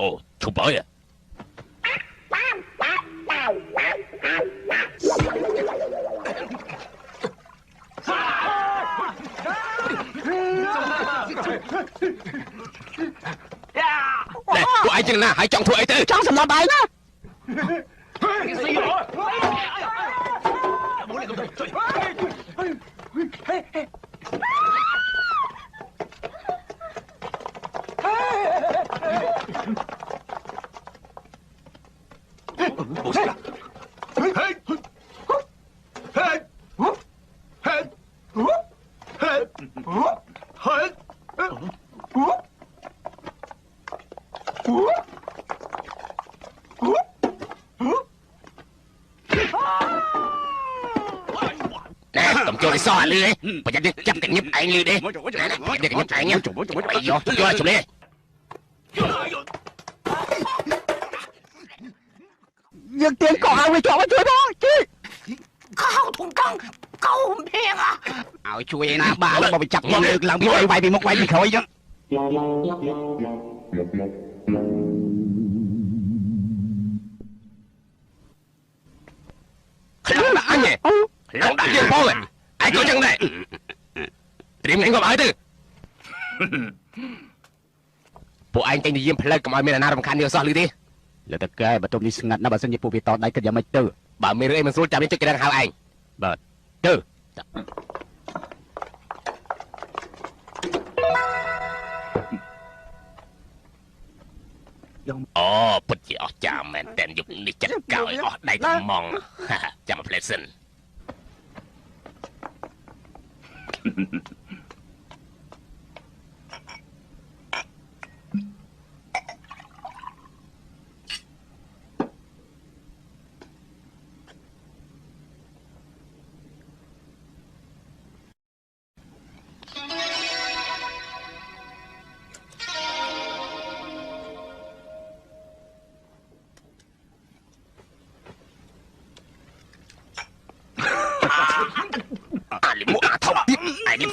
អូឈប់ហើយពួកឯងចឹងណាហើយចង់ធ្វើអីទៅចង់សម្លាប់ឯងណា ចូលឲ្យសោះលឺឯងប្រយ័ត្នយើងចាប់កញឹបឯងលឺទេប្រយ័ត្នកញឹបឯងយកយកជុំនេះយើងទៀងកឲ្យវាជាប់ឲ្យជួយផងជួយខោធុងកង់កោមភៀងឲ្យជួយឯណាបាទបើវាចាប់លើកឡើងពីវាយពីមុខវាយពីក្រោយចឹងខ្លួនដាក់អញខ្លួនដាក់យើងផងឯងក៏ចឹងដែរត្រៀមឯងក៏ឲ្យទៅពួកឯងតែនិយាយផ្លូវកុំឲ្យមានអាណារំខាននេះសោះលឺទេលើតកែបើទុំនេះស្ងាត់ណាស់បើសិនជាពួកវាតដៃគិតយ៉ាងម៉េចទៅបើមានរឿងអីមិនស្រួលចាំនេះចុចកណ្ដឹងហៅឯងបាទទៅអូពិតជាអស្ចារ្យមែនតែនយប់នេះចិត្តកោយអស់ដៃត្មងចាំមកផ្លែសិន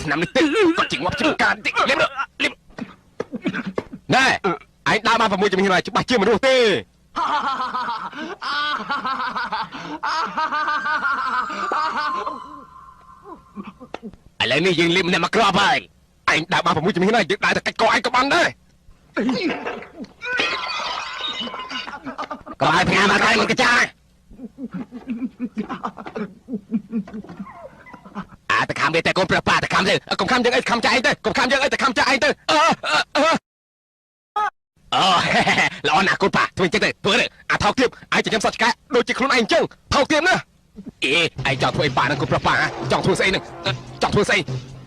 ឆ្នាំនេះទេគាត់ជាងាប់ជាការតិចលេបលេបណែឯងដើរបាន6ជំហានហើយច្បាស់ជាមនុស្សទេឥឡូវនេះយើងលេបម្នាក់មកគ្រាប់ហើយឯងដើរបាន6ជំហានហើយយើងដើរតែកាច់កឯងក៏បានដែរកុំឲ្យផ្ញើមកក្រោយមកកាចាអាតខំវាតែកូនប្រុសប៉ាតខំទៅកុំខំយើងអីខំចាឯងទៅកុំខំយើងអីតែខំចាឯងទៅអូល្អណាស់កូនប៉ាធ្វើអញ្ចឹងទៅធ្វើទៅអាថោកទៀតឯងចិញ្ចឹមសត្វឆ្កែដូចជាខ្លួនឯងអញ្ចឹងថោកទៀតណាអេឯងចង់ធ្វើអីប៉ានឹងកូនប្រុសប៉ាចង់ធ្វើស្អីនឹងចង់ធ្វើស្អី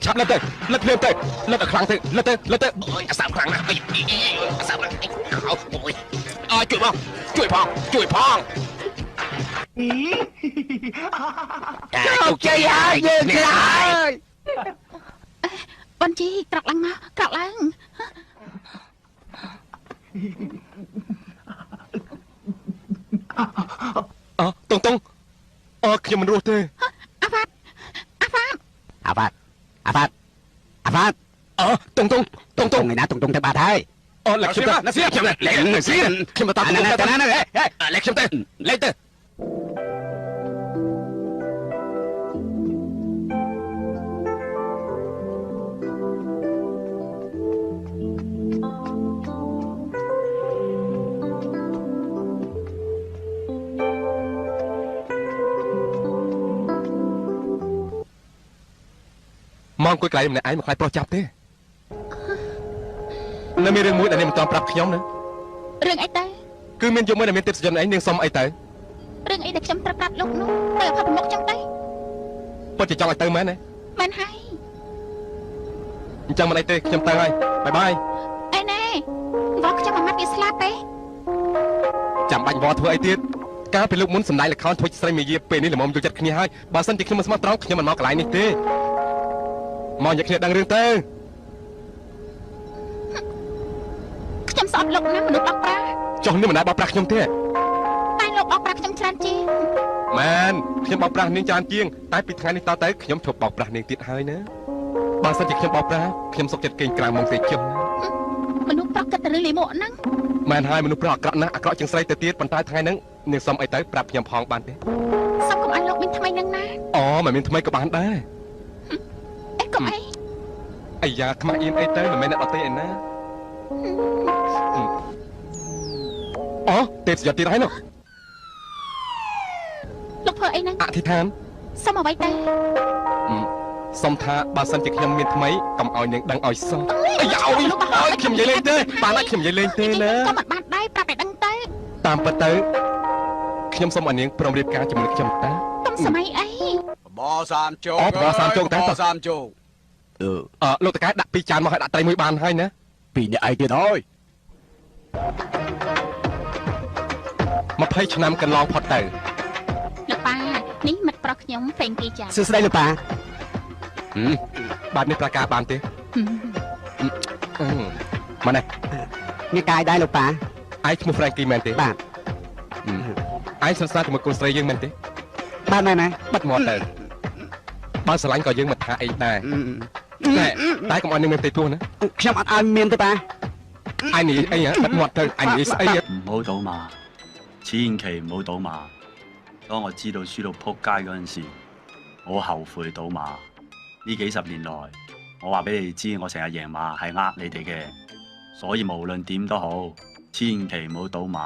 ឆាប់លិតទៅលិតភ្លាមទៅលិតឲ្យខ្លាំងទៅលិតទៅលិតទៅអូយអាសាប់ខ្លាំងណាស់អាសាប់អូយអើជួយបងជួយផងជួយផងជោគជ័យហើយយើងខ្លាចបងជីក្រោកឡើងមកក្រោកឡើងអតុងតុងអខ្ញុំមិនរស់ទេអាវ៉ាត់អាវ៉ាត់អាវ៉ាត់អាវ៉ាត់អាវ៉ាត់អតុងតុងតុងតុងឯណាតុងតុងទៅបាត់ហើយអូលេខខ្ញុំទៅណាសៀខ្ញុំលេខណាសៀខ្ញុំទៅណាណាណាលេខខ្ញុំទៅលេខទៅមកអង្គុយកន្លែងម្នាក់ឯងមិនខ្លាចប្រុសចាប់ទេនៅមានរឿងមួយដែលនាងមិនទាន់ប្រាប់ខ្ញុំណារឿងអីទៅគឺមានយប់មួយដែលមានទេពសជនឯងនាងសុំអីទៅរឿងអីដែលខ្ញុំត្រូវប្រាប់លោកនោះទៅអភ័ព្វមុខខ្ញុំទៅពិតជាចង់ឲ្យទៅមែនទេមែនហើយអញ្ចឹងមិនអីទេខ្ញុំទៅហើយបាយបាយអីណែវ៉ខ្ញុំមួយម៉ាត់វាស្លាប់ទេ ចាំបាច់វល់ធ្វើអីទៀតកាលពីលោកមុនសម្ដែងល្ខោនធ្វើស្រីមេយាពេលនេះល្មមយល់ចិត្តគ្នាហើយបើសិនជាខ្ញុំមិនស្មោះត្រង់ខ្ញុំមិនមកកន្លែងនេះទេមកនិយាយគ្នាដឹងរឿងទៅខ្ញុំស្អប់លោកណាមនុស្សបោកប្រាស់ចុះនេះមិនដែលបោកប្រាស់ខ្ញុំទេតែលោកបោកប្រាស់ខ្ញុំច្រើនជាងមែនខ្ញុំបោកប្រាស់នាងច្រើនជាងតែពីថ្ងៃនេះតទៅខ្ញុំឈប់បោកប្រាស់នាងទៀតហើយណាបើសិនជាខ្ញុំបោកប្រាស់ខ្ញុំសុខចិត្តគេងក្រៅមុងទេចុះមនុស្សប្រុសគិតតែរឿងលីមកហ្នឹងមែនហើយមនុស្សប្រុសអាក្រក់ណាស់អាក្រក់ជាងស្រីទៅទៀតប៉ុន្តែថ្ងៃហ្នឹងនាងសុំអីទៅប្រាប់ខ្ញុំផងបានទេសុំកុំឲ្យលោកមានថ្មីនឹងណាអូមិនមានថ្មីក៏បានដែរអេកុំអីអាយ៉ាខ្មាស់អៀនអីទៅមិនមែនអ្នកដទៃឯណាអូទេពសយទៀតហើយនោះលោកធ្វើអីហ្នឹងអធិដ្ឋានសុំអ្វីទៅសុំថាបើសិនជាខ្ញុំមានថ្មីកុំឲ្យនាងដឹងឲ្យសោះអាយ៉ាអូយខ្ញុំនិយាយលេងទេបានហើយខ្ញុំនិយាយលេងទេណាក៏មិនបានដែរប្រាប់ឲ្យដឹងទៅតាមពិតទៅខ្ញុំសូមឲ្យនាងព្រមរៀបការជាមួយខ្ញុំតាកុំសម័យអីបសាមជោគបសាមជោគតាបសាមជោគលោកតកែដាក់ពីរចានមកឲ្យដាក់ត្រីមួយបានហើយណាពីរអ្នកឯងទៀតហើយ20ឆ្នាំកន្លងផុតទៅលោកប៉ានេះមិត្តប្រុសខ្ញុំហ្វេងគីចាសួស្តីលោកប៉ាបាទនេះប្រការបានទេមកនេះនេះកាយដែរលោកប៉ាឯងឈ្មោះហ្វ្រេងគីមែនទេបាទឯងសន្សំជាមួយកូនស្រីយើងមែនទេបាទមែនណាបាត់មាត់ទៅបើស្រឡាញ់ក៏យើងមិនថាអីដែរតែកុំឲ្យនឹងមានផ្ទៃពោះណាខ្ញុំអត់ឲ្យមានទេប៉ាឯងនិយាយអីហ៎បាត់មាត់ទៅឯងនិយាយស្អី唔好賭馬，千祈唔好賭馬。當我知道輸到撲街嗰陣時，我後悔賭馬。呢幾十年來，我話俾你哋知，我成日贏馬係呃你哋嘅，所以無論點都好，千祈唔好賭馬。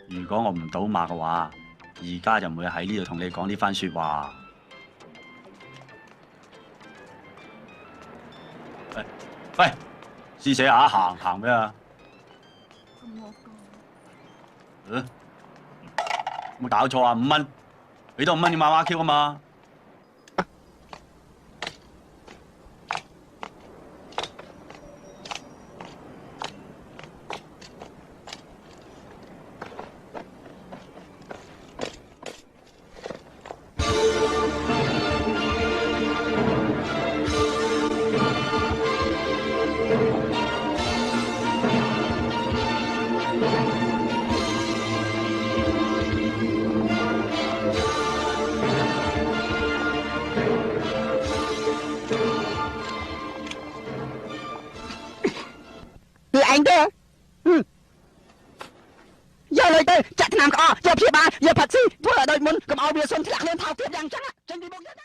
如果我唔賭馬嘅話，而家就唔會喺呢度同你講呢番説話。喂，試寫下行行咩啊？嗯，有冇搞錯啊？5蚊，俾多5蚊你買孖 Q 啊嘛？យកលុយទៅចាក់ថ្នាំក្អកយកព្យាបាលយកផាត់ស៊ីធ្វើឲ្យដូចមុនកុំឲ្យវាសុំធ្លាក់ខ្លួនថោកទៀតយ៉ាងចឹង